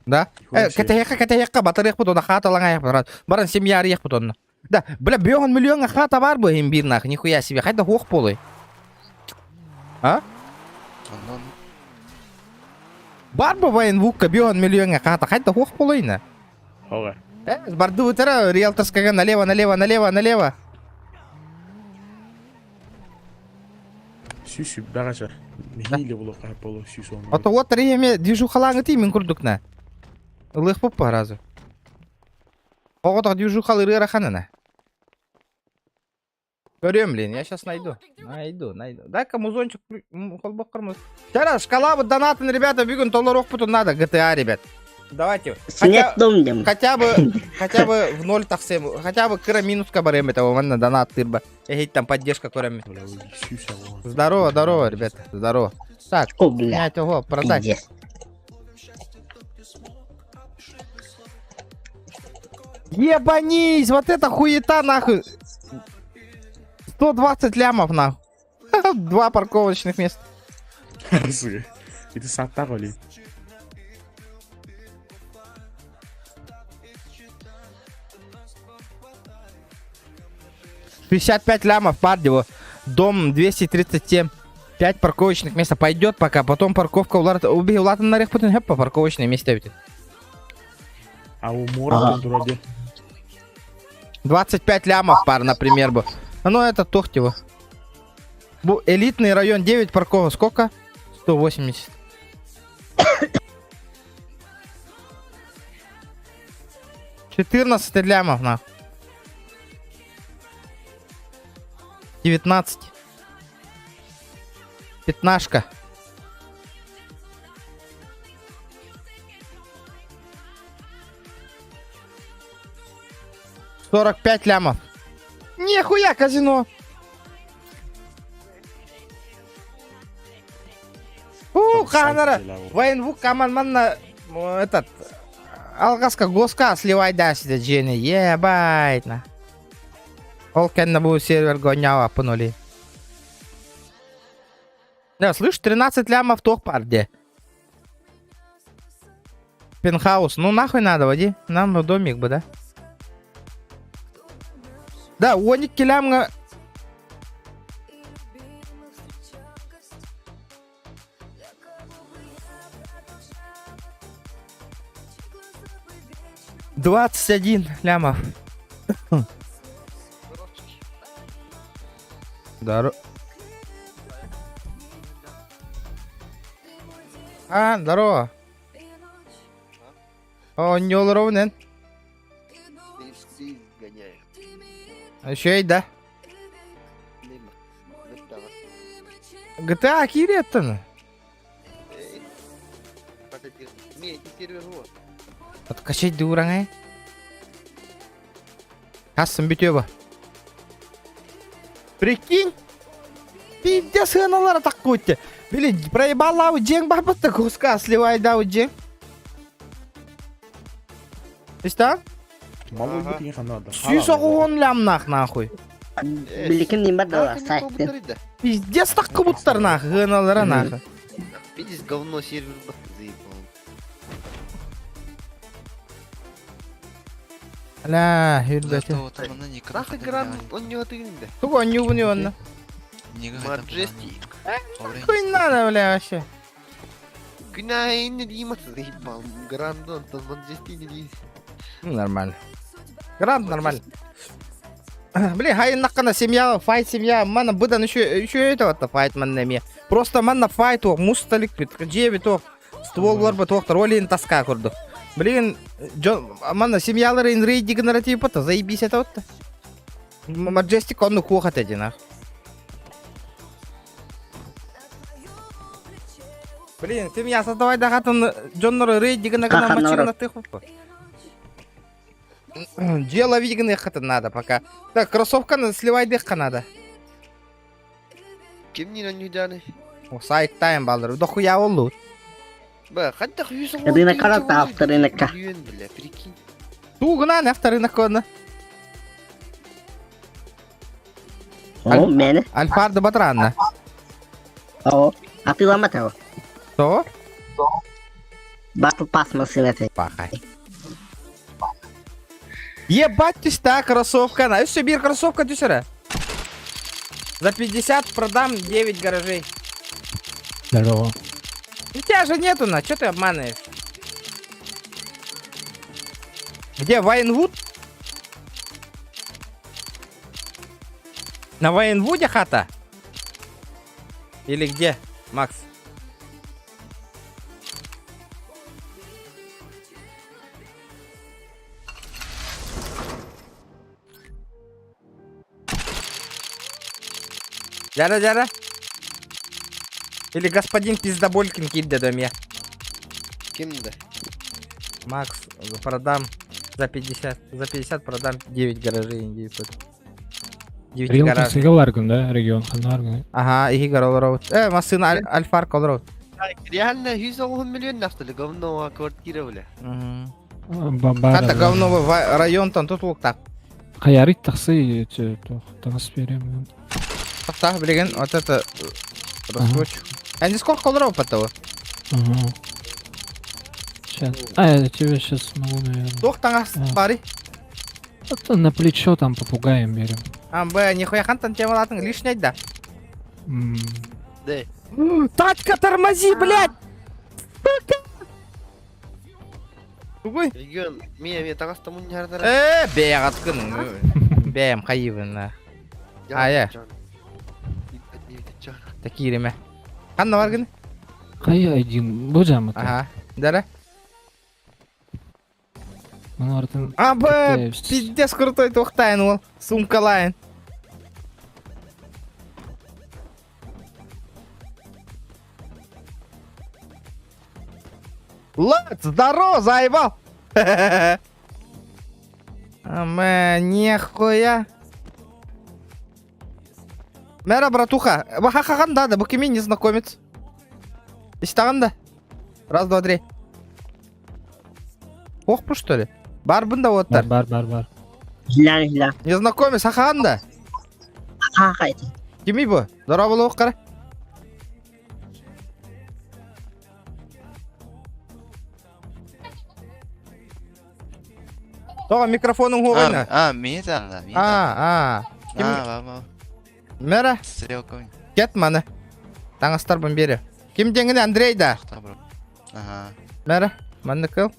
Да? Нихуя Э, себе. кэтэһиэххэ, кэтэһиэххэ, батарыахпыт, онно хаата ылаҥ айах баран. Баран семья арыйахпыт онно. Да, бля, бьён миллион хата бар бу им бир нах, нихуя себе. Хайда хуох полый. А? Бар бу воен вукка бьён миллион хата, хайда хуох полый на. Хога. Э, барды утара риэлторская налево, налево, налево, налево. Сүүсү багача. Нихиле булуохха болу сүүс он. А то вот реме движухалаңы ти мин курдук на. Ылых поппа разу. Ого движухалы рыраханына. Көрем, блин, я сейчас найду. Найду, найду. Дай-ка музончик холбок кормыз. Сейчас, шкала вот донатын, ребята, бүгін толор оқпыту надо, GTA, ребят. Давайте. Снять дом дем. Хотя бы, хотя бы в ноль тахсем, хотя бы кыра минуска барем этого, манна донат тырба. Эй, там поддержка көрөм. Здорово, здорово, ребята, здорово. Так, О, бля. снять, ого, продать. Пиздец. Ебанись, вот это хуета нахуй. 120 лямов нахуй. Два парковочных места. Сука. Ити саттах оли. 55 лямов, парни, его. Дом 237. 5 парковочных мест. Пойдет пока, потом парковка улар... Убей, улатын нарых потом по парковочное место ведь. А у мора вроде. 25 лямов пар, например, бы. Ну, это Тохтево. Бу, элитный район 9 парковок. Сколько? 180. 14 лямов, на. 19. Пятнашка. 45 лямов. Нихуя казино. У, ханара. Военвук коман манна этот алгаска госка сливай да сюда джени. Ебать на. Ол кэннэ бу сервер гонява панули. Да, слышь, 13 лямов тох парде. Пентхаус. Ну нахуй надо, води. Нам бы домик бы, да? Да, оник килямга. 21 лямов. Здорово. А, здорово. О, не ровнен. Еще и да. GTA кииреттен. Откачать дураҥай. Хасын бүтүө Прикинь? Пиздец сыаналара таккуйте. Блин, проебала день бабата куска сливай да день. Иста? Малый бутин ханада. Сүүс оҕуон лямнах нахуй. Биликин ним бар да сайтын. Пиздец таккубуттар нахуй, сыаналара нахуй. Видишь, говно сервер заебал. Ля, үрбәте. Нахуй гран, он не отыгран, да? Тугу онньугун онна. Маджестик. Хуй надо, бля, вообще. Күнә не заебал. Грандон, там Маджести не дейсің. Ну, нормально. Гранд нормально. Блин, хай накана семья, файт семья, мана быдан еще еще этого-то файт манна ме. Просто манна файт о, мусталик бит, жеби то, ствол бар тоқтар, олин таска курду. Блин, Джон, манна семьялары ин рейди генератив пата, заебись это вот. Маджестик он кухат эти нах. Блин, ты меня создавай дагатын Джоннор рейди гена машина ты Дело видно это надо пока. Так, кроссовка на сливай дыхка надо. Ким не на нюдяны? Сайк тайм балдыр. Дохуя олу. Ба, хадда хуйсың. Рынок карата авторынокка. Бля, прикинь. Тугунан авторынок конна. О, мене. Альфарда Батранна. О, атылама того. То? Батл пас машина Пахай. Ебать ты та кроссовка. На, все, бир кроссовка түсірі. За 50 продам 9 гаражей. Здорово. У тебя же нету, на, что ты обманываешь? Где, Вайнвуд? На Вайнвуде хата? Или где, Макс? Жара, жара. Или господин Пиздоболькин кидде доме. Кимді? Макс, продам за 50. За 50 продам 9 гаражей индейцев. 9 Регион гараж. Кырсыга баргын да, регион ханна Ага, ихи олоробут. Э, массыына Аль- Альфарк олоробут. Реально 110 миллион нафтали, говно квартира, бля. Хата говно районтан тут луктак. Хаярит тахсы тагыс берем. Тахтах билеген вот это раскручу. А не сколько олоров того? Ага. Сейчас. А, я тебе сейчас могу, наверное. Туох таңас бары. Это на плечо там попугаем берем. А, б, нихуя хантан темалатын лишний да. Да. Тачка, тормози, блядь! Сука! Тугуй. Регион, мия, мия, тагас тому не хардара. Э, бэйгаткын. Бэйм хайыбын. Ая. Такиреме. Ханна баргын? Хай айдин, бу жамы. Ага. Дара. Мына артын. А, б, пиздец крутой тухтайн ол. Сумкалайн. Лад, здорово, заебал! Мэ, нехуя. Мэра, братуха, бахахаган да, да, букими незнакомец. Истаган да. Раз, два, три. Ох, что ли? Барбын да вот Бар, бар, бар, бар. Хилля, хилля. Незнакомец, хахаган да. Ха-ха, Кими бу? Здорово, болуқ қара. Тоға микрофонун хуғайна. А, ми там, да, ми А, а. Ким... А, ба, Мэра. Стрелка. Кет маны. Таңастар бун бери. Ким деңгini Андрей да. Ага. Мэра, манны кыл.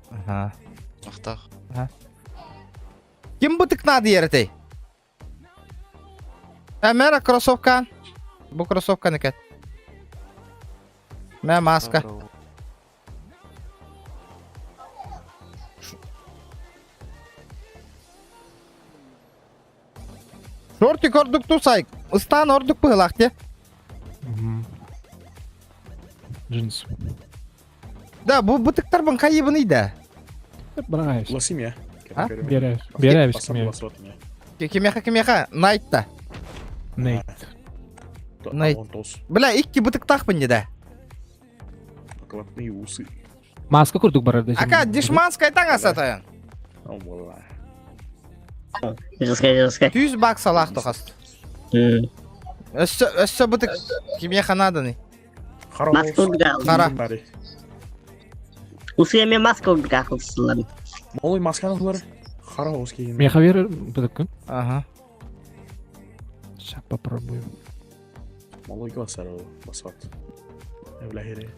Ага. Мактак. Ага. Ким бутык надо еретей? Ә, мэра кроссовка. Бу кроссовканы кет. Мә маска. Шортик ордук тусайк. Ыстан ордук пыгылак те. Джинс. Да, бу бутыктар бун кайыбын иде. Брайс. Лосимия. А? Беребиз. Беребиз кимге. Кимеха кимеха Найтта. Нейт. Найт. Бля, икки бутыктахпын деде. Покладные усы. Маска курдук барар да. Ака, дешманская таң асатайын. Жескай, жескай. Түз бакс алақ тоқаст. Өссө, өссө бутык кимеха наданы. Маска урдук. Қара. Усы эме маска урдук акылсызлар. Молой масканы булар. Хара ос кейин. Меха бер бутык. Ага. Сейчас попробуем. Молой басар басат. Эвлахире.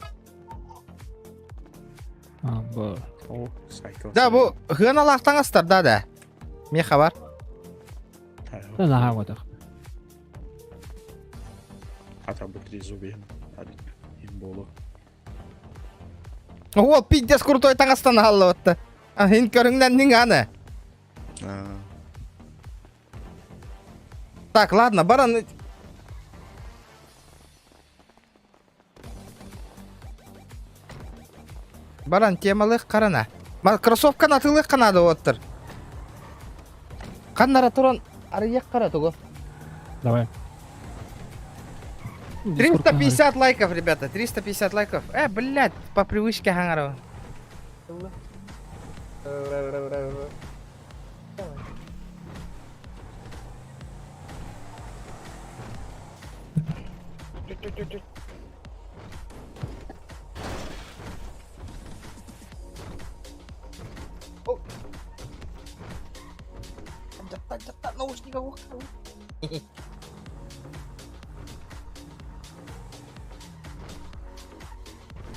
А, бу. О, сайко. Да, бу хыан алақ астар да да. Меха бар. Да, на вот так. Ата бу три зубы. Имболу. Ол пиздец крутой таңастан алды отты. Хин көріңнен нің аны. Так, ладно, баран... Баран темалық қарана. Кроссовканы атылық қанады оттыр. Қаннара туран арыяқ қара тугу. Давай. 350 лайков, ребята, 350 лайков. Э, блядь, по привычке хангарова.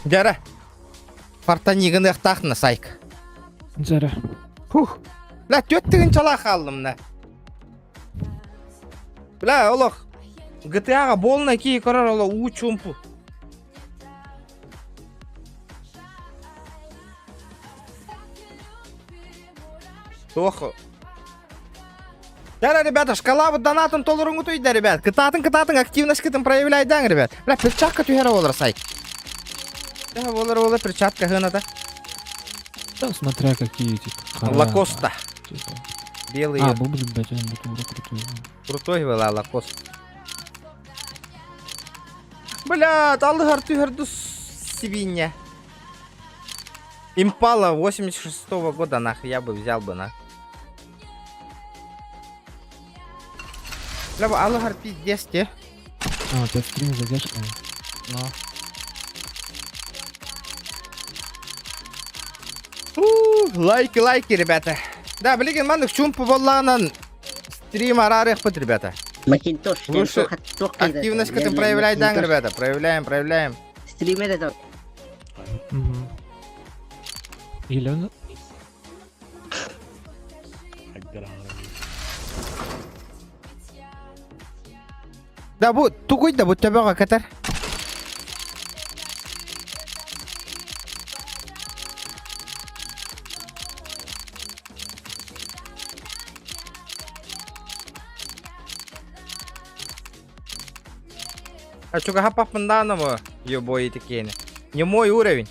Жара. Фартанигын ықтақны сайк. Жара. Фух. Ла төттігін чала қалдым на. Бля, олох. GTA-ға болна ки көрөр оло уу чумпу. Тохо. Да, ребята, шкала вот донатом толорун да, ребят. Кытатын, кытатын, активность кытын проявляй дан, ребят. Бля, перчатка түһәрі олар сайт. Төһө буолар буола перчатка хыната? Да, смотря какие, типа. Хара, Лакоста. Типа. Белые. А, был, блядь, он был крутой. Крутой была Лакост. Бля, алыгар түһэрду свинья. Импала 86-го года, нах, я бы взял бы, на. Бля, алыгар пиздец, те. А, у тебя стрим задержка. Ну. У, Лайки, лайки, ребята. Да, блин, маннык чумпу боллаанан стрим араарыахпыт, ребята. Макинтош. Лучше активность к этому проявляй, да, ребята. Проявляем, проявляем. Стример это. Угу. Елена? Да бу тугуй да бу төбөҕө кэтэр. А чугаһа паппындаанамы ебой итикиэни. Не мой уровень.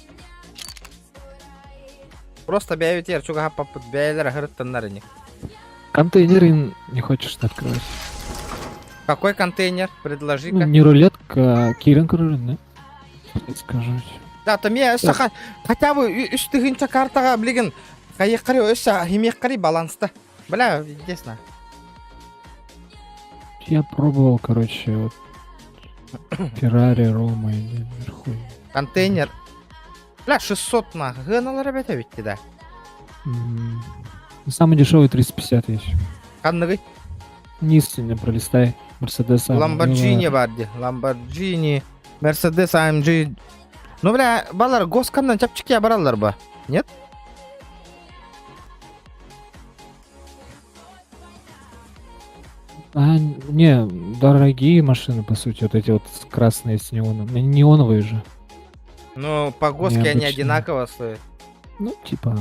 Просто бэйбитигэр чугаһаппаппыт бэйэлэр аһырыттаннар ини. Контейнеры не хочешь открывать? Какой контейнер? Предложи-ка. Ну, не рулетка, а Кирин да? Скажу. Да, то мне өссө хотя бы үс тыһыынча картаҕа билигин хайыаххарый өссө химиэххарый баланста. Бля, интересно. Я пробовал, короче, вот Феррари, Рома или вверху. Контейнер. Бля, 600 нах. Гыналар эбэтэ битти да. М, Самый дешевый 350 есть. Ханныгый? Низ не пролистай. Мерседес Ламборджини бар ди. Ламборджини, Мерседес AMG. Ну, бля, балар госканнан чапчики бараллар ба. Нет? А, не, дорогие машины, по сути, вот эти вот красные с неоном. Они неоновые же. Ну, по госке они Необычные. одинаково стоят. Ну, типа...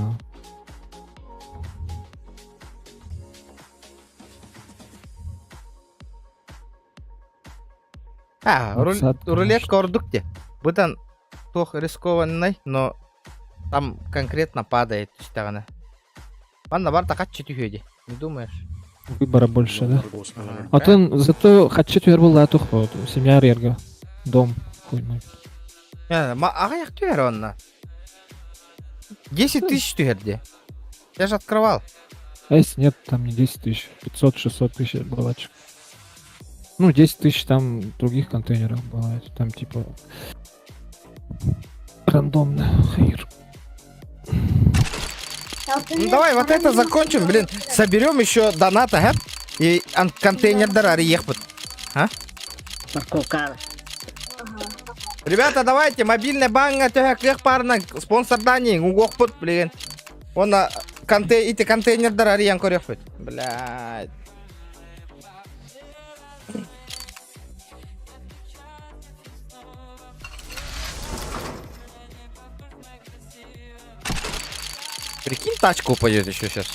А, руль, Двадцатка, рулетка ордук те. Бытан тох рискованный, но там конкретно падает түстэҕинэ. Манна бар такаччы түһүөдэ. Не думаешь? Выбора больше, да? А то зато хочу түһэр буолла тух вот, семья рерга. Дом, хуй мой. Э, ма аҕыйах түһэр онно. 10 тысяч түһэрди. Я же открывал. А если нет, там не 10 тысяч, 500-600 тысяч балачек. Ну, 10 тысяч там других контейнеров бывает. Там типа рандомно. Хайр. Ну давай вот это закончим, блин. Соберем еще доната, ха? И контейнер арыйыахпыт. А? Морковка. Ребята, давайте, мобильный банк төһө кыах баарынан спонсордааҥ угуохпут, блин. Онно конте ити контейнердар арыйан көрүөхпүт. Блядь. Прикинь, тачка упадет еще сейчас.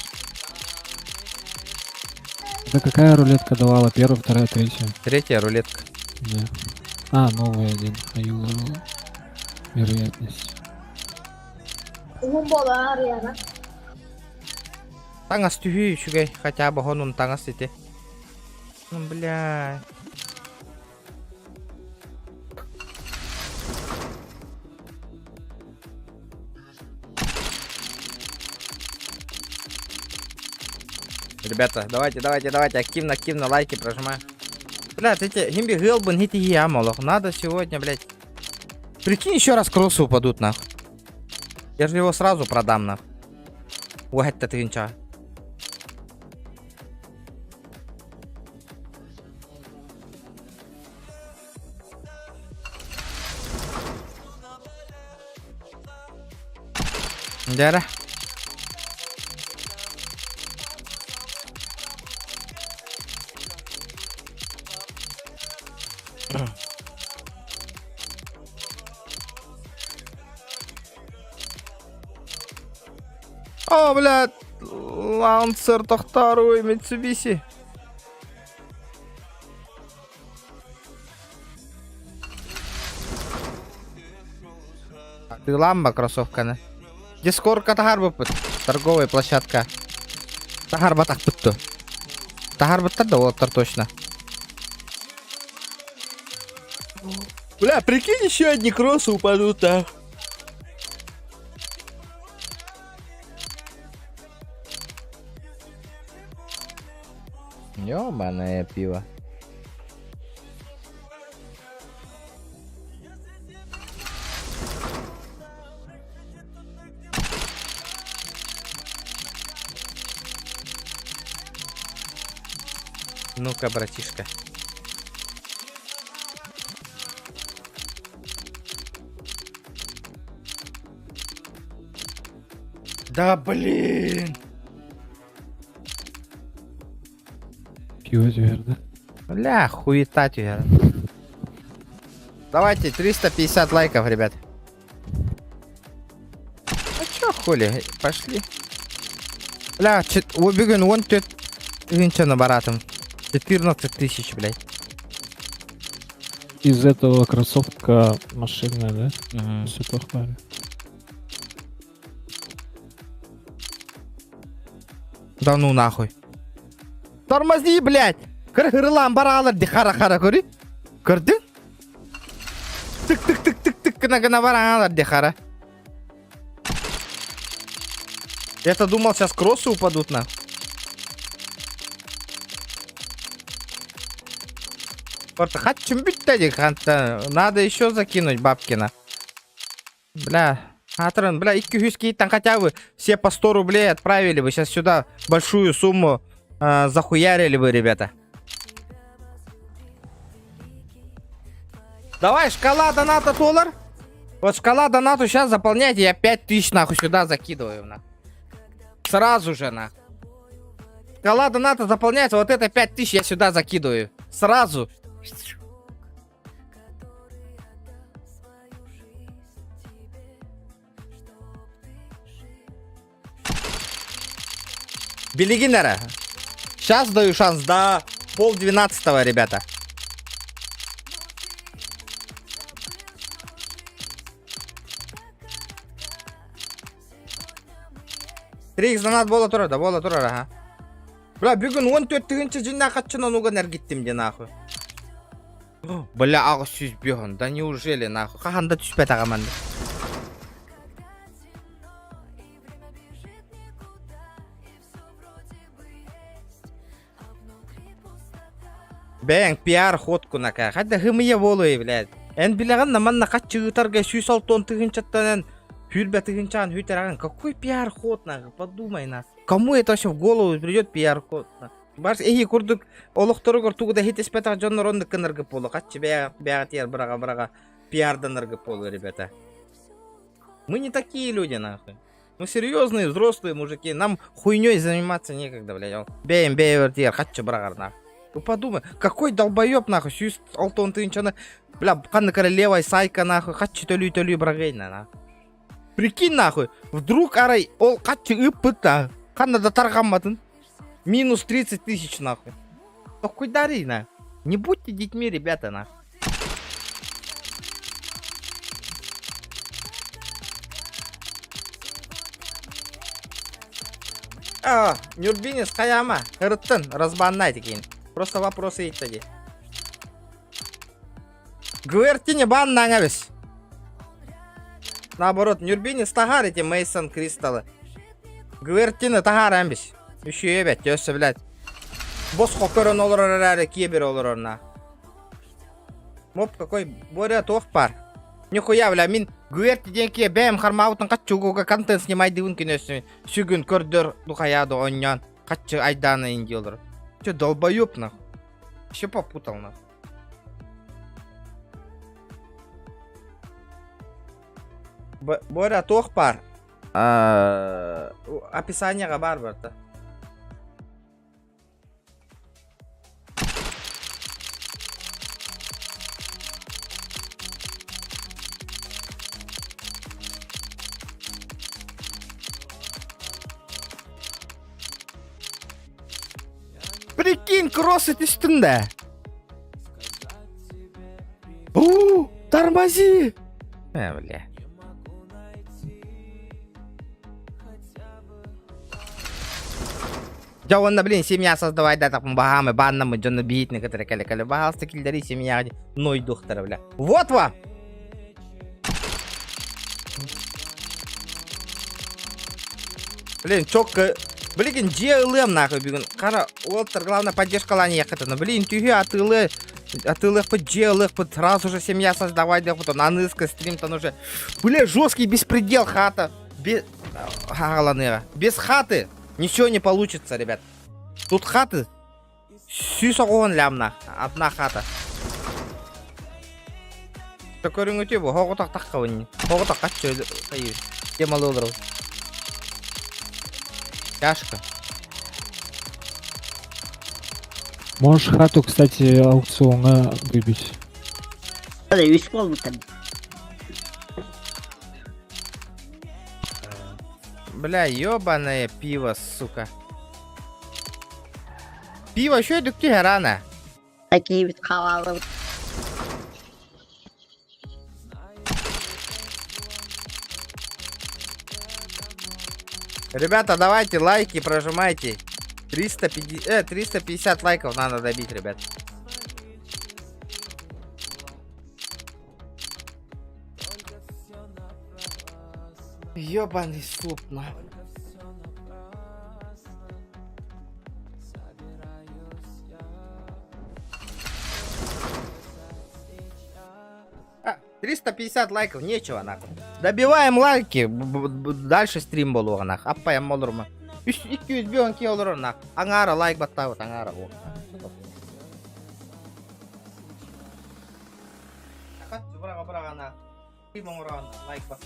Да какая рулетка давала? Первая, вторая, третья. Третья рулетка. Да. А, новый один. Аюла. Вероятность. Уһун буолар арыйана. Таҥас түһүү үчүгэй, хотя бы хонун таҥас ити. Ну, бля. Ребята, давайте, давайте, давайте, активно, активно лайки прожимаем. Блядь, эти, химби гылбын, хити ямолох. Надо сегодня, блядь. Прикинь, еще раз кроссы упадут, нахуй. Я же его сразу продам, нахуй. Ой, это ты ничего. Дьэ О, блядь, Лансер тохтооруй, Митсубиси. Атыылаан ба кроссовканы. Дискордка таһаарбыппыт. Торговая площадка. Таһаарбатахпыт дуо? Таһаарбыттар да уолаттар точно. Бля, прикинь, еще одни кроссы упадут, а. Ёбаное пиво. Ну-ка, братишка. Да блин! Пиво түһэр да? Бля, хуета түһэр. Давайте 350 лайков, ребят. А чё хули, пошли. Бля, бүгүн 14 тыһыынчаны баратым. 14 тысяч, блядь. Из этого кроссовка машинная, да? Угу. Все похвали. Да ну нахуй. Тормози, блядь! Кыр-хырылаан бараалар ди хара-хара көрүй. Көрдүң? Тык-тык-тык-тык-тык гына-гына бараалар ди хара. Я-то думал, сейчас кроссы упадут на. Просто хочу бүттэ Надо еще закинуть бабкина. Бля, Атран, бля, 200 там хотя бы все по 100 рублей отправили бы. Сейчас сюда большую сумму э, захуярили бы, ребята. Давай, шкала доната доллар. Вот шкала донату сейчас заполняйте, я 5000 нахуй сюда закидываю, нахуй. Сразу же, нахуй. Шкала доната заполняется, вот это 5000 я сюда закидываю. Сразу. Билигин эрэ. Сейчас даю шанс до 11:30, ребята. Три донат буола турар да, буола турар, ага. Бля, бүгүн 14 тыһыынча дьиҥнээх харчынан уган эргиттим дии нахуй. Бля, 805, да неужели нахуй? Хаһан да түспэтэҕим манна. Бэйэҥ пиар ходку нака. Хайда хымыйа буолуой, блядь. Эн билэҕин на манна хаччы ыытарга 160 тыһыынчаттан эн сүүрбэ тыһыынчаҕын хүтэрэҕин. Какой пиар ход нахуй, подумай нахуй. Кому это вообще в голову придет пиар ход нахуй? Барс эһи курдук олохторугар тугу да хитиспэтэх дьоннор оннук гынаргы буолуо. Хаччы бэйэҕэ бэйэҕитигэр быраҕа-быраҕа пиарданаргы буолуо, ребята. Мы не такие люди, нахуй. Мы серьезные взрослые мужики, нам хуйней заниматься некогда, блядь. Бэйэм бэйэбэр харчы быраҕар, нахуй. Вы подумай, какой долбоеб, нахуй, 106 тыһыынчаны, бля, ханна королевой сайка, нахуй, харчы төлүү төлүү быраҕыай, нахуй. Прикинь, нахуй, вдруг арай, ол харчы ыыппыт, нахуй, ханна да тарҕамматын. Минус 30 тысяч, нахуй. Такой дари, на. Не будьте детьми, ребята, нахуй. А, Нюрбинис хайаама, ырыттын, разбаннай киин. Просто вопросы ыйытта дии. Гвертини баннаҥ эбис. Наоборот, Нюрбинис таһаар эти Мейсон Кристалы. Гвертини таһаар эмбис. Үчүгэй эбэт, өссө блядь. Босхо көрөн олорор эрээри киэбир олорор на. Моп какой Боря туох баар. Нихуя, бля, мин Гверти диэн киэ бэйэм хармаабытын хаччы контент снимайдыбын күнөсүн сүгүн көрдөр духаяды онньоон хаччы айдаана инди олорор. Че, долбоеб нахуй. Все попутал нахуй. Боря туох баар? Описаниеҕа баар барыта. Прикинь, кроссы түстүм да. У, тормози! Э, бля. Дьэ уонна блин семья создавай да так баһаамы бааннамы дьону биитини кытары кэлэ кэлэ баһаалыста киллэрии семьяҕа нойдуохтара бля. Вот вам! Блин, чокка Блин, дьиэ ылыам нахуй бүгүн. Хара уолтар главное поддержкалаан иэххитин. Блин, түһү атыылы атыылыахпыт, дьиэ ылыахпыт, сразу же семья создавай диэхпит, аныыска стримтан уже. Бля, жесткий беспредел хата. Без хааланыаҕа. Без хаты ничего не получится, ребят. Тут хаты 190 лямна, одна хата. Көрүҥүтү бу, хоҕутах таххабын. Хоҕутах хаччы хайыы. Темалы олору. Тяжко. Можешь хату, кстати, аукциона выбить. Үс буолбуттар. Бля, ёбаное пиво, сука. Пиво еще дүктү рано. Такие ведь халалы. Ребята, давайте лайки прожимайте. 350, 350 лайков надо добить, ребят. Ёбаный суп, на. А, 350 лайков, нечего нахуй. Добиваем лайки, дальше стрим буолуоҕа нах. Аппайам олорма. 202 олорор нах. Аҥаара лайк баттаабыт, аҥаара. Быраҕа-быраҕа Стрим оҥороон лайк бас.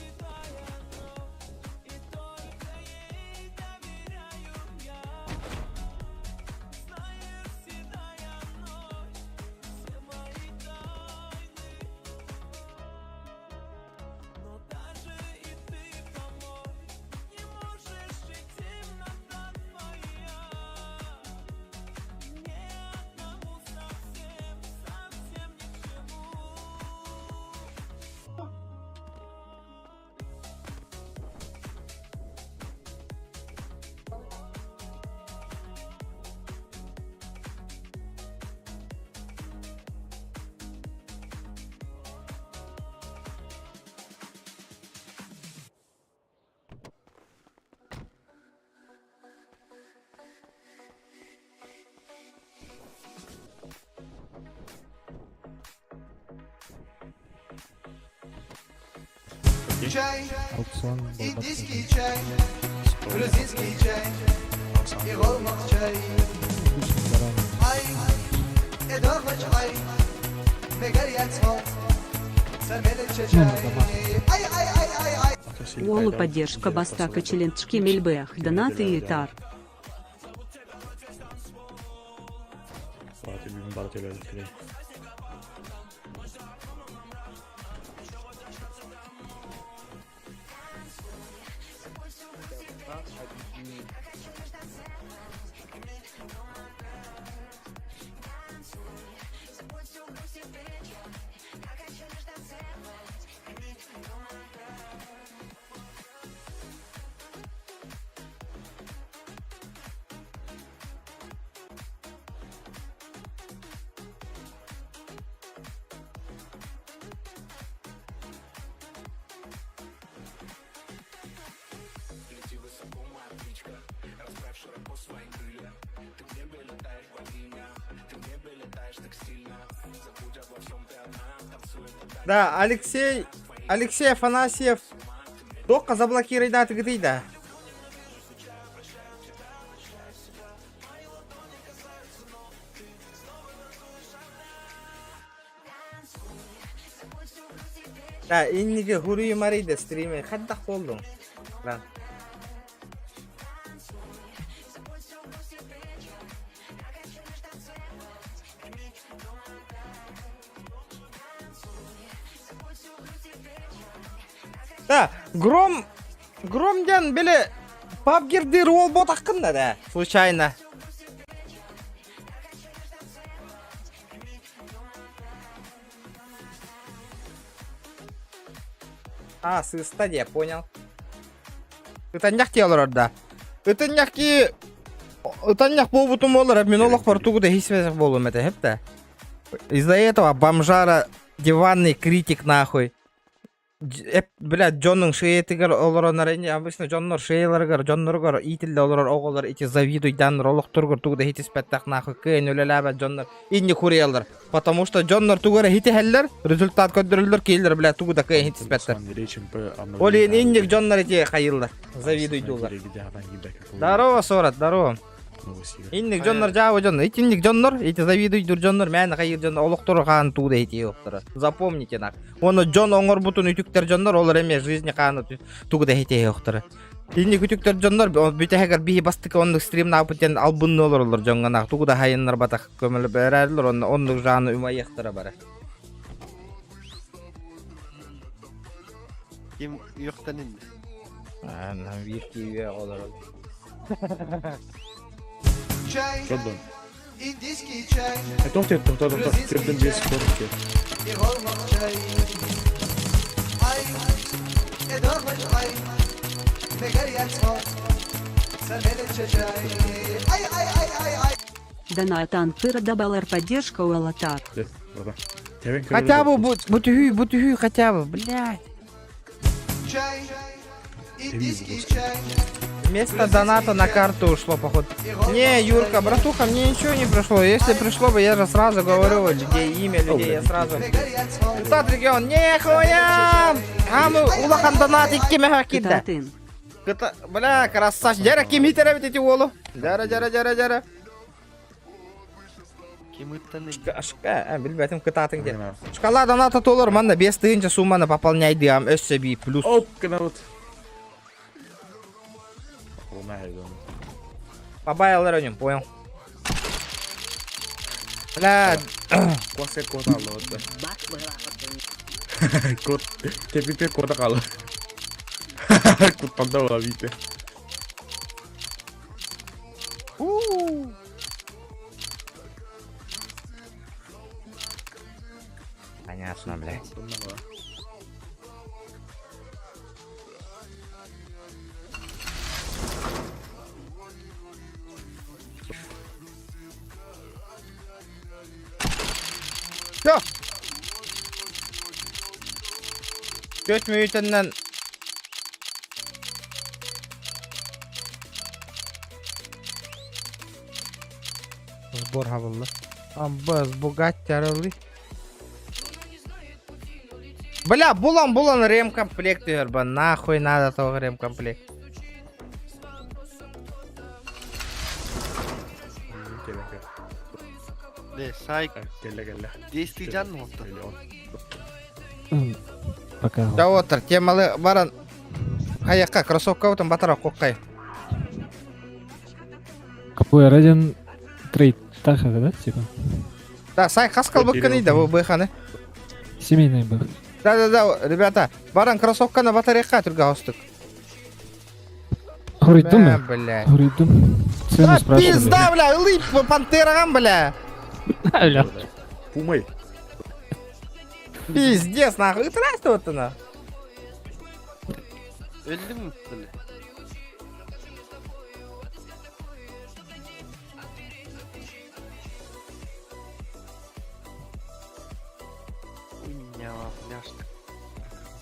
Аукцион был Индийский чай, грузинский чай и чай. Обычно заранее. Ну, на домах. Уолу поддержка Бастака Челенджки Мельбэх, донаты и тар. Да, Алексей, Алексей Афанасьев. Только заблокируй даты да. Да, инниги хуруй марийда стриме хаддах болдуң. Да. Да, Гром, Гром диэн били пабгердир уол ботаххын да, случайно. А, сыста я понял. Ытанньах олорор да. Ытынньах ки... Ытанньах буолбутум буоллар, мин олохпор тугу да хисмэсэх буолуом этэ, хэптэ. Из-за этого бомжара диванный критик нахуй. Бля, дьонуҥ шеятыгар олороннор обычно дьоннор шеяларыгар, дьонноругар иитиллэ олорор оҕолор ити завидуйдааннар олохторугар тугу да хитиспэттэх нахуй кыайан үлэлээбэт дьоннор инни куруйаллар. Потому что дьоннор тугу эрэ хитиһэллэр, результат көрдөрөллөр, киһилэр, бля, тугу да кыайан хитиспэттэр. Ол иһин инник дьоннор ити хайыыллар, завидуйдууллар. Здорово, Сорат, здорово. Инник дьоннор дьаабы дьоннор, итинник дьоннор, ити завидуйдур дьоннор, мээнэ хайыыр дьоннор олохтору хаан туу да ити оптора. Запомните нах. Уонна дьон оҥорбутун үтүктэр дьоннор, олор эмиэ жизни хааны тугу да ити оптора. Инник үтүктэр дьоннор бүтэһигэр биһи бастакы оннук стримнаабыт диэн албынны олороллор дьоҥҥо нах тугу да хайыннарбатах көмөлө бэрээллэр онно оннук жааны умайыахтара бара. Ким үөхтэнин? Биир киһи олорор. Чордон. Тоқтет, тоқта, тоқта, терден бес көрікке. Донатан Тыра поддержка у Алатар. Хотя бы бу түһүү хотя бы, блядь. Вместо доната на карту ушло, походу. Не, Юрка, братуха, мне ничего не пришло. Если пришло бы, я же сразу говорю, людей, имя людей, я сразу. Тот регион, нехуя! Амы улахан донат иккиме кидда. Бля, красавчик. Жара ким хитеребит эти уолу? Жара, жара, жара, жара. Ким ыттан Ашка, билбэтим кытаатыҥ диэн. Шкала доната толор, манна 5000 сумманы пополняйдыам, өссө би плюс. Оп, гына вот. Побаялар өнүм, понял. Бля. Косе кот алды вот. Кот, тепипе кота калы. Куттанда була бите. Понятно, блядь. Все. Көт мүйтіннен Сбор хабылла. Амбас, Бугатти арылы. Бля, булан булан ремкомплект ба, нахуй надо того ремкомплект. Не, сайк. Действий жан Пока. Да вот, темалы баран. Хаякка, кроссовка там батара коккай. Какой один трейд таха, да, типа? Да, сай хаскал быкканы да, быханы. Семейный бых. Да-да-да, ребята, баран кроссовка на батарейка түргә астык. Говорит, думаю. Бля. Говорит, дум. Цену Да, спрашивали. пизда, бля, лып пантерагам, бля. Бля. Пумай. Пиздец, нахуй, ытырас вот она. Öldün mü? Öyle.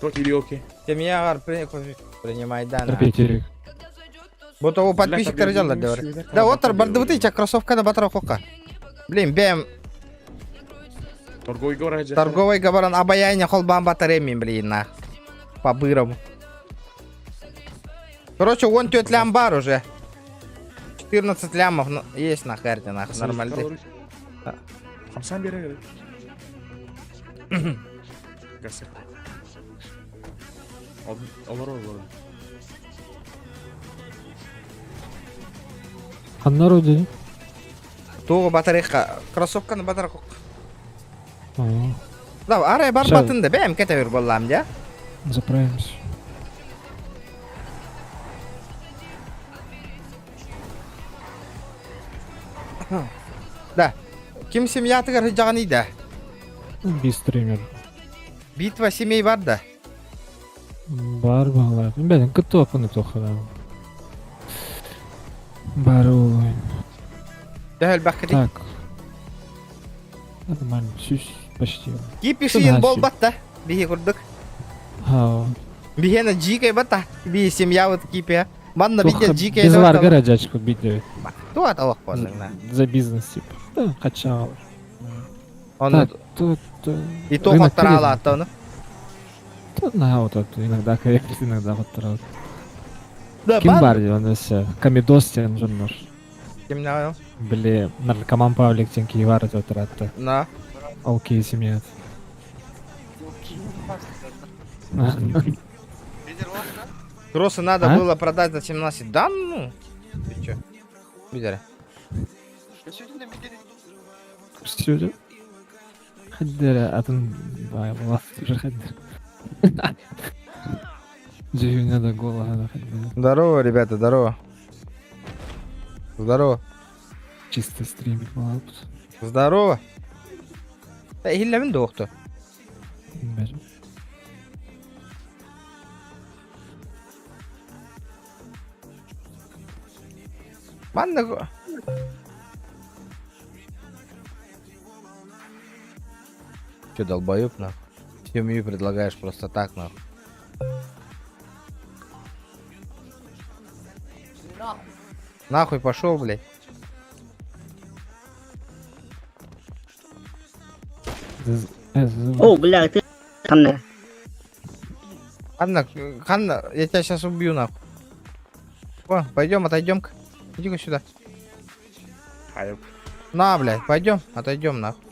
Тот или окей. Ты меня гар принимай, да. Терпеть, Бу того подписчиктер жаллар деп. Да, отыр бардыбыты ча кроссовка на батара кокка. Блин, бэм Торговый город. торговый габаран обаяние холбан батарея блин, на. По-бырому. Короче, вон тет лям бар уже. 14 лямов ну, есть на карте, нахуй, нормально. Хамсан бере. Гасы. Олар олар. А народу? Тугу батарейка, кроссовканы батара кок. А, Да, арай бар Ща. батын да, бэм кете бер боллам, да? Заправимся. Да. Ким семья тыгар жаганы да. Бистример. Битва семей бар да. Бар бағалар. Бәлін, күтті опыны тоқыда. Бару. Төһө элбэххитий? Так. Нормально, сүүс почти. Кипишиин буолбат да, биһи курдук. Ха. Биһиэнэ дьиикэй бата, биһи семья вот кипе. Манна битте дьиикэй Без варгара дьачку бит Туа талах боллаҥна. За бизнес типа. Да, качал. Оны Тут и то хоттараалаатта ону. На вот это иногда корректно, иногда вот Да, Ким бар он все. Комедос тен жоннор. Кимнээ Били наркоман Павлик тен киевар отратта. На. Окей, семья. Кроссы надо А? было продать за 17. Да ну. Ты чё? Видели? Все. Хаддера, атын бай, уже хаддер. Деревня до голого. Здорово, ребята, здорово. Здорово. Чисто стримик был. Здорово. Иһиллэбин дуохту. Манна Че, долбоёб, нахуй? Семью предлагаешь просто так, нахуй. Нахуй пошел, блядь. О, бля, ты ханна. Анна, Ханна, я тебя сейчас убью, нахуй. О, пойдем, отойдем-ка. Иди-ка сюда. На, блядь, пойдем, отойдем, нахуй.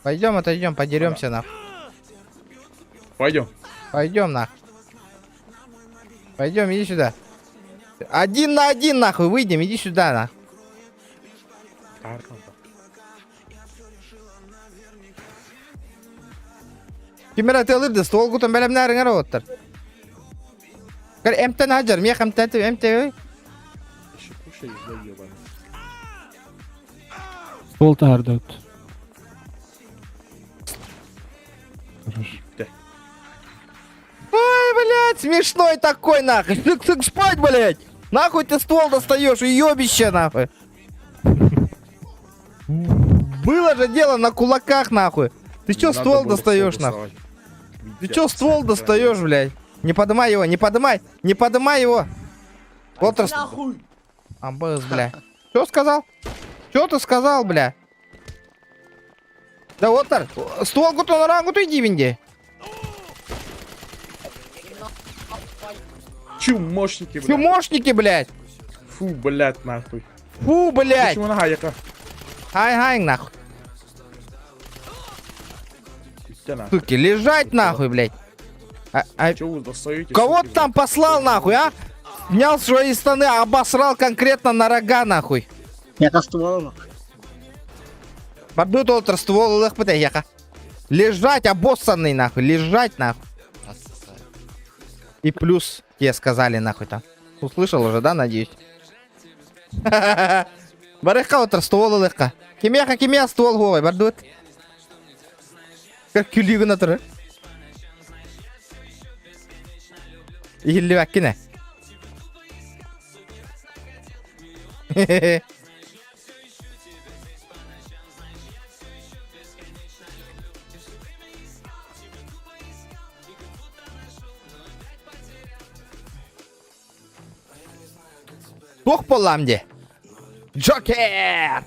Пойдем, отойдем, подеремся, нахуй. Пойдем. Пойдем, нахуй. Пойдем, иди сюда. Один на один, нахуй, выйдем, иди сюда, нахуй. Кимера тылырды, ствол гутан бэлэмнээриҥэр оттар. Кэр эмтэн хадьар, миэх эмтэн эмтэ. Еще кушаешь, да, ебаный. Ствол тардат. Хорошо. Ой, блядь, смешной такой, нахуй. Сык, сык, спать, блядь. Нахуй ты ствол достаешь, уебище, нахуй. Было же дело на кулаках, нахуй. Ты чё Не надо ствол было достаешь, ствол нахуй? доставать. Ты чё ствол достаешь, блядь? Не подымай его, не подымай, не подымай его. Вот рас... Амбас, бля. Чё сказал? Чё ты сказал, бля? Да вот так. Ствол гутон рангу иди винди. Чумошники, блядь. Чумошники, блядь. Фу, блядь, нахуй. Фу, блядь. Почему нога яка? Хай-хай, нахуй. Иди нахуй. Суки, лежать нахуй, блядь. А Чё вы достаете? кого суки, ты там послал, нахуй, а? Снял свои штаны, обосрал конкретно на рога, нахуй. Яка ствол. Бардут олтер ствол лых яка. Лежать, обоссанный, нахуй, лежать, нахуй. И плюс тебе сказали, нахуй, там. Услышал уже, да, надеюсь? Барыхка отыр ствол ылыққа. Кемеха кемеха ствол голой, бардут. Как күлігін отыр. Иһиллибэккин ээ. Туох буоллаҕым дии. Джокер!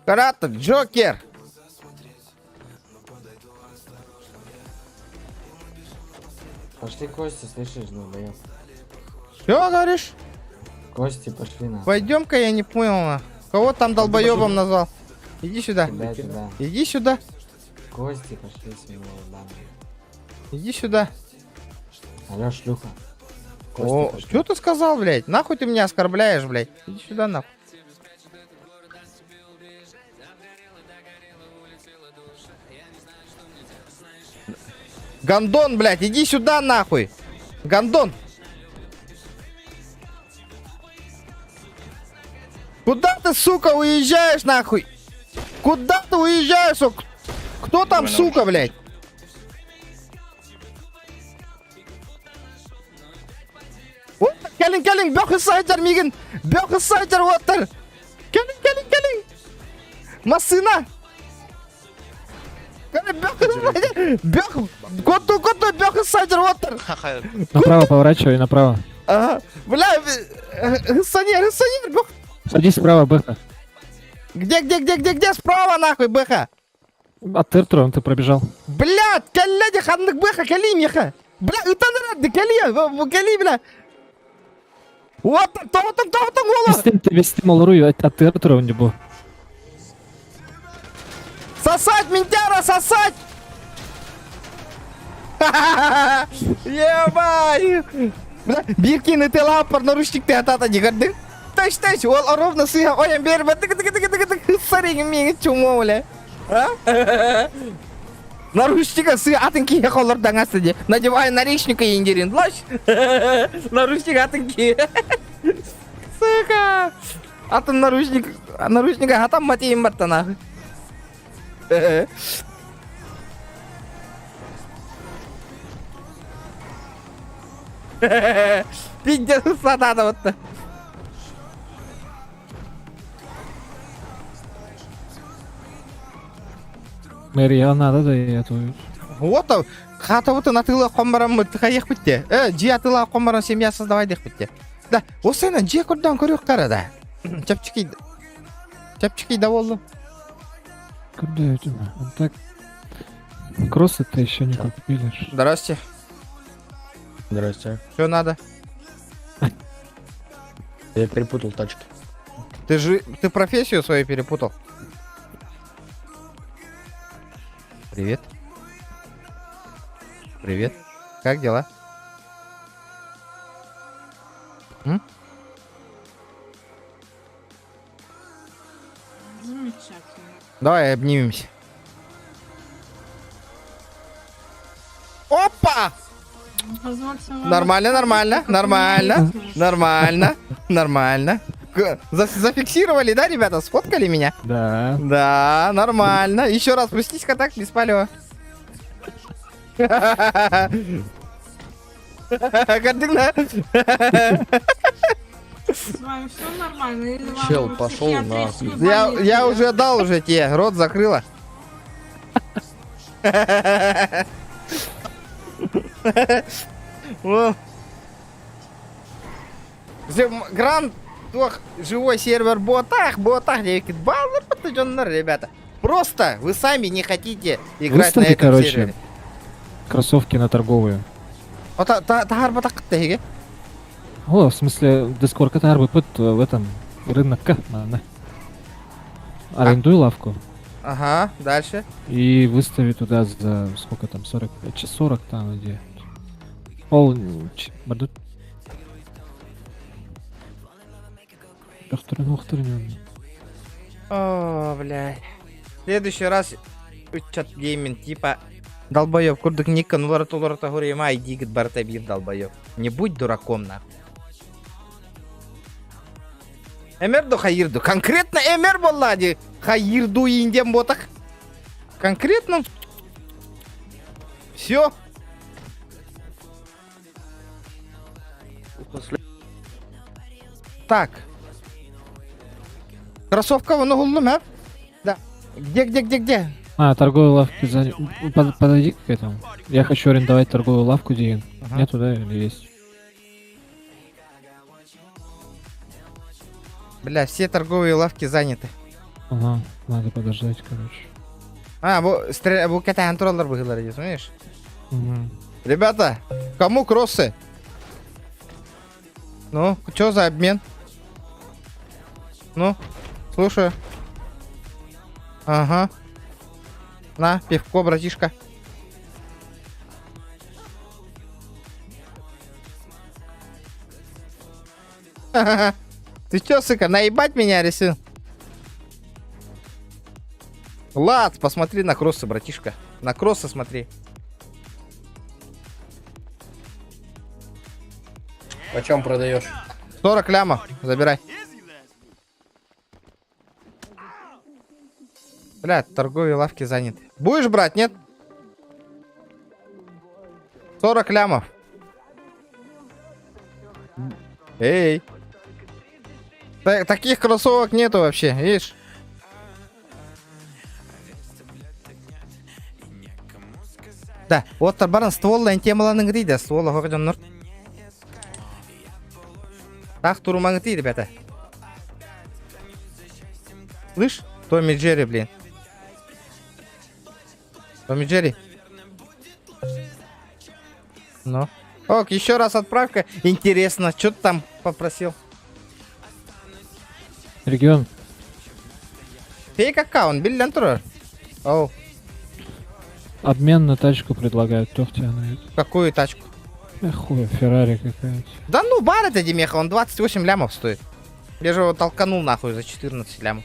Карата, Джокер! Пошли кости, слышишь, долбоёб. Что говоришь? Кости пошли на. Пойдем-ка, я не понял. на. Кого там долбоебом назвал? Иди сюда. Тебя, тебя. Иди сюда. Кости пошли свиньи ебаные. Иди сюда. Алло, шлюха. Кости О, пошли. что ты сказал, блядь? Нахуй ты меня оскорбляешь, блядь? Иди сюда, нахуй. Гондон, блядь, иди сюда, нахуй. Гондон. Куда ты, сука, уезжаешь, нахуй? Куда ты уезжаешь, сука? Кто там, сука, блядь? Вот. Кэлин, кэлин, бөх ысайдар мигин. Бөх ысайдар уоттар. Кэлин, кэлин, кэлин. Массына. Кэлин, бөх бөх. Коту, коту, бөх ысайдар уоттар. Направо поворачивай, направо. Ага. Бля, ысанер, ысанер, бөх. Садись справа, Бэха. Где, где, где, где, где? Справа нахуй, Бэха. От Тертрон ты пробежал. Бля, кэллэ ханнык Бэха, кэли меха. Бля, ытан кэли, кэли, бля. Вот, тоҕотон, тоҕотон, уола. Вестим, ты вестим олору, от Тертрон не был. Сосать, ментяра, сосать! Ебай! Бля, Биркин и лапар наручник ты атата не горды. Тащ, тащ, ол ровно сыга, ой, бер, тык тык тык тык тык сарин миң чумо, бля. А? Наручника сы атын кие холор даңасы де. Надевай наручника индерин, лаш. Наручник атын кие. Сука! Атын наручник, наручника хатам матейм баттана. Пиздец, сатана вот. Мэри, а надо, да я твою. Вот, хата вот атыла комбарам тхаях битте. Жи атыла комбарам семья создавай дэх битте. Да, осена жи көрдөн көрүк кара да. Чапчики. Чапчики да болду. Куда это? Он так... Кроссы-то еще не купили. Здрасте. Здрасте. Что надо? Я перепутал тачки. Ты же ты профессию свою перепутал. Привет. Привет. Как дела? М? Замечательно. Давай обнимемся. Опа! Позвольте вам Нормально, нормально, рассказать, как у меня нормально, есть муж. нормально, нормально. Зафиксировали, да, ребята? Сфоткали меня? Да. Да, нормально. Еще раз пустись-ка так, без палева. Картина. С вами все нормально? Или вам Чел, в пошел психиатрическую нахуй. Я, больницу? я уже дал уже тебе, рот закрыла. О. Гранд, ох, живой сервер ботах, ботах, девки, баллы подтвержденные, ребята. Просто вы сами не хотите играть на Выстави, этом короче, сервере. кроссовки на торговые. О, та, та, тахар батак теге. О, в смысле, Дискорд это арбы в этом рынок на. Арендуй лавку Ага, дальше. и выстави туда за сколько там, 40, 40 там где. Ол, бардут. О, блядь. В следующий раз чат гейминг типа долбоёб курдук никка нулар тулар тахурима иди барта бир долбоёб. Не будь дураком нахуй. Эмерду хайырду. Конкретно эмер боллади. Хайырду индем ботах. Конкретно. Все. Так. Кроссовка вон углу, а? Да. Где, где, где, где? А, торговую лавку за... Подойди к этому. Я хочу арендовать торговую лавку, Диин. Ага. Нету, да, или есть? Бля, все торговые лавки заняты. Ага, надо подождать, короче. А, бу, бу ката контроллер быһылар, знаешь? Угу. Ребята, кому кроссы? Ну, что за обмен? Ну, слушаю. Ага. На, пивко, братишка. Ты чё, сука, наебать меня решил? Лад, посмотри на кроссы, братишка. На кроссы смотри. Почем продаешь? 40 лямов, забирай. Бля, торговые лавки заняты. Будешь брать, нет? 40 лямов. Эй. Таких кроссовок нету вообще, видишь? Да, вот баран ствол темаланың да, ствол охох дьоннор. Так турумаҥытый, ребята. Слышь, Томми Джерри, блин. Томми Джерри. Ну. Ок, еще раз отправка. Интересно, что ты там попросил? Регион. Фейк аккаунт, биллэн турар. Оу, Обмен на тачку предлагают, то тебе она какую тачку? Эх, хуй, Феррари какая-то. Да ну, бар это Демеха, он 28 лямов стоит. Я же его толканул нахуй за 14 лямов.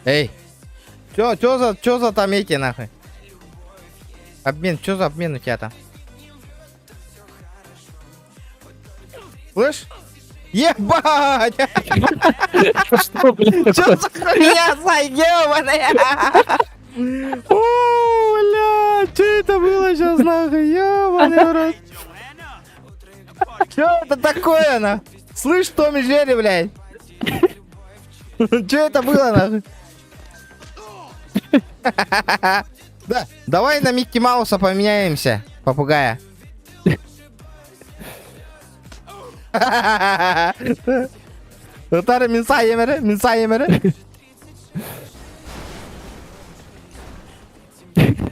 Эй, чё, чё за, чё за там эти нахуй? Обмен, чё за обмен у тебя там? Слышь? Ебать! Что, блин, Чё за хуйня, Сай, ёбаная? О, бля, чё это было сейчас нахуй, ёбаный в рот? Чё это такое, на? Слышь, Томми Джерри, блядь? Чё это было, нахуй? Да, давай на Микки Мауса поменяемся, попугая. Утары минса емері, минса емері.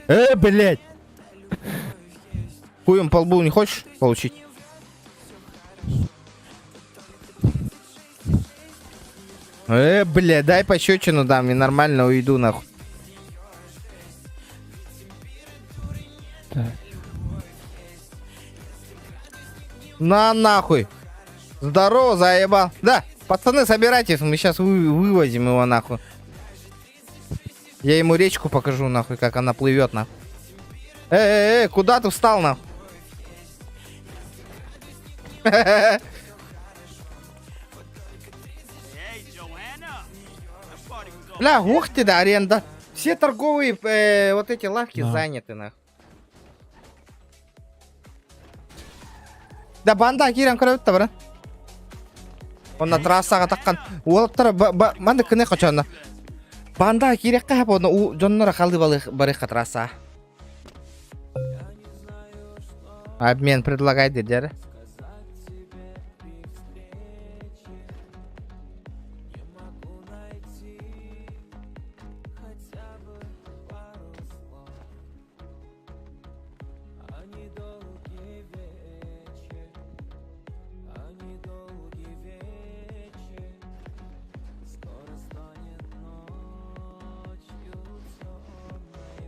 Э, блядь. Хуем по лбу не хочешь получить? Э, блядь, дай пощечину дам и нормально уйду нахуй. Так. На нахуй. Здорово, заебал. Да, пацаны, собирайтесь, мы сейчас вы, вывозим его нахуй. Я ему речку покажу нахуй, как она плывет нахуй. Эй, эй, эй, куда ты встал нахуй? Бля, ух ты, да, аренда. Все торговые э, вот эти лавки Да. заняты нахуй. Да банда киирэн көрөбүт да бара. Онно трассаҕа таххан уолаттара манна кыны хочонно. Банда киирэххэ хап онно у дьонноро халы барыхха трасса. Обмен предлагай дедер.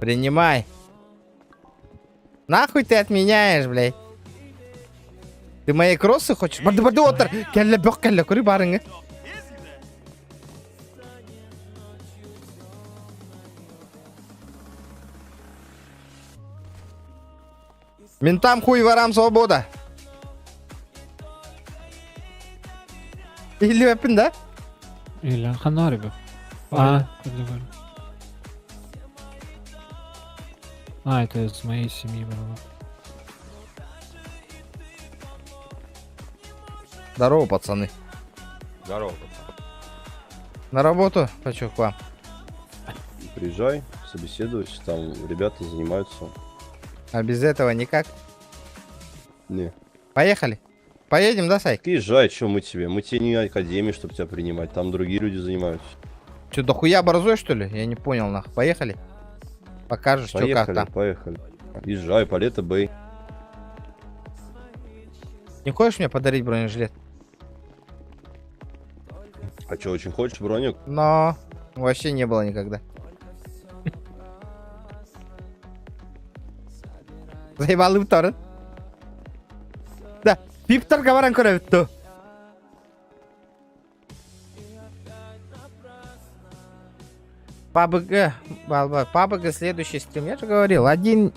Принимай. Нахуй ты отменяешь, блядь? Ты мои кроссы хочешь? Барды барды отыр. Кәлле бөк кәлле көрі барыңы. Ментам хуй ворам свобода. Или өпін, да? Или Ханариба. А, предлагали. А, это из моей семьи было. Здорово, пацаны. Здорово, пацан. На работу хочу к вам. Приезжай, собеседуйся, там ребята занимаются. А без этого никак. Не. Поехали. Поедем, да, Сай? Приезжай, чё мы тебе? Мы тебе не академии, чтобы тебя принимать, там другие люди занимаются. Че, дохуя борзой, что ли? Я не понял, нахуй. Поехали. Покажешь, что как Поехали, там. поехали. Езжай, Палета Бэй. Не хочешь мне подарить бронежилет? А чё, очень хочешь броник? Но вообще не было никогда. Заебал торын. Да, пиптар баран көрөбүттү. PUBG, PUBG следующий стрим. Я же говорил, один,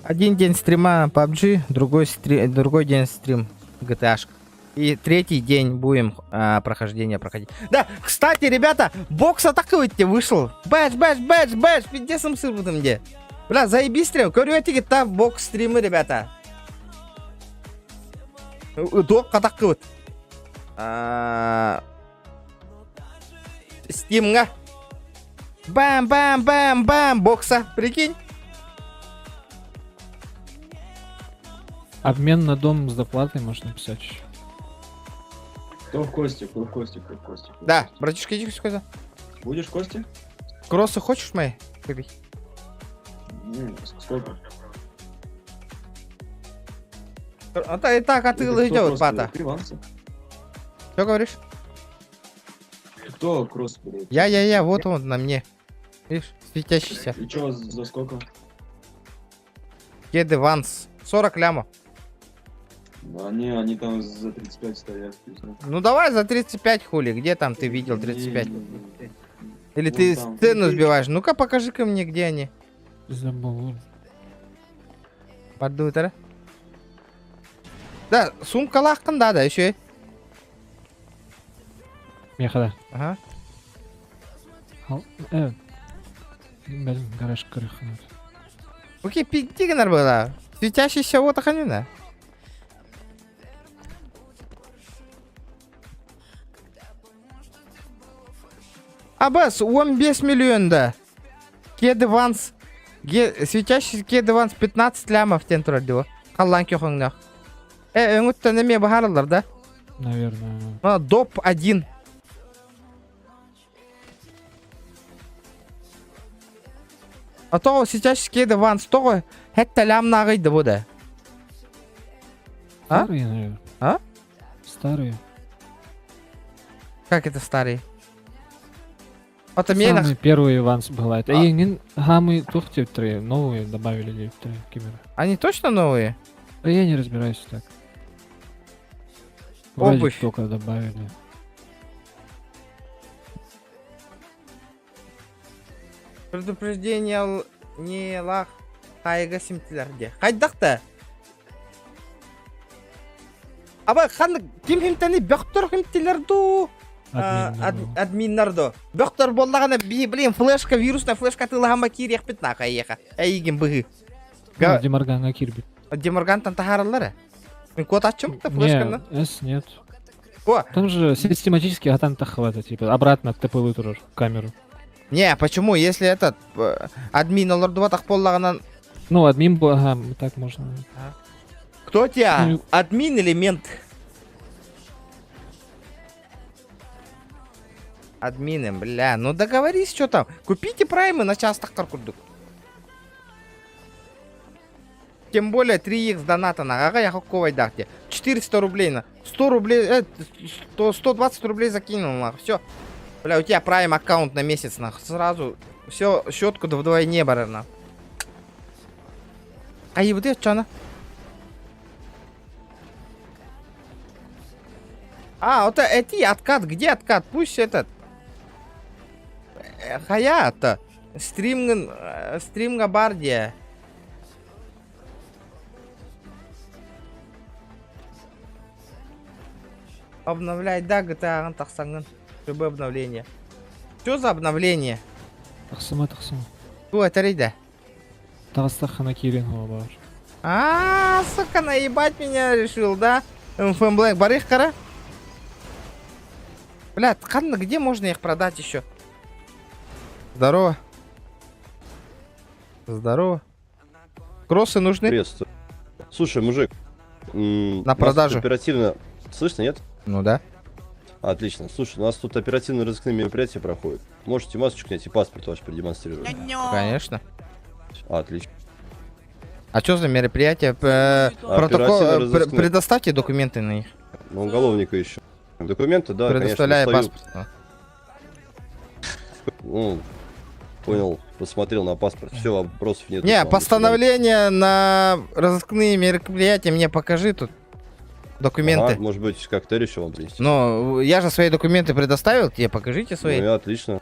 один день стрима PUBG, другой, стри, другой день стрим GTA. -шка. И третий день будем а, прохождение проходить. Да, кстати, ребята, бокс атакуете вышел. Бэш, бэш, бэш, бэш, пиздец сыр где. Бля, заебись стрим. Говорю, та бокс стримы, ребята. Туох катаккыбыт? Стимҥа. Бам-бам-бам-бам! Бокса, прикинь? Обмен на дом с доплатой можно написать еще. Кто в кости, кто в кости, кто в кости. Да, братишка, иди сюда. Будешь кости? Кроссы хочешь мои? Купить? Сколько? А то и так, а ты идет, пата. Ты Ванса? Что говоришь? Кто кросс берет? Я, вот он на мне. Видишь, светящийся. И чё, за сколько? Кеды Ванс. 40 лямов. Да не, они там за 35 стоят. Ну давай за 35 хули. Где там ты видел 35? Или Вон ты там. цену сбиваешь? Ну-ка покажи-ка мне, где они. Забыл. Поддуй, Да, сумка лахкан, да, да, еще. Меха, Ага. да. Блин, гараж крыхнут. Окей, пиздигнер была. Светящийся вот охранина. Абас, 15 миллион да. Кеды Ванс. Светящийся кеды Ванс 15 лямов тен турар Халлан көхөңнөх. Өңүттен эме бахаралар да? Наверное. А, доп 1. А то светящийся кеды Ванс того хетте лямнагыйды бу да. А? Старые, наверное. А? Старые. Как это старые? Это мне Самые первые Ванс была. Это а. Гамы тухти новые добавили три камеры. Они точно новые? Да я не разбираюсь так. Вроде Обувь. только добавили. Предупреждение не лах хайга симтилерде. Хайдахта. Аба хан ким химтени бөхтөр химтилер ду. Админнар ду. Бөхтөр боллагана би блин флешка вирусная флешка тылахама кириэх бит наха еха. Эйгин быгы. Деморганга кирбит. Деморгантан тахараллары. Мен код ачым да флешканы. С нет. О! Там же систематически атан тахвата, типа обратно ТП турар камеру. Не, почему? Если этот админ олордуба так боллаганан. Ну, админ, ага, так можно. А? Кто тебя? Ну, админ или мент? Админы, бля, ну договорись, что там. Купите праймы на час так курдук. Тем более 3х доната на ага, я хокковой дахте. 400 рублей на 100 рублей, 100, 120 рублей закинул на. Все. Бля, у тебя прайм аккаунт на месяц нах. Сразу все, щетку вдвойне барана. А и вот это что она? А, вот эти откат, где откат? Пусть этот. Хаята. Стримга, стримга бардия. Обновлять, да, GTA тахсангын. Любое обновление. Что за обновление? Тахсыма, тахсыма. Ту, это рейда. Тахсахана кирин бар. А, сука, наебать меня решил, да? МФМ Блэк, барых кара? Бля, тканно, где можно их продать еще? Здорово. Здорово. Кроссы нужны? Приветствую. Слушай, мужик. На продажу. Оперативно. Слышно, нет? Ну да. Отлично. Слушай, у нас тут оперативно-розыскные мероприятия проходят. Можете масочку снять и паспорт ваш продемонстрировать. Конечно. Отлично. А что за мероприятие? Протокол. Предоставьте документы на них. Ну, уголовника еще. Документы, да, Предоставляю конечно, паспорт. Ну, понял, посмотрел на паспорт. Все, вопросов нет. Не, постановление на розыскные мероприятия мне покажи тут. Документы. Ага, может быть, коктейль еще вам принести. Но я же свои документы предоставил тебе, покажите свои. Ну, и отлично.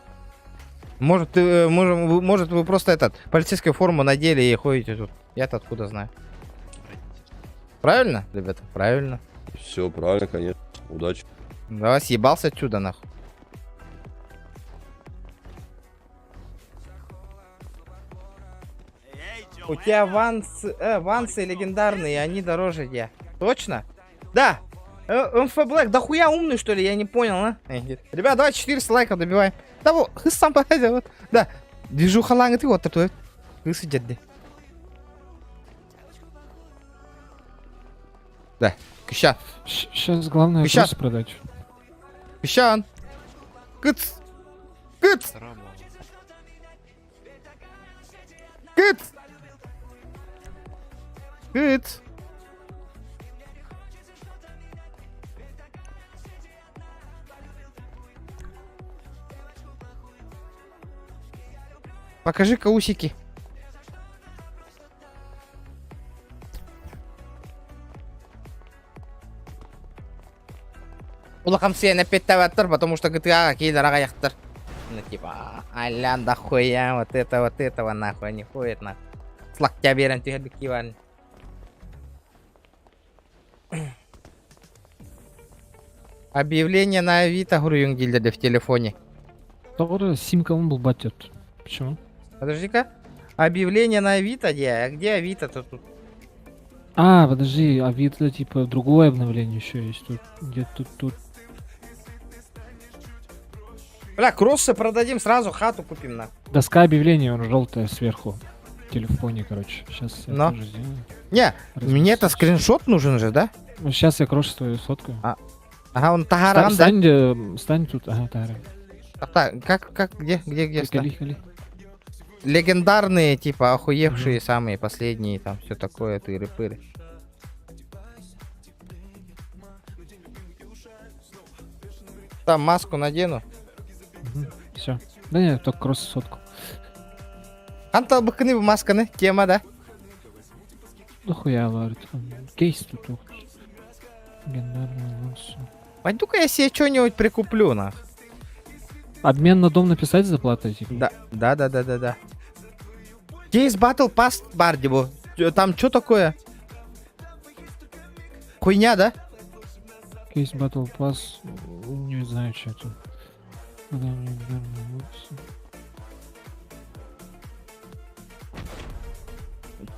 Может, ты, может, вы просто этот, полицейскую форму надели и ходите тут. Я-то откуда знаю. Правильно, ребята? Правильно. Все правильно, конечно. Удачи. Давай съебался отсюда, нахуй. У тебя вансы легендарные, они дороже я. Точно? Да. МФ Блэк, да хуя умный, что ли, я не понял, а? Ребят, давай 400 лайков добиваем. Да вот, хыс сам вот. Да, движуха лаңы ты вот такой. Хысы дедди. Да, Кыщан. Сейчас главное Кыщан. кросс продать. Кыщан. Кыц. Кыц. Кыц. Кыц. Покажи-ка усики. Улахан сиэн эппиэттээбэттэр, потому что GTA киилэр аҕыйахтар. Ну типа, алян да хуя, вот это, вот этого нахуй, не ходит нахуй. С локтя биэрэн түһэрбит киван. Объявление на Авито хуруйуҥ дииллэр в телефоне. Тоҕо симка он был батет. Почему? Подожди-ка. Объявление на Авито, где? А где Авито-то тут? А, подожди, Авито, типа, другое обновление еще есть тут. Где тут, тут. Бля, кроссы продадим, сразу хату купим на. Доска объявлений, он желтая сверху. В телефоне, короче. Сейчас я Но. тоже сделаю. Не, мне это скриншот нужен же, да? Ну, сейчас я крош свою сотку. А, ага, он тагаран, да? Стань, э, стань тут, ага, тагаран. А, так, как, как, где, где, где? Кали, кали. Легендарные, типа, охуевшие самые последние, там, все такое, тыры-пыры. Там маску надену. Все. Да нет, только кросс сотку. Антал быкыны масканы, тема, да? Ну хуя, говорит. Кейс тут. ух. Легендарный анонс. Пойду-ка я себе что-нибудь прикуплю, нах. Обмен на дом написать за платой, типа? Да, да, да, да, да, да. Кейс Battle Pass Бардибу. Там что такое? Хуйня, да? Кейс Battle Pass, не знаю, что это. Легендарный анонс.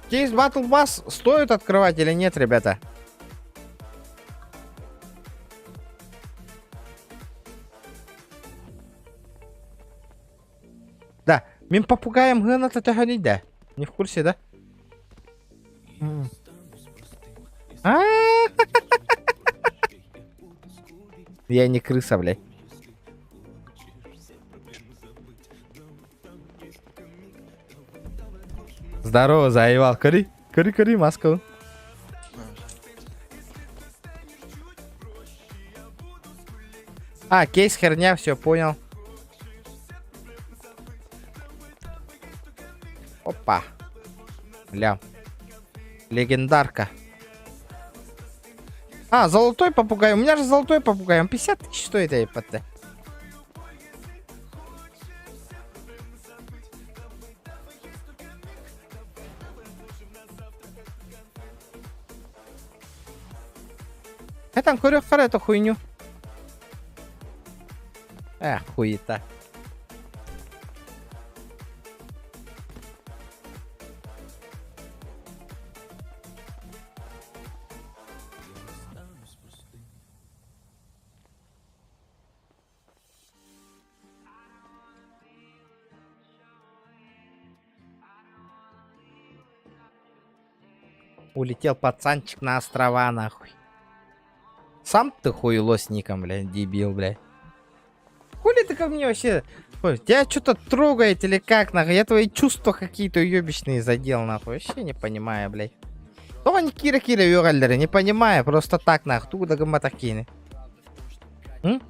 Кейс Battle Pass стоит открывать или нет, ребята? Да, мин попугаем гына да. Не в курсе, да? А. Я не крыса, блядь. Здорово, заебал. Кори, кори, кори, маска. А, кейс херня, все, понял. Опа. Ля. Легендарка. А, золотой попугай. У меня же золотой попугай. Он 50 тысяч стоит, эй, ПТ. Я там курю эту хуйню. Эх, хуета. Улетел пацанчик на острова, нахуй. Сам ты хуйло с ником, блядь, дебил, блядь. Хули ты ко мне вообще? Ой, тебя что-то трогает или как, нахуй? Я твои чувства какие-то уебищные задел, нахуй. Вообще не понимаю, блядь. То они кира-кира югаллеры, не понимаю, просто так, нахуй. Туда гаматакины. М?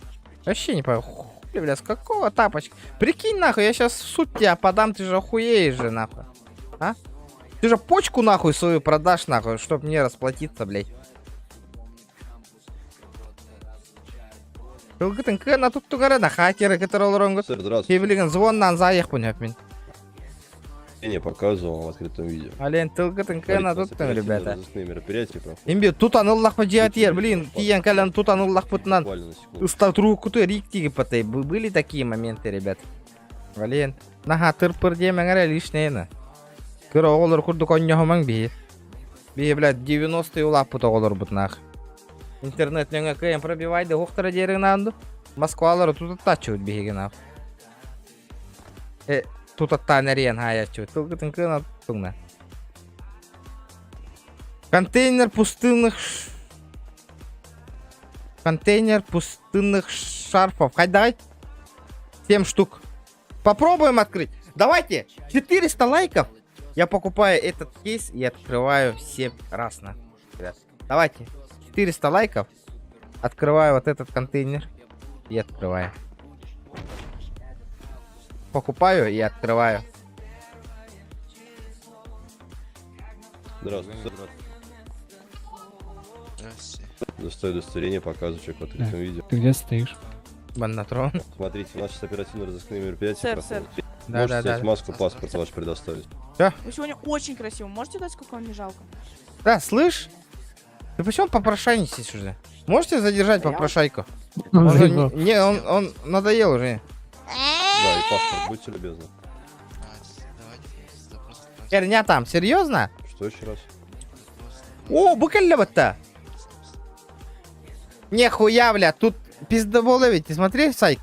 Вообще не понимаю. Хули, бля, с какого тапочка? Прикинь, нахуй, я сейчас в суд тебя подам, ты же охуеешь же, нахуй. А? Ты же почку, нахуй, свою продашь, нахуй, чтоб мне расплатиться, блядь. Тылгытын кына туттугара на хакеры, которые олоронгут. Сэр, здравствуйте. Кебилеген звоннан заехпун мин. Я не показывал в открытом виде. Ален тылгытын Смотрите, кына у нас туттун, ребята. оперативно-розыскные мероприятия проходят. Имби тут аныллах жиатер, блин, тиян калан тут аныллах путнан. Буквально на секунду. Устал трубку риктиги потай. Были такие моменты, ребят. Блин, наха тыр-пыр демеңер лишнее на. Кыра оҕолор курдук онньоһумаҥ биһи. Биһи, блядь, 90-е улааппыт оҕолорбут нах. Интернет нөҥө кыайан пробивайды уохтара диэриҥ Москвалары тутаттааччыбыт биһиги нах. Э, тутаттаан эрийэн хаайааччыбыт. Тылгытын кыана туҥна. Контейнер пустынных Контейнер пустынных шарфов. Хайдай. 7 штук. Попробуем открыть. Давайте. 400 лайков. Я покупаю этот кейс и открываю 7 раз на. Ребят, давайте. 400 лайков. Открываю вот этот контейнер и открываю. Покупаю и открываю. Здравствуйте. Достаю удостоверение, показываю человеку в открытом виде. Ты где стоишь? Баннатрон. Смотрите, у нас сейчас оперативно-розыскные мероприятия Сэр, проходят. сэр. Да, Можете да, снять да. маску, паспорт ваш предоставить. Вы сегодня очень красиво. Можете дать, сколько вам не жалко? Да, слышь? Ты почему попрошайничаешь уже? Можете задержать Да я- попрошайку? Он Он же заебал. не, не, он, он надоел уже. Да, и паспорт, будьте любезны. Херня там, серьезно? Что еще раз? О, букалева-то! Нихуя, бля, тут пиздоболы ведь, ты смотри, сайт.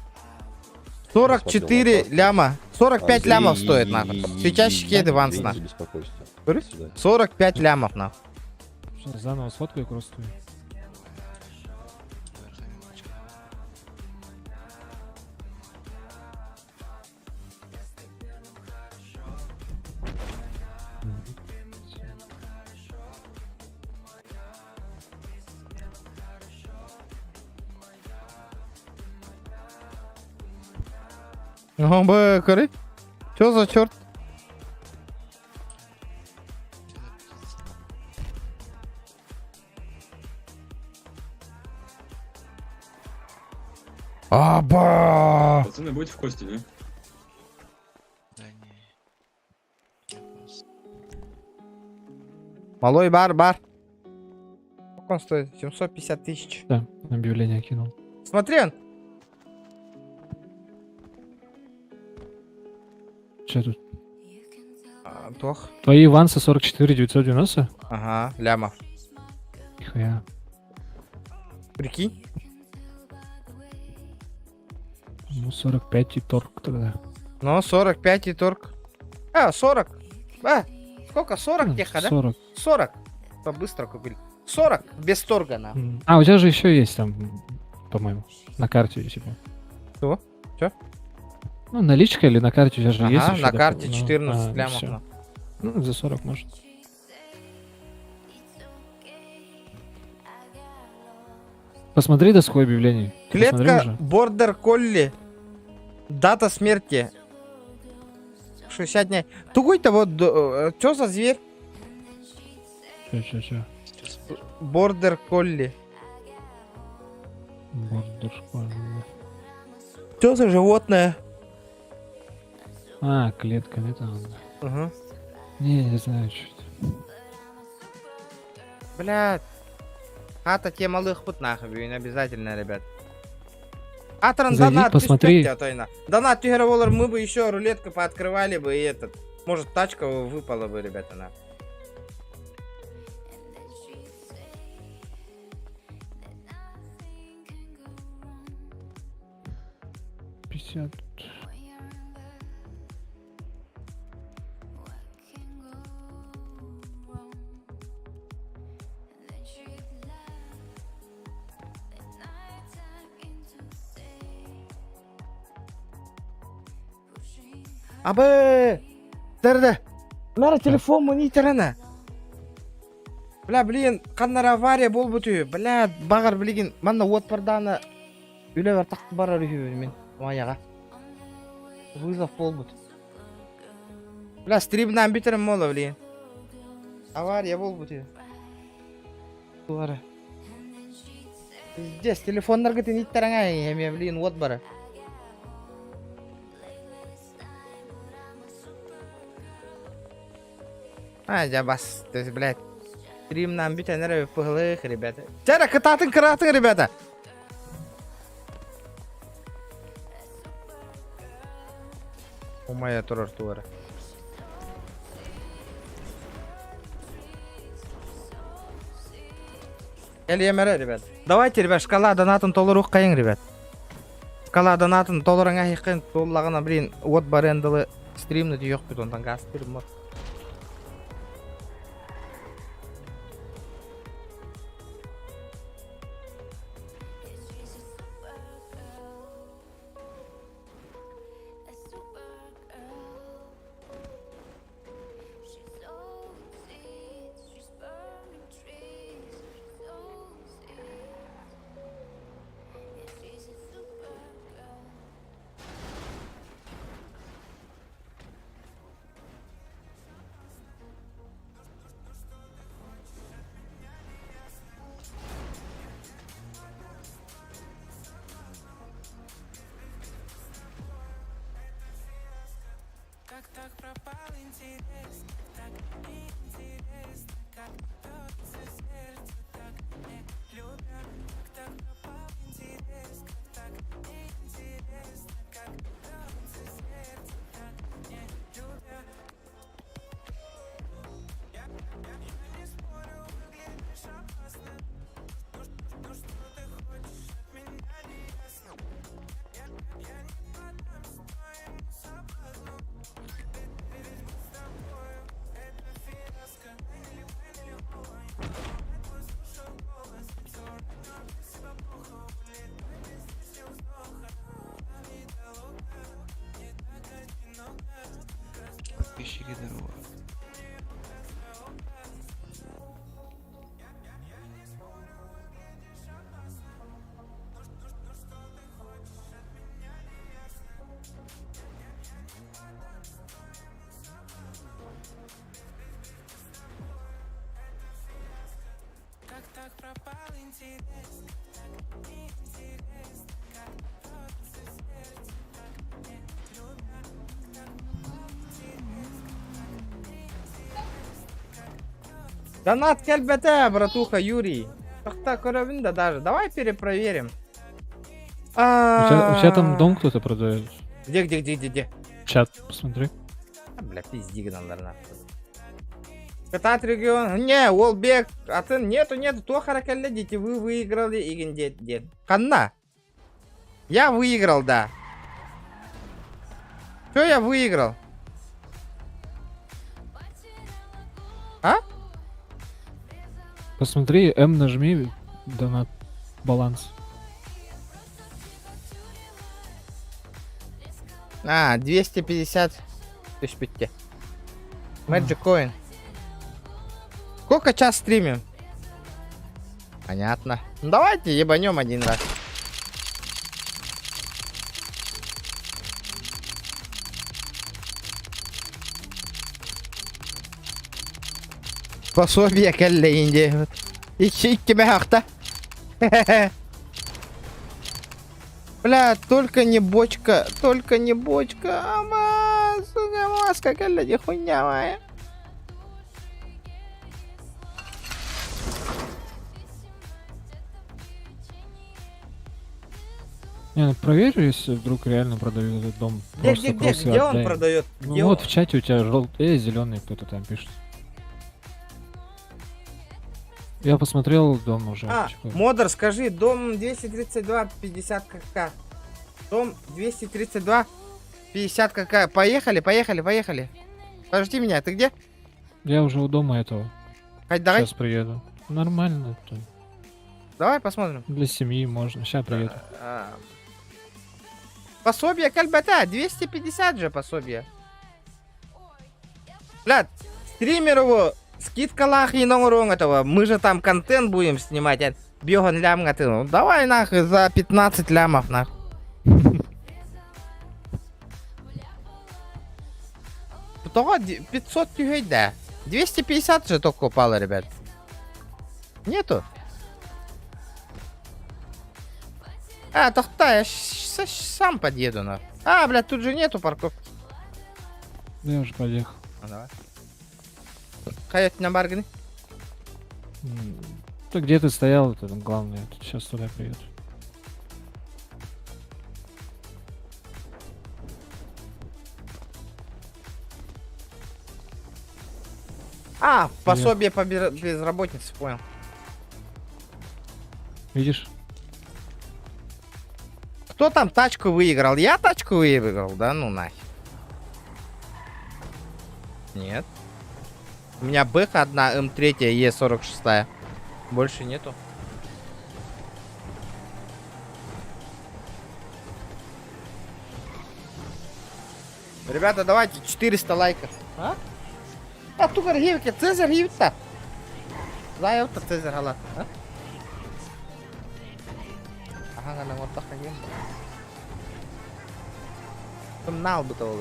44 ляма. 45 Андрей, лямов стоит, нахуй. Свечащие кеды ванс, нахуй. Извините беспокойство. Говорю, До свидания. 45 лямов, нахуй. Сейчас заново сфоткаю просто. Ну, б, коры. Чё за черт? Аба! Пацаны, будете в кости, не? Малой бар, бар. Сколько он стоит? 750 тысяч. Да, объявление кинул. Смотри он. Че тут? А, Тох. Твои вансы 44 990? Ага, лямов. Нихуя. Прикинь. Ну, 45 и торг тогда. Ну, 45 и торг. А, 40. А, сколько? 40 Ну, теха, да? 40. 40. Побыстро купили. 40 без торга, на. М. А, у тебя же еще есть там, по-моему, на карте, типа. Что? Чё? Ну, наличка или на карте у тебя же Ага, есть еще на доп- карте ну, 14 а, лямов, всё. на. Ну, за 40 может. Посмотри доску объявлений. Ты посмотрел Клетка уже? Бордер Колли. Дата смерти. 60 дней. Тугой-то вот, что за зверь? Чё, чё, чё? Бордер Колли. Бордер Колли. Что за животное? А, клетка, это он. Угу. Не, не знаю, что это. Блядь. Хата те малых пут нахуй, блин, обязательно, ребят. Атран Зайди, донат, посмотри. Донат Тюхероволлер, мы бы еще рулетку пооткрывали бы и этот. Может, тачка выпала бы, ребята, на. Пятьдесят. Абы! Дәрді! Нара телефон мониторына. Бля, блин, қаннар авария бол бүтү. Бля, бағар билигин, манна от барданы үле бар тақты барар үйі мен. Маяға. Вызов бол бүт. Бля, стримнан битерим мола, блин. Авария бол бүтү. Туара. Пиздец, телефоннарга тен иттараңа, эме, блин, от бара. А, я бас, то есть, блядь. Стримнан бүтэн эрэ пыһылых, ребята. Чара, кытаатын кыраатын, ребята. Умая турар туара. Кэлиэмэрэ, ребят. Давайте, ребят, шкала донатын толоруоххайыҥ, ребят. Шкала донатын толорон аһыаххайын, туоллаҕына, блин, уот барыан дылы стримны түһүөхпүт, онтон газ мот. Подписчики здорово. Донат кэлбэтэ, братуха Юрий. Тохтоо көрөбүн да даже. Давай перепроверим. У тебя там дом кто-то продает? Где, где, где, где, где? Чат, посмотри. А, бля, пизди гыналлар нахуй. Катат регион. Не, Уолбек, а ты нету, нету, то харакалля дети, вы выиграли, игин дед, дед. Ханна. Я выиграл, да. Что я выиграл? А? Посмотри, М нажми, донат, баланс. А, 250 тысяч пятте. Magic Coin. Сколько час стримим? Понятно. Ну, давайте ебанем один раз. Пособие кэллэ инде. Икки икки ахта. Бля, только не бочка, только не бочка. Ама, сука, маска кэллэ ди хуйня моя. Не, ну проверь, если вдруг реально продают этот дом. Где, Просто где, где, кроссы где он отдай. продает? Ну Где вот он? в чате у тебя желтый, зеленый кто-то там пишет. Я посмотрел дом уже. А, типа, Модер, скажи, дом 232 50 кк. Дом 232 50 кк. Поехали, поехали, поехали. Подожди меня, ты где? Я уже у дома этого. Хоть давай. Сейчас приеду. Нормально. там. Давай посмотрим. Для семьи можно. Сейчас приеду. А, Пособие кэлбэтэ, 250 же пособие. Бля, стримеру скидкалаах этого. Мы же там контент будем снимать. а Биогон лям ты. Ну, давай нахуй за 15 лямов нахуй. Того 500 тюгей, да. 250 же только упало, ребят. Нету? А, тохтоо, я сам подъеду, на. А, блядь, тут же нету парковки. Да я уже подъехал. А, давай. Хайа на бааргыный. Да где ты стоял, это главное. Сейчас туда приеду. А, пособие по безработице, понял. Видишь? Кто там тачку выиграл? Я тачку выиграл, да? Ну нахер. Нет. У меня Бэха одна, М3, Е46. Больше нету. Ребята, давайте 400 лайков. А? А тугар гивке, Цезарь гивта. Зайылта Цезарь халат. А? Ага, на вот так Там бы того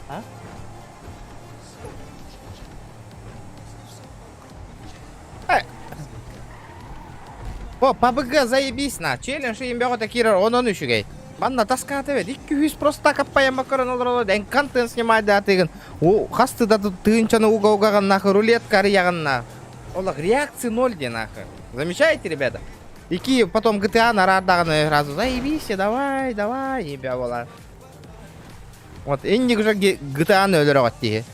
А? О, ПБГ заебись на. Челлендж им бего такирер, он он үчүгэй. Манна таскаата бет. 200 просто каппайан бакырын олороло. Ден контент снимать да тыгын. О, хасты да тыынчаны уга-угаган нахуй рулетка арыяган Олах реакции ноль де нахуй. Замечаете, ребята? Ики потом GTA нарардаганы сразу заебись, давай, давай, ебя была. Вот, инник уже GTA-ны өлөрөҕөт дии.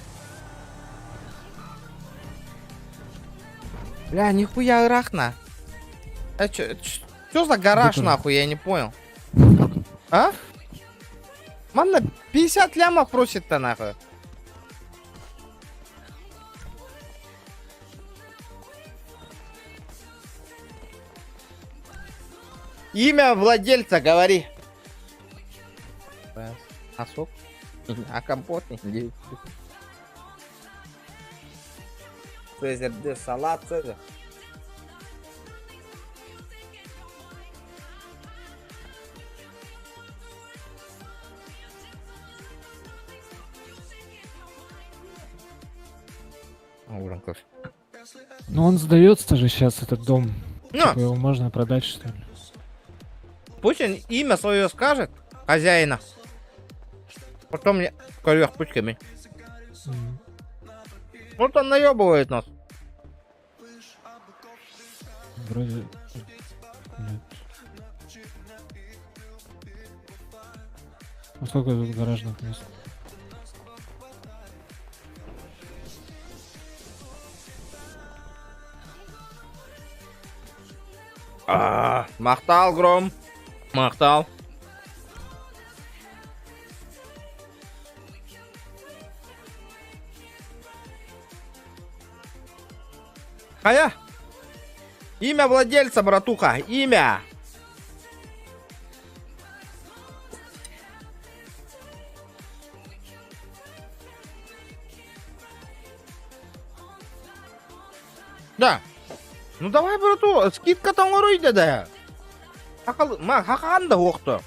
Бля, нихуя ыраах на. А чё, чё за гараж нахуй, я не понял. А? Манна 50 лямов просит-то нахуй. Имя владельца, говори. А сок? А компот? Цезарь, де салат, Цезарь. Уранков. Ну он сдается же сейчас, этот дом. Ну. Типа его можно продать, что ли? Пусть он имя свое скажет, хозяина. Потом мне колёх пучками. Вот он наебывает нас. Вроде... Нет. А сколько тут гаражных мест? А, Махтал, Гром. Махтал. Хайа. Имя владельца, братуха. Имя. Да. Ну давай, брату, скидка там да. Хакал, ма, хакаан да уохто.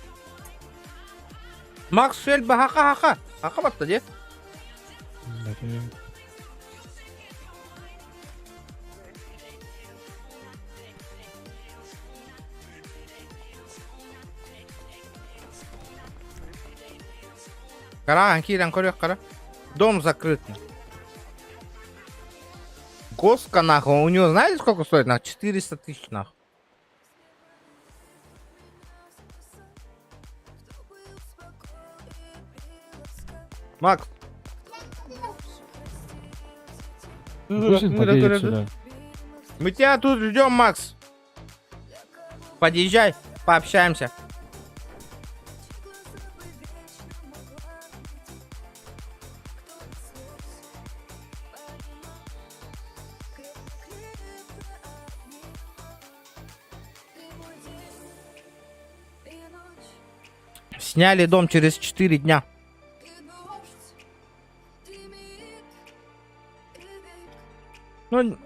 Макс Шельба хака хака. Хака батта де. Кара, кирен көрек кара. Дом закрыт. Госка нахуй, у него знаете сколько стоит? На 400 тысяч нахуй. Макс. Пусть он подъедет сюда. Мы тебя тут ждем, Макс. Подъезжай, пообщаемся. Сняли дом через 4 дня. Ну,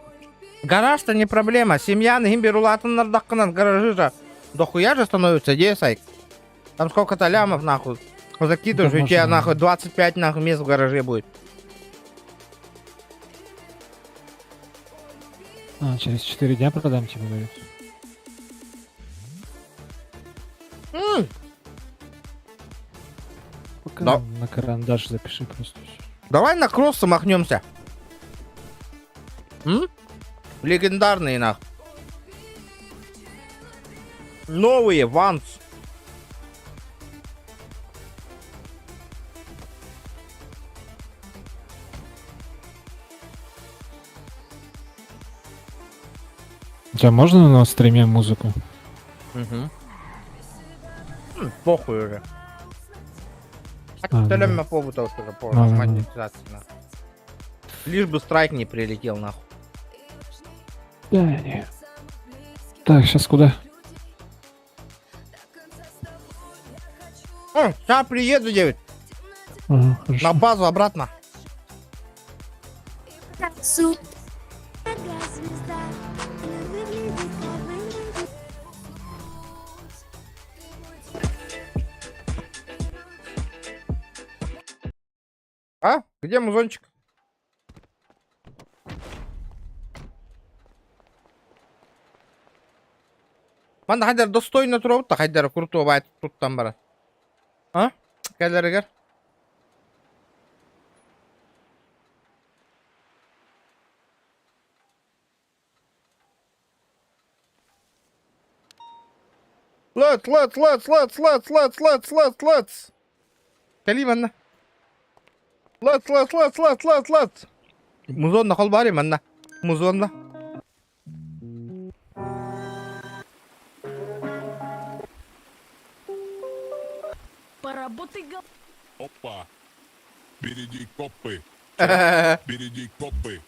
гараж-то не проблема. Семья на улаатыннардаххына гаражи же дохуя же становится, где сайк? Там сколько-то лямов нахуй. Закидываешь, у тебя нахуй 25 нахуй мест в гараже будет. А, через 4 дня продам, типа, говорит. Пока Да. на карандаш запиши просто. Давай на кроссы махнемся. М? Легендарные нах. Новые Ванс. Кстати, а можно на стриме музыку? Угу. Похуй уже. А, Төлөммө побута уже по Ну, ну, ну. монетизации, нахуй. Лишь бы страйк не прилетел, нахуй. Да, не. Так, сейчас куда? О, сейчас приеду, девять. Ага, хорошо. На базу обратно. Суп. А? Где музончик? Манна хайдар достойно туруобут да хайдара куртуо баайт туттан баран. А? Кэлэригэр. Let's, let's, let's, let's, let's, let's, let's, let's, let's. Кэлии манна. Let's, let's, let's, let's, let's, let's. Музонна холбари манна. Музонна. Поработай, гол... Опа. Впереди копы. Впереди копы.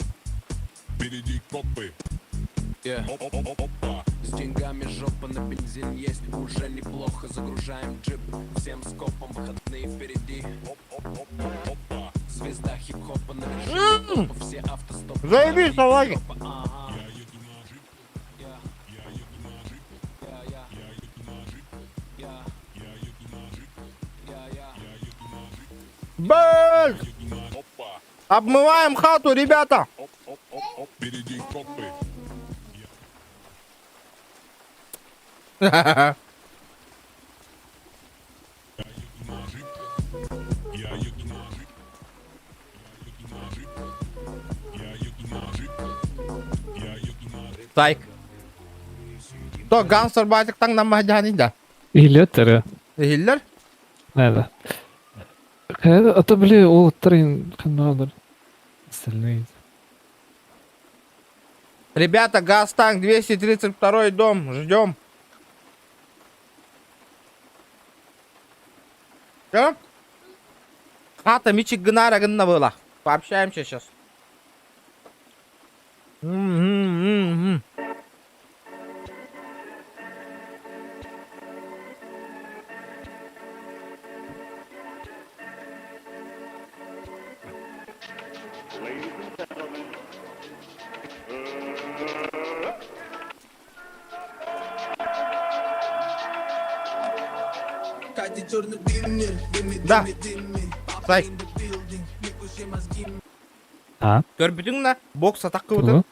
Впереди копы. Опа. С деньгами жопа на бензин есть, уже неплохо загружаем джип. Всем скопом выходные впереди. Опа. Звезда хип-хопа на вершине топа, все автостопы. Заебись, салаги. Ага. Я еду на джип. Я еду на джип. Я еду на джип. Я еду на джип. Я еду на джип. Блядь! Еду на Опа. Обмываем хату, ребята! Оп, оп, оп, оп. Впереди копы. Я еду на джип. Я еду на джип. Я еду на джип. Я еду на джип. Я еду на джип. Тайк. То гангстер байтик таң наммаһдьаһан да. Илеттер. Иһиллэр? Да. А то, бли, ол трин ханнадыр. Остальные. Ребята, Газтанк, 232 дом, ждем. Все? Хата Мичик Гнара гынна была. Пообщаемся сейчас. М-м-м-м. Да. Сай. А? Көрбүтүң на бокс атакка Тугу? бутын.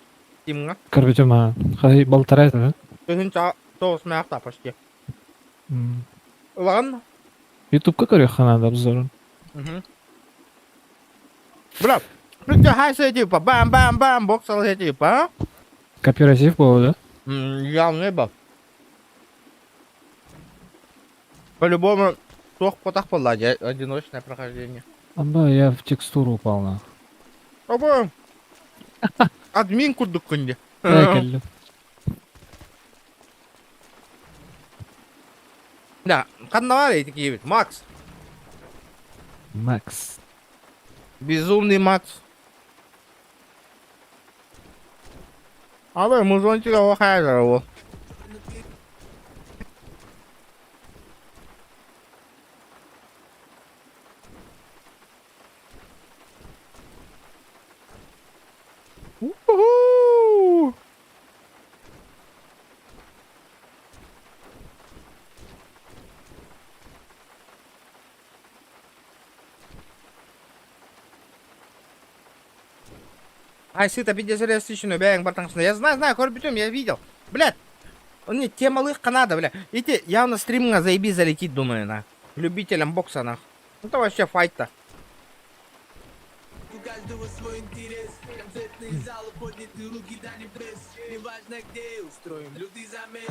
Тимга. Көрбүтүм а. Хай балтарай да. Көһүн тоғыз маяқта почти. Ладно. Ютубка көрүөх ханада обзорун. Бля, прикинь, хайса типа, бам-бам-бам, бокс типа, а? Кооператив был, да? Явный был. По-любому, тох потах была, одиночное прохождение. Аба, я в текстуру упал на. Оба. Админ курдук күнде. Дай Да, ханна бар эти ведь. Макс. Макс. Безумный Макс. Абы, музончик охайзер его. Уху! Ай, сыта 50 реалистичную, бэң, бартаңсына. Я знаю, знаю, көрбүтүм, я видел. Блядь, он не темалых Канада, бля. Эти явно стримга заеби залетит, думаю, на. Любителям бокса, нах. Ну, это вообще файт-то. У каждого свой интерес. Концертные залы, подняты руки, да не пресс. Неважно где устроим лютый замес.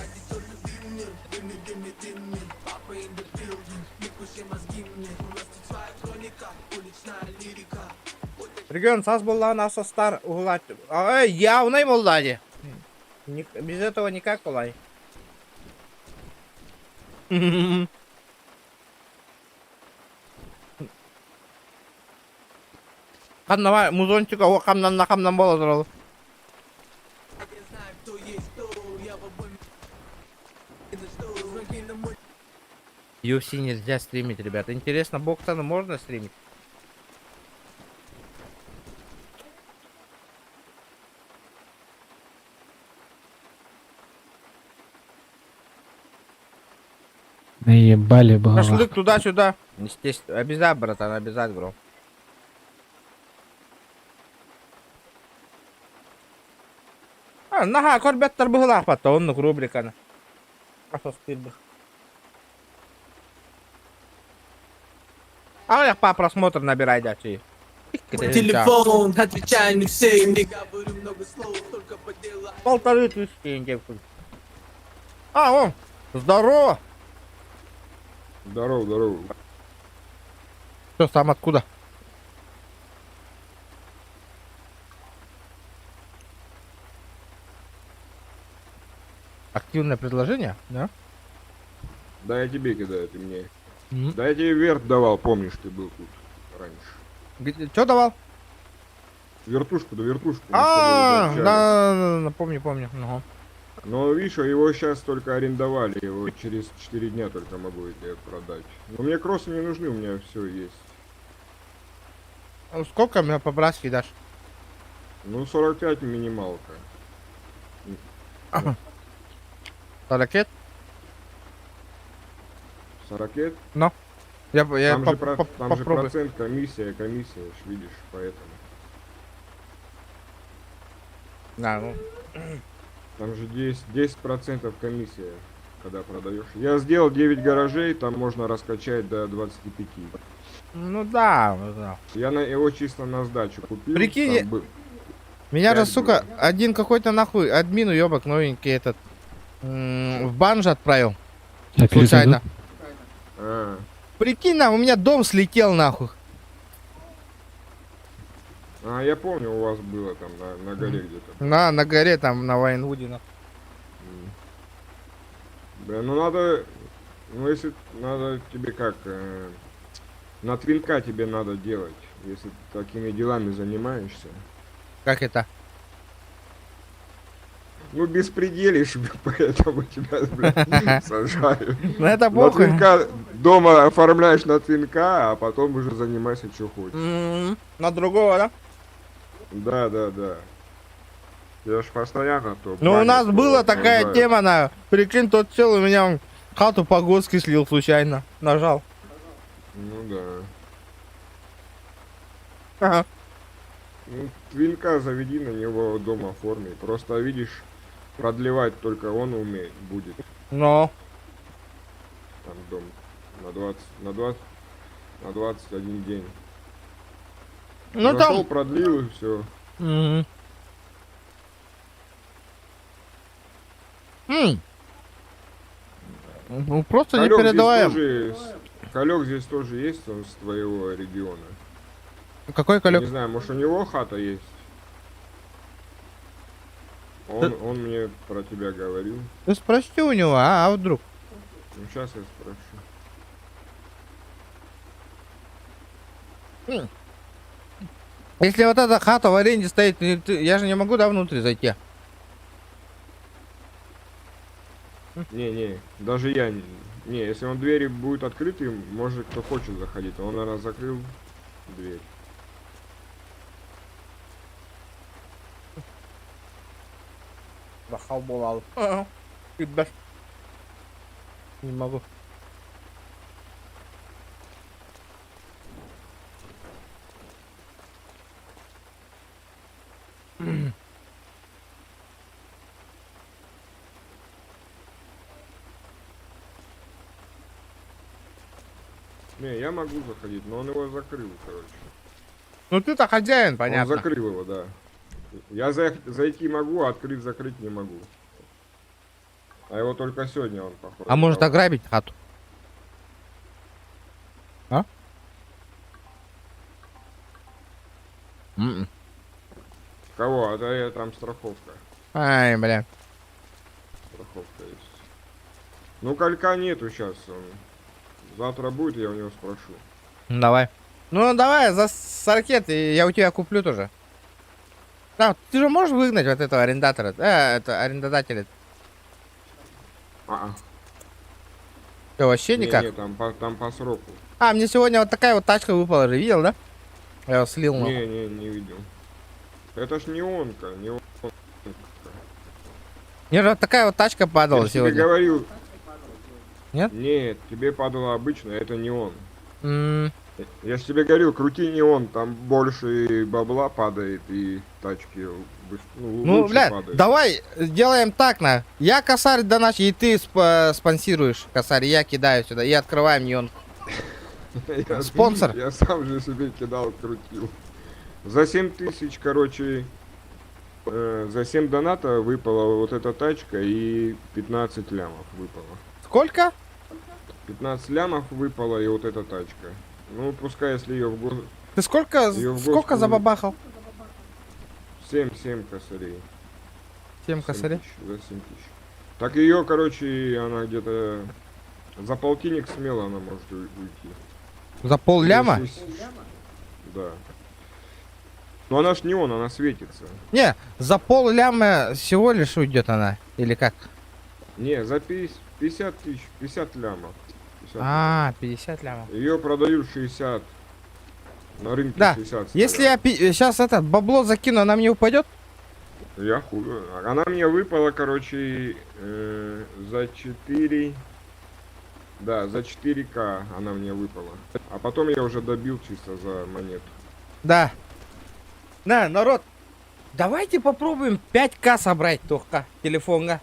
Папа in the building, не пуши мозги мне. У нас тут своя хроника, уличная лирика. Регион сас боллаан асастар угулат. Ай, явный болла ди. Без этого никак олай. Ханна музончик о хамнанна хамнан бола турал. UFC нельзя стримить, ребята. Интересно, Боктана можно стримить? Наебали было. Шашлык туда-сюда. Естественно, обязательно, братан, обязательно, бро. А, наха, көрбөттөр быһылаахпатта, оннук рубриканы. Асостырбых. Аҕыйах па просмотр набирай дячи. Телефон, отвечаю не все, не говорю много слов, только по делам. 1500 тенге. А, он, здорово. Здорово, здорово. Что, сам откуда? Активное предложение, да? Да, я тебе кидаю, ты мне. Да, я тебе верт давал, помнишь, ты был тут раньше. Что давал? Вертушку, да вертушку. мы с тобой уже А, общались. да, да, помню, помню. Ага. Но видишь, его сейчас только арендовали, его через 4 дня только могу я продать. Но мне кроссы не нужны, у меня все есть. А Сколько мне по-братски дашь? Ну, 45 минималка. 40? 40 лет? Ну. Я Там, же, там же попробую. процент, комиссия, комиссия, ж видишь, поэтому. Да, ну. Там же 10, 10% комиссия, когда продаешь. Я сделал 9 гаражей, там можно раскачать до 25. Ну да, ну да. Я на его чисто на сдачу купил. Прикинь, там был- Меня же, пять сука, было. один какой-то нахуй админ уебок новенький этот в банж отправил. Я Случайно. А, Прикинь, на, у меня дом слетел нахуй. а, я помню, у вас было там на горе где-то. На горе там, на Вайнвуде. нахуй. Да, ну надо, ну если надо тебе как, на твинка тебе надо делать, если ты такими делами занимаешься. Как это? Ну, беспределишь, поэтому тебя, блядь, сажают. Ну, это На похуй. твинка дома оформляешь на твинка, а потом уже занимайся, что хочешь. На другого, да? Да, да, да. Я ж постоянно то Ну, у банят, нас то была такая сажают. тема, на. Прикинь, тот чел у меня хату по-госки слил случайно. Нажал. Ну да. Ага. Ну, твинка заведи на него дома оформи. Просто видишь, продлевать только он умеет будет. Но. Там дом на 20, на 20, на 21 день. Ну, Зашел, там- продлил и все. Мгм. М. Ну, просто не Халек здесь передаваем. тоже Халек здесь тоже есть, он с твоего региона. Какой Халек? Не знаю, может у него хата есть? Он мне про тебя говорил. Ты спроси у него, а вдруг? Ну, сейчас я спрошу. Если вот эта хата в аренде стоит, я же не могу, да, внутрь зайти? Не-не, даже я не... Не, если он двери будет открыты, может кто хочет заходить. Он, наверное, закрыл дверь. Захалбулал. Не могу. Не, я могу заходить, но он его закрыл, короче. Ну ты-то хозяин, понятно. Он закрыл его, да. Я зайти могу, а открыть, закрыть не могу. А его только сегодня он, походу. А может дал. ограбить хату? А? М-м. Кого? А да я там страховка. Ай, бля. страховка есть. Ну, колька нету сейчас. Он. Завтра будет, я у него спрошу. Давай. Ну, давай, за сорокет, и я у тебя куплю тоже. Да, ты же можешь выгнать вот этого арендатора, это арендодателя? А, Ты вообще не, никак? Не, там по сроку. А, мне сегодня вот такая вот тачка выпала же, видел, да? Я его слил, нахуй. Не, не, не видел. Это ж неонка, неонка. Мне же вот такая вот тачка падала Я ж тебе сегодня. говорил. Нет? Нет, тебе падала обычная, это неон. М, Я ж тебе говорил, крути неон, там больше бабла падает и тачки ну, Ну, лучше бля, падают. давай сделаем так, на. Я косарь доначу, и ты спонсируешь косарь, я кидаю сюда, и открываем неонку. Спонсор. Я сам же себе кидал, крутил. За 7 тысяч, короче, за 7 доната выпала вот эта тачка и 15 лямов выпало. Сколько? 15 лямов выпало и вот эта тачка. Ну, пускай, если ее в гос... Ты сколько, её в сколько госку- забабахал? 7, 7 косарей. 7 косарей? тысяч, за 7 тысяч. Так ее, короче, она где-то за полтинник смело она может уйти. За пол ляма? Да. Но она ж не он, она светится. Не, за пол ляма всего лишь уйдет она, или как? Не, за 50, 50 тысяч, 50 лямов. 50 А, 50 лямов. Ее продают 60. На рынке Да, 60. если я сейчас это бабло закину, она мне упадет? Я хуй. Она мне выпала, короче, за 4... Да, за 4К она мне выпала. А потом я уже добил чисто за монету. Да. На, народ, давайте попробуем 5К собрать только телефонга.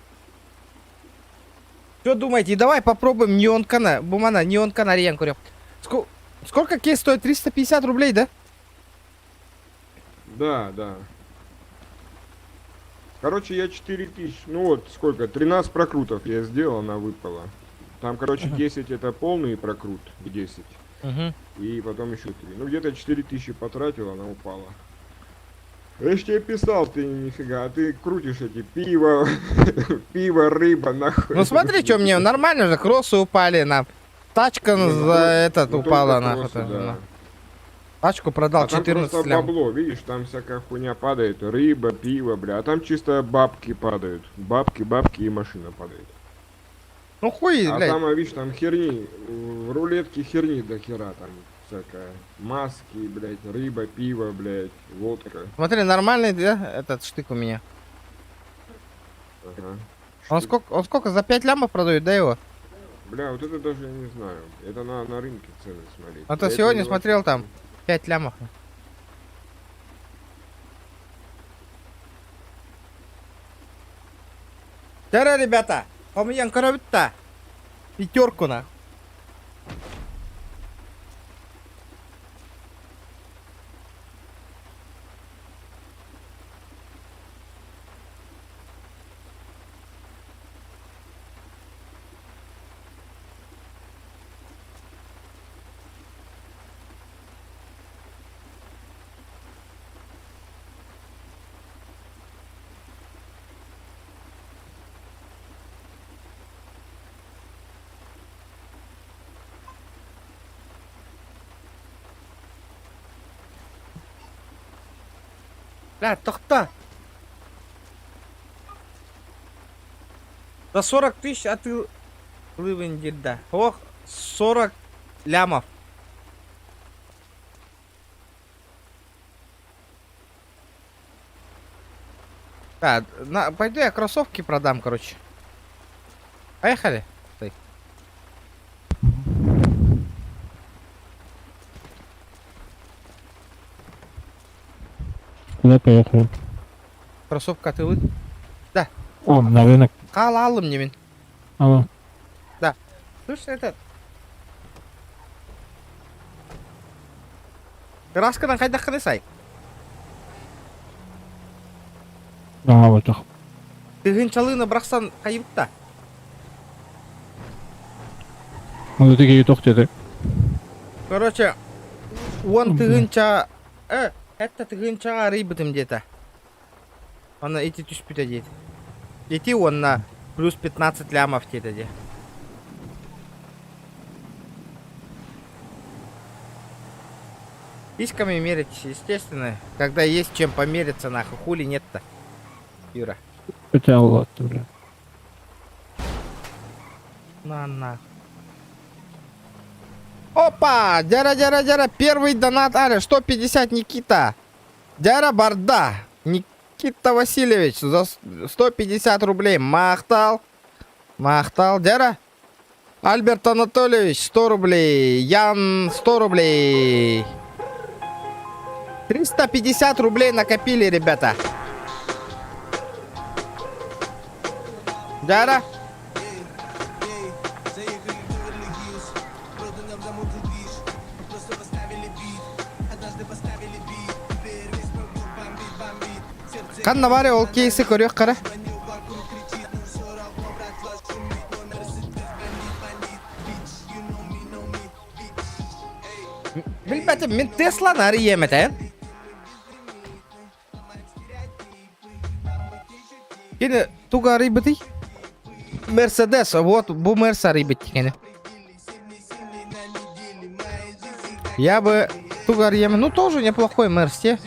Что думаете? Давай попробуем неонкана, бумана, неонкана ренкурю. Сколько кейс стоит? 350 рублей, да? Да, да. Короче, я 4000, ну вот сколько, 13 прокрутов я сделал, она выпала. Там, короче, 10 это полный прокрут, 10. Мгм. И потом еще 3. Ну, где-то 4000 потратил, она упала. Я ж тебе писал, ты нифига, а ты крутишь эти пиво, пиво, рыба, нахуй. Ну смотри, что мне нормально же, кроссы упали на. Тачка Не, ну, за этот ну, упала только нахуй. кроссы, тоже, да. на. Тачку продал А там 14 просто лям. бабло, видишь, там всякая хуйня падает, рыба, пиво, бля, а там чисто бабки падают. Бабки, бабки и машина падает. Ну хуй, А блядь. там, а, видишь, там херни, в рулетке херни до хера там всякая. Маски, блядь, рыба, пиво, блядь, водка. Смотри, нормальный, да, этот штык у меня. Ага. Он сколько, за 5 лямов продают, да, его? Бля, вот это даже я не знаю. Это на рынке цены смотреть. А то Я это сегодня не смотрел там 5 лямов. Здорово, ребята! Помиян коробит-то. Пятерку на. Бля, тохта. За 40 тысяч, а ты да. Ох, 40 лямов. Да, на, пойду я кроссовки продам, короче. Поехали. Стой. Куда поехали? Кроссовка ты вы? Да. О, на рынок. Халалым не мин. Алло. Да. Слушай, этот. Краскадан кайда сай? А, вот так. Тыгынчалыны браксан кайыпта. Ну, такие тох деді. Короче, он тыгынча... Это тыгынчаға рыбытым где-то. Она эти түспүтэ дейт. Эти он на Плюс 15 лямов диэтэ дии. Письками мерить, естественно, когда есть чем помериться, нахуй, хули нет-то, Юра. Хотя ладно, бля. На нахуй. Опа! Дяра, дяра, дяра, первый донат, Аля, 150, Никита. Дяра Барда. Никита Васильевич, за 150 рублей. Махтал. Махтал. Дяра. Альберт Анатольевич, 100 рублей. Ян, 100 рублей. 350 рублей накопили, ребята. Дяра. Ханна баарый ол кейси көрүөх хара. Билбэтим, мин Тесланы арыйыам этэ. Кини тугу арыйбытый? Мерседес, вот бу Мерс арыйбыт кини. Я бы тугу арыйыам, ну тоже неплохой Мерс, те.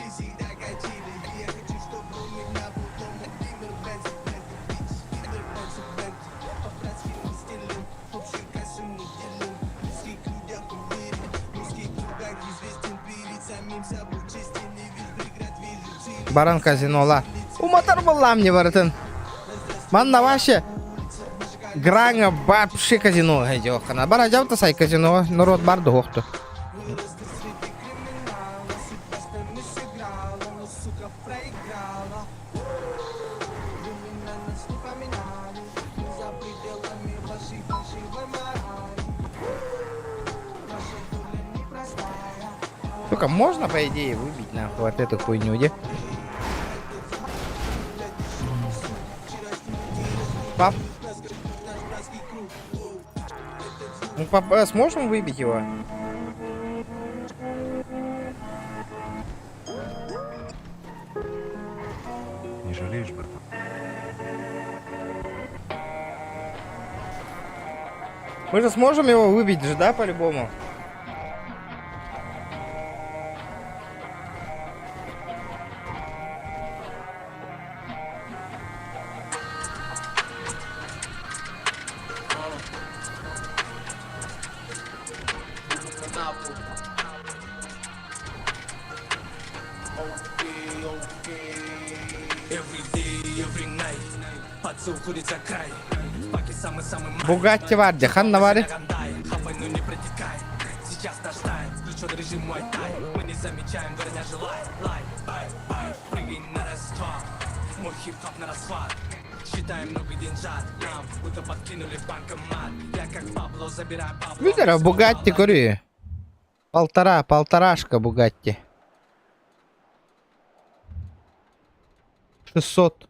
Баран казинола. Уматар буоллаам не барытын. Манна вообще Граҥа вообще казино дьооххана. Бара дьабыта сай казино норуот бар дуһуохту. Только можно, по идее, выбить нахуй вот эту хуйню, где? Пап. Ну, пап, сможем выбить его? Не жалеешь, братан? Мы же сможем его выбить же, да, по-любому? Бугатти баар дии, ханна баарый? Видер, Бугатти көрү. Полтора, полторашка Бугатти. 600.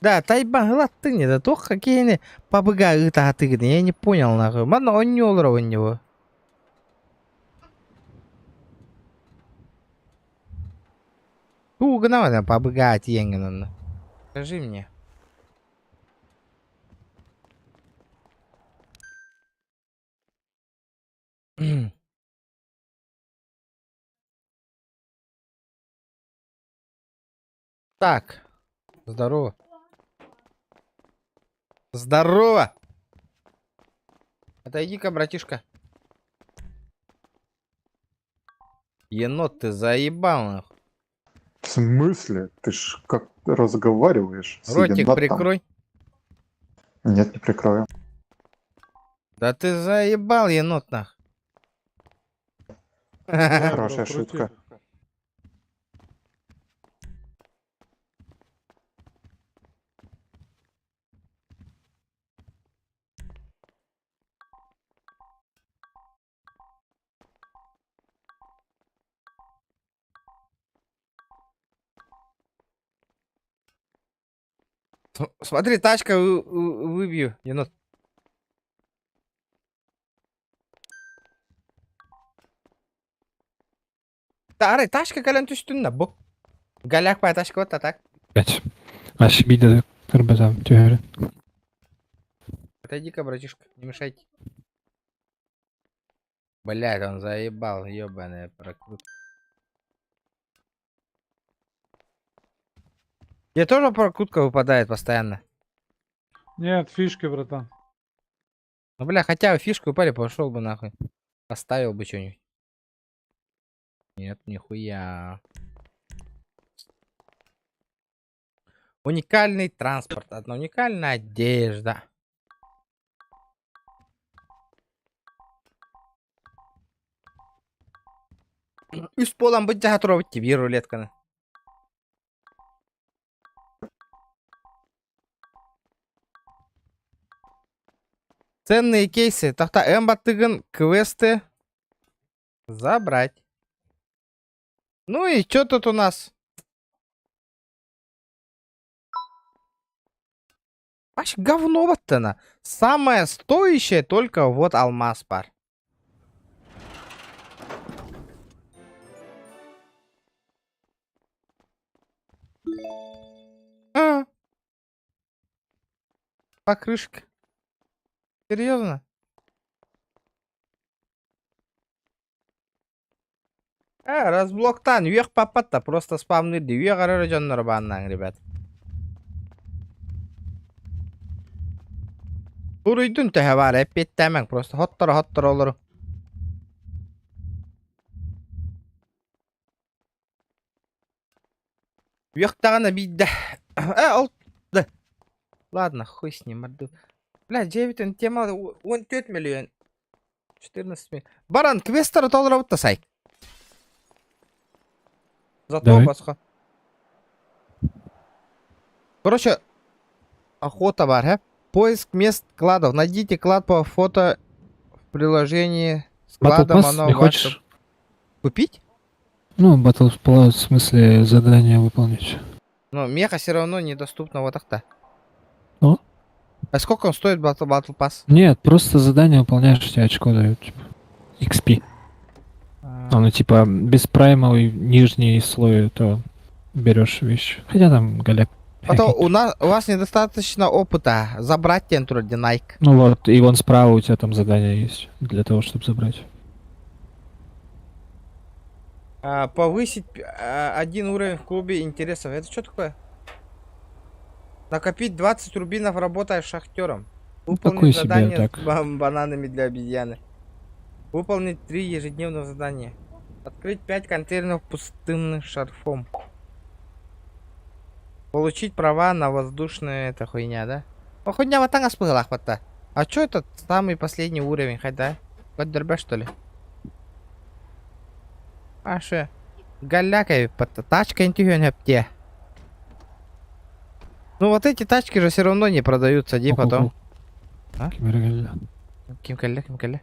Да, тайбан ылаттыҥ не да туох киһини пабыга ыытаатыгын я не понял нахуй. Манна онньуолар у него. Туу гына пабыга тиэҥҥин онно. Скажи мне. Так. Здорово. Здорово! Отойди-ка, братишка. Енот, ты заебал, нахуй. В смысле? Ты ж как разговариваешь с Ротик енотом? прикрой. Нет, не прикрою. Да ты заебал, енот, нах. Хорошая шутка. Смотри, тачка выбью, енот. Арай, тачка кэлэн түстүн бу. Голяк по тачка вот так. Блять. Аш биир көрбөтөм түһэрин. Отойди-ка, братишка, не мешайте. Блядь, он заебал, ебаная прокрутка. Тебе тоже прокрутка выпадает постоянно? Нет, фишки, братан. Ну, бля, хотя бы фишку упали, пошел бы нахуй. Поставил бы что-нибудь. Нет, нихуя. Уникальный транспорт, одна уникальная одежда. Үс буолан быдьаһа турабыт дии биир рулетканы. Ценные кейсы. Тахта М баттыгын квесты забрать. Ну и что тут у нас? Вообще говно вот она. Самое стоящее только вот алмаз пар. А. Покрышка. Серьезно? Э, разблоктан, үөх паппатта, просто спамны үөх арары дьоннор бааннаң, ребят. Уруйдун төһө баар эппиэттээмэҥ, просто хотторо-хотторо олору. Үөхтэҕинэ биирдэ. Э, ол да. Ладно, хуй с ним, орду. Бля, дьиэбитин тема 14 миллион. 14 миллион. Баран, квестары толоробут да сайт. Зато Давай. босхо. Короче, охота бар, э? Поиск мест кладов. Найдите клад по фото в приложении с Battle кладом, Pass оно не ваше. хочешь? Купить? Ну, Battle Pass, в смысле задание выполнить. Но меха все равно недоступно вот так-то. Ну? А сколько он стоит, Battle Pass? Нет, просто задание выполняешь, тебе очко дают, типа. XP. А. Ну, типа, без праймовый нижний слой, то берешь вещь. Хотя там голяк. Потом у нас у вас недостаточно опыта забрать тентур Nike. Ну вот, и вон справа у тебя там задание есть для того, чтобы забрать. А, повысить один уровень в клубе интересов. Это что такое? Накопить 20 рубинов, работая шахтером. такое Выполнить себе, задание так. с бананами для обезьяны. Выполнить 3 ежедневных задания. Открыть 5 контейнеров пустынным шарфом. Получить права на воздушную это хуйня, да? О, хуйня вот так спыгала, А чё этот самый последний уровень, хотя? Коддербе, что ли? Аша. Галякай, тачка интюхен Ну вот эти тачки же все равно не продаются, иди потом. А? Ким кэллэ, ким кэллэ.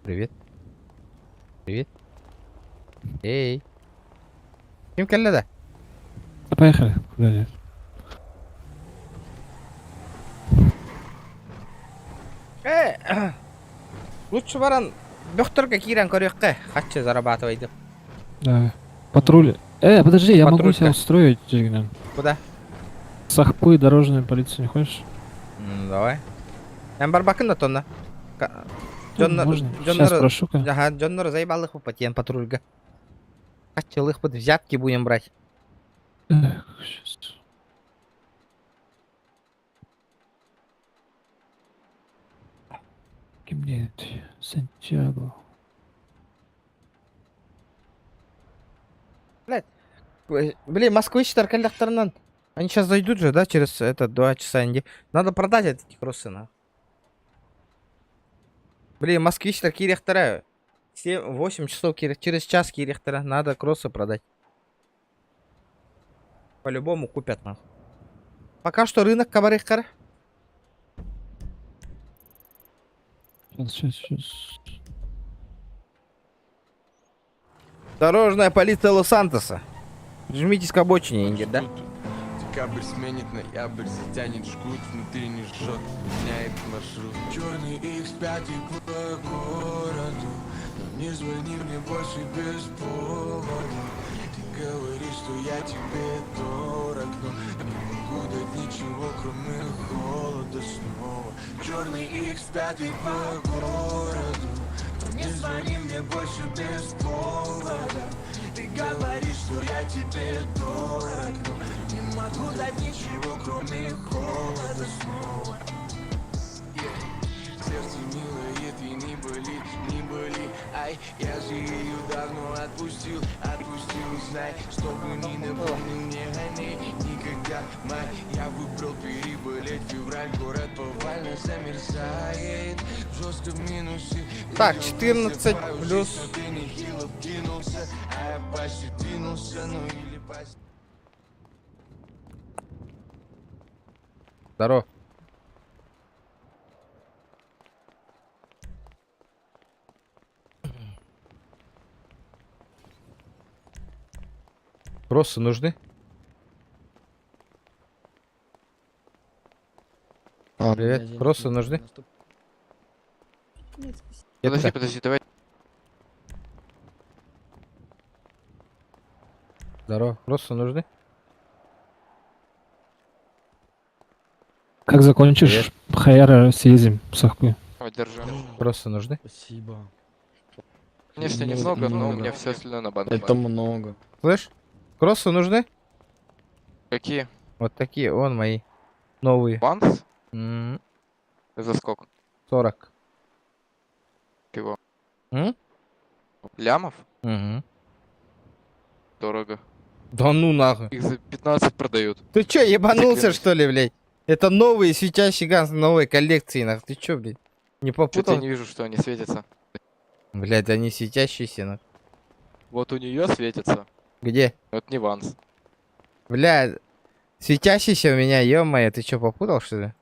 Привет. Привет. Эй. Ким кэллэ да? Да поехали. Куда нет? Лучше баран бөхтөргө киирэн көрүөххэ харчы зарабатывайды. Да. Патруль. Подожди, я могу себя Патрулька. устроить, Джигнан. Куда? Сахпы, дорожную полицию не хочешь? Давай. Эн барбакын да тонна. Ну, можно. Щас спрошу-ка. Ага, дьоннор заебал их патен патрульга. Хотел их под взятки будем брать. Эх, щас. Кем мне это? Сантьяго. Блядь. Блин, москвичтар кэллэхтэринэ. Они сейчас зайдут же, да, через это 2 часа. Надо продать эти кроссы, на. Блин, москвичтар киириэхтэрэ. 7-8 часов через час киириэхтэрэ. Надо кроссы продать. По-любому купят, нахуй. Пока что рынок кабарыхкар. Сейчас, сейчас, сейчас. Дорожная полиция Лос-Сантоса. Жмитесь к обочине, Ингер, да? Декабрь сменит ноябрь, затянет жгут, внутри не жжет, меняет маршрут. Черный X5 по городу, но не звони мне больше без повода. Ты Говоришь, что я тебе дорог, но не могу дать ничего, кроме холода снова. Черный X5 по городу. Не звони мне больше без повода. Ты говоришь, что я тебе дорог, но не могу дать ничего, кроме холода снова. Yeah. Сердце милое, ты не боли, не боли. Ай, я же ее давно отпустил, отпустил, знай, чтобы не напомнил мне о ней никогда. Май, я выбрал переболеть, февраль, город повально замерзает в жестком минусе. Так, 14 плюс. Но ты нехило вкинулся, а я почти двинулся, ну или почти. Здорово. Кроссы нужны? Привет, кроссы нужны? Нет, спасибо. Подожди, подожди, давай. Здорово, кроссы нужны? Как закончишь, Хаяра съездим в Сахпы. Держи. Кроссы нужны? Спасибо. Конечно, немного, но у меня все остальное на банке. Это много. Слышь, кроссы нужны? Какие? Вот такие, вон мои. Новые. Ванс? М, За сколько? 40. Чего? М? Лямов? Угу. Дорого. Да ну нахуй. Их за 15 продают. Ты чё, ебанулся Клянусь. что ли, блядь? Это новые светящие газ новой коллекции, нахуй. Ты чё, блядь? Не Что-то попутал? я не вижу, что они светятся. Блядь, они светящиеся, нахуй. Вот у нее светится. Где? Но это не Ванс. Бля, светящийся у меня, ё-моё, ты чё, попутал, что ли?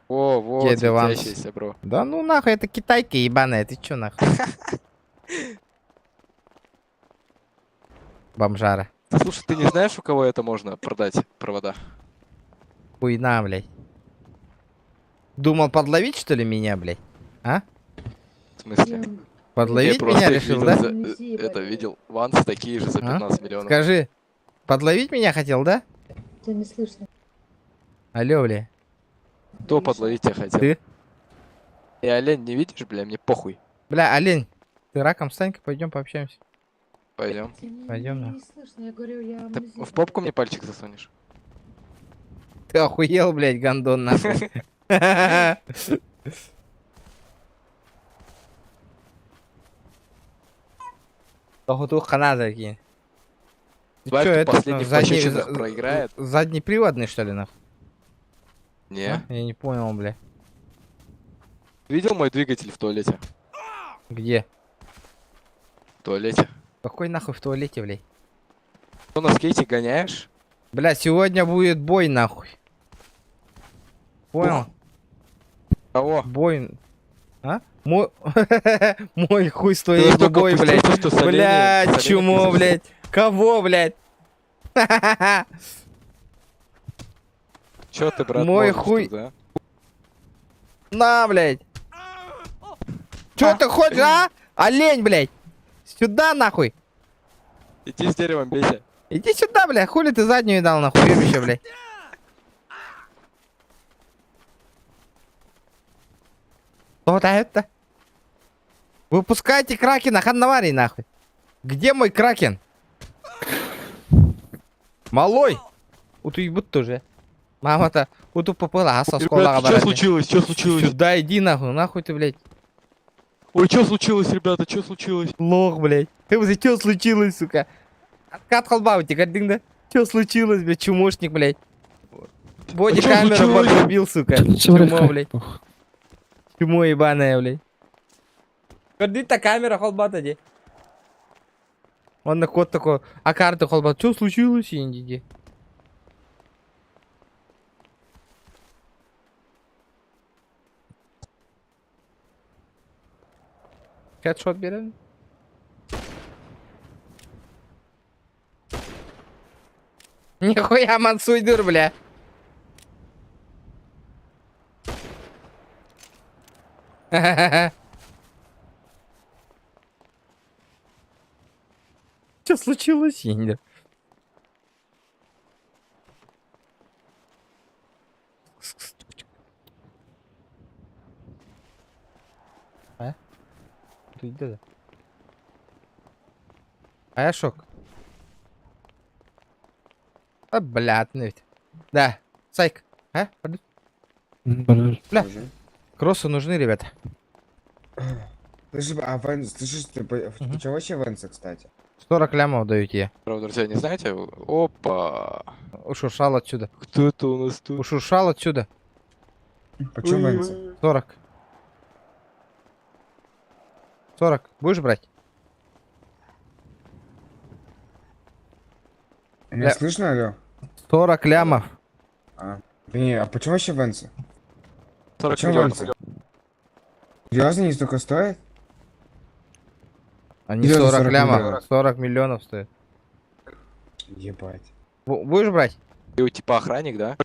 О, вот, Где Ванс? светящийся, бро. Да ну нахуй, это китайка ебаная, ты чё нахуй? Бомжара. Слушай, ты не знаешь, у кого это можно продать, провода? Хуйна, блядь. Думал подловить, что ли, меня, блядь? А? В смысле? Подловить Я просто меня их решил, видел да? за- это видел. Ванс такие же за А? 15 миллионов. Скажи, подловить меня хотел, да? Тебя не слышно. Алло, бля. Кто подловить тебя хотел? Ты? Я олень не видишь, бля, мне похуй. Бля, олень, ты раком встань-ка, пойдем пообщаемся. Пойдем. Пойдем, Не нахуй. слышно, я говорю, я Ты в попку мне пальчик засунешь? Ты охуел, блядь, гондон, нахуй. Тохуту хана такие. Ты Давай, чё, кто этот, последний ну, в задний, пощечинах за- проиграет. заднеприводный, что ли, нахуй? Не. А? Я не понял, бля. Видел мой двигатель в туалете? Где? В туалете. Какой нахуй в туалете, блядь? Что на скейте гоняешь? Бля, сегодня будет бой, нахуй. Понял? Кого? Бой. А? Мой... Мой хуй с твоей настолько губой, опустился, блядь. что с оленей- Блядь, с оленей чмо, ты блядь. Кого, блядь? Чё ты, брат, Мой можешь хуй. тут, а? На, блядь. Чё ты хочешь, а? Олень, блядь. Сюда, нахуй. Иди с деревом бейся. Иди сюда, блядь. Хули ты заднюю дал, нахуй, ёбище, блядь. Вот это. Выпускайте Кракена, ханнаварий, нахуй. Где мой Кракен? Малой! Утуйбут тоже. Мама-то уту попыла, а со школа Ребята, что случилось? Что случилось? Сюда иди нахуй, нахуй ты, блядь. Ой, что случилось, ребята? Что случилось? Лох, блядь. Ты уже что случилось, сука? Откат холба у тебя, да? Что случилось, блядь, чумошник, блядь? Боди А чё камеру случилось? подрубил, сука. Чмо, блядь. Чмо ебаное, блядь. Көрдүт камера холбата де. Он на кот такой, а карта холбат. Что случилось, инди? Хедшот берем? Нихуя мансуйдур, бля. Что случилось? Я не- А? Ты иди да. А я шок. А, блядь, ну ведь. Да, Сайк. А? Подожди. Бля. Кроссы нужны, ребята. Слышь, а Венс, слышишь, ты по- чего вообще Венса, кстати? 40 лямов даю тебе. Правда, друзья, не знаете? Опа! Ушуршал отсюда. Кто это у нас тут? Ушуршал отсюда. Почем Венса? 40. 40. Будешь брать? Меня слышно, алло? 40 лямов. А, да не, а почем вообще Венса? 40 Почем миллионов. Венса? Серьезно, они столько стоят? Они Серьезно, 40 40 лямов. миллионов? 40 миллионов стоят. Ебать. Будешь брать? Ты типа охранник, да?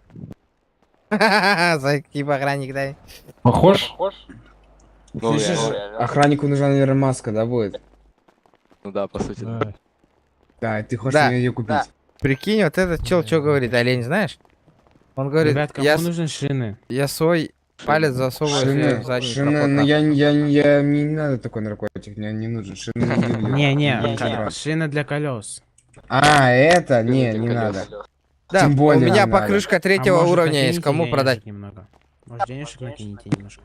Зайк, типа охранник, да? Похож? Ну, Слышишь, реально. охраннику нужна, наверное, маска, да, будет? Ну да, по сути. Да. Да, и ты хочешь Да, мне ее купить. да. Прикинь, вот этот чел что говорит, олень, знаешь? Он говорит, Ребят, кому я, нужны шины? я свой палец засовываю Шины, в задний шины, проход, ну нахуй. я, мне не надо такой наркотик, мне не нужен, шины не люблю. Не-не, Шины. шины для колес. А, это? Не, не надо. Да, Тем более у меня не надо. покрышка третьего А может, уровня есть, накинете кому денежек продать? Немного. Может, денежек накинете немножко?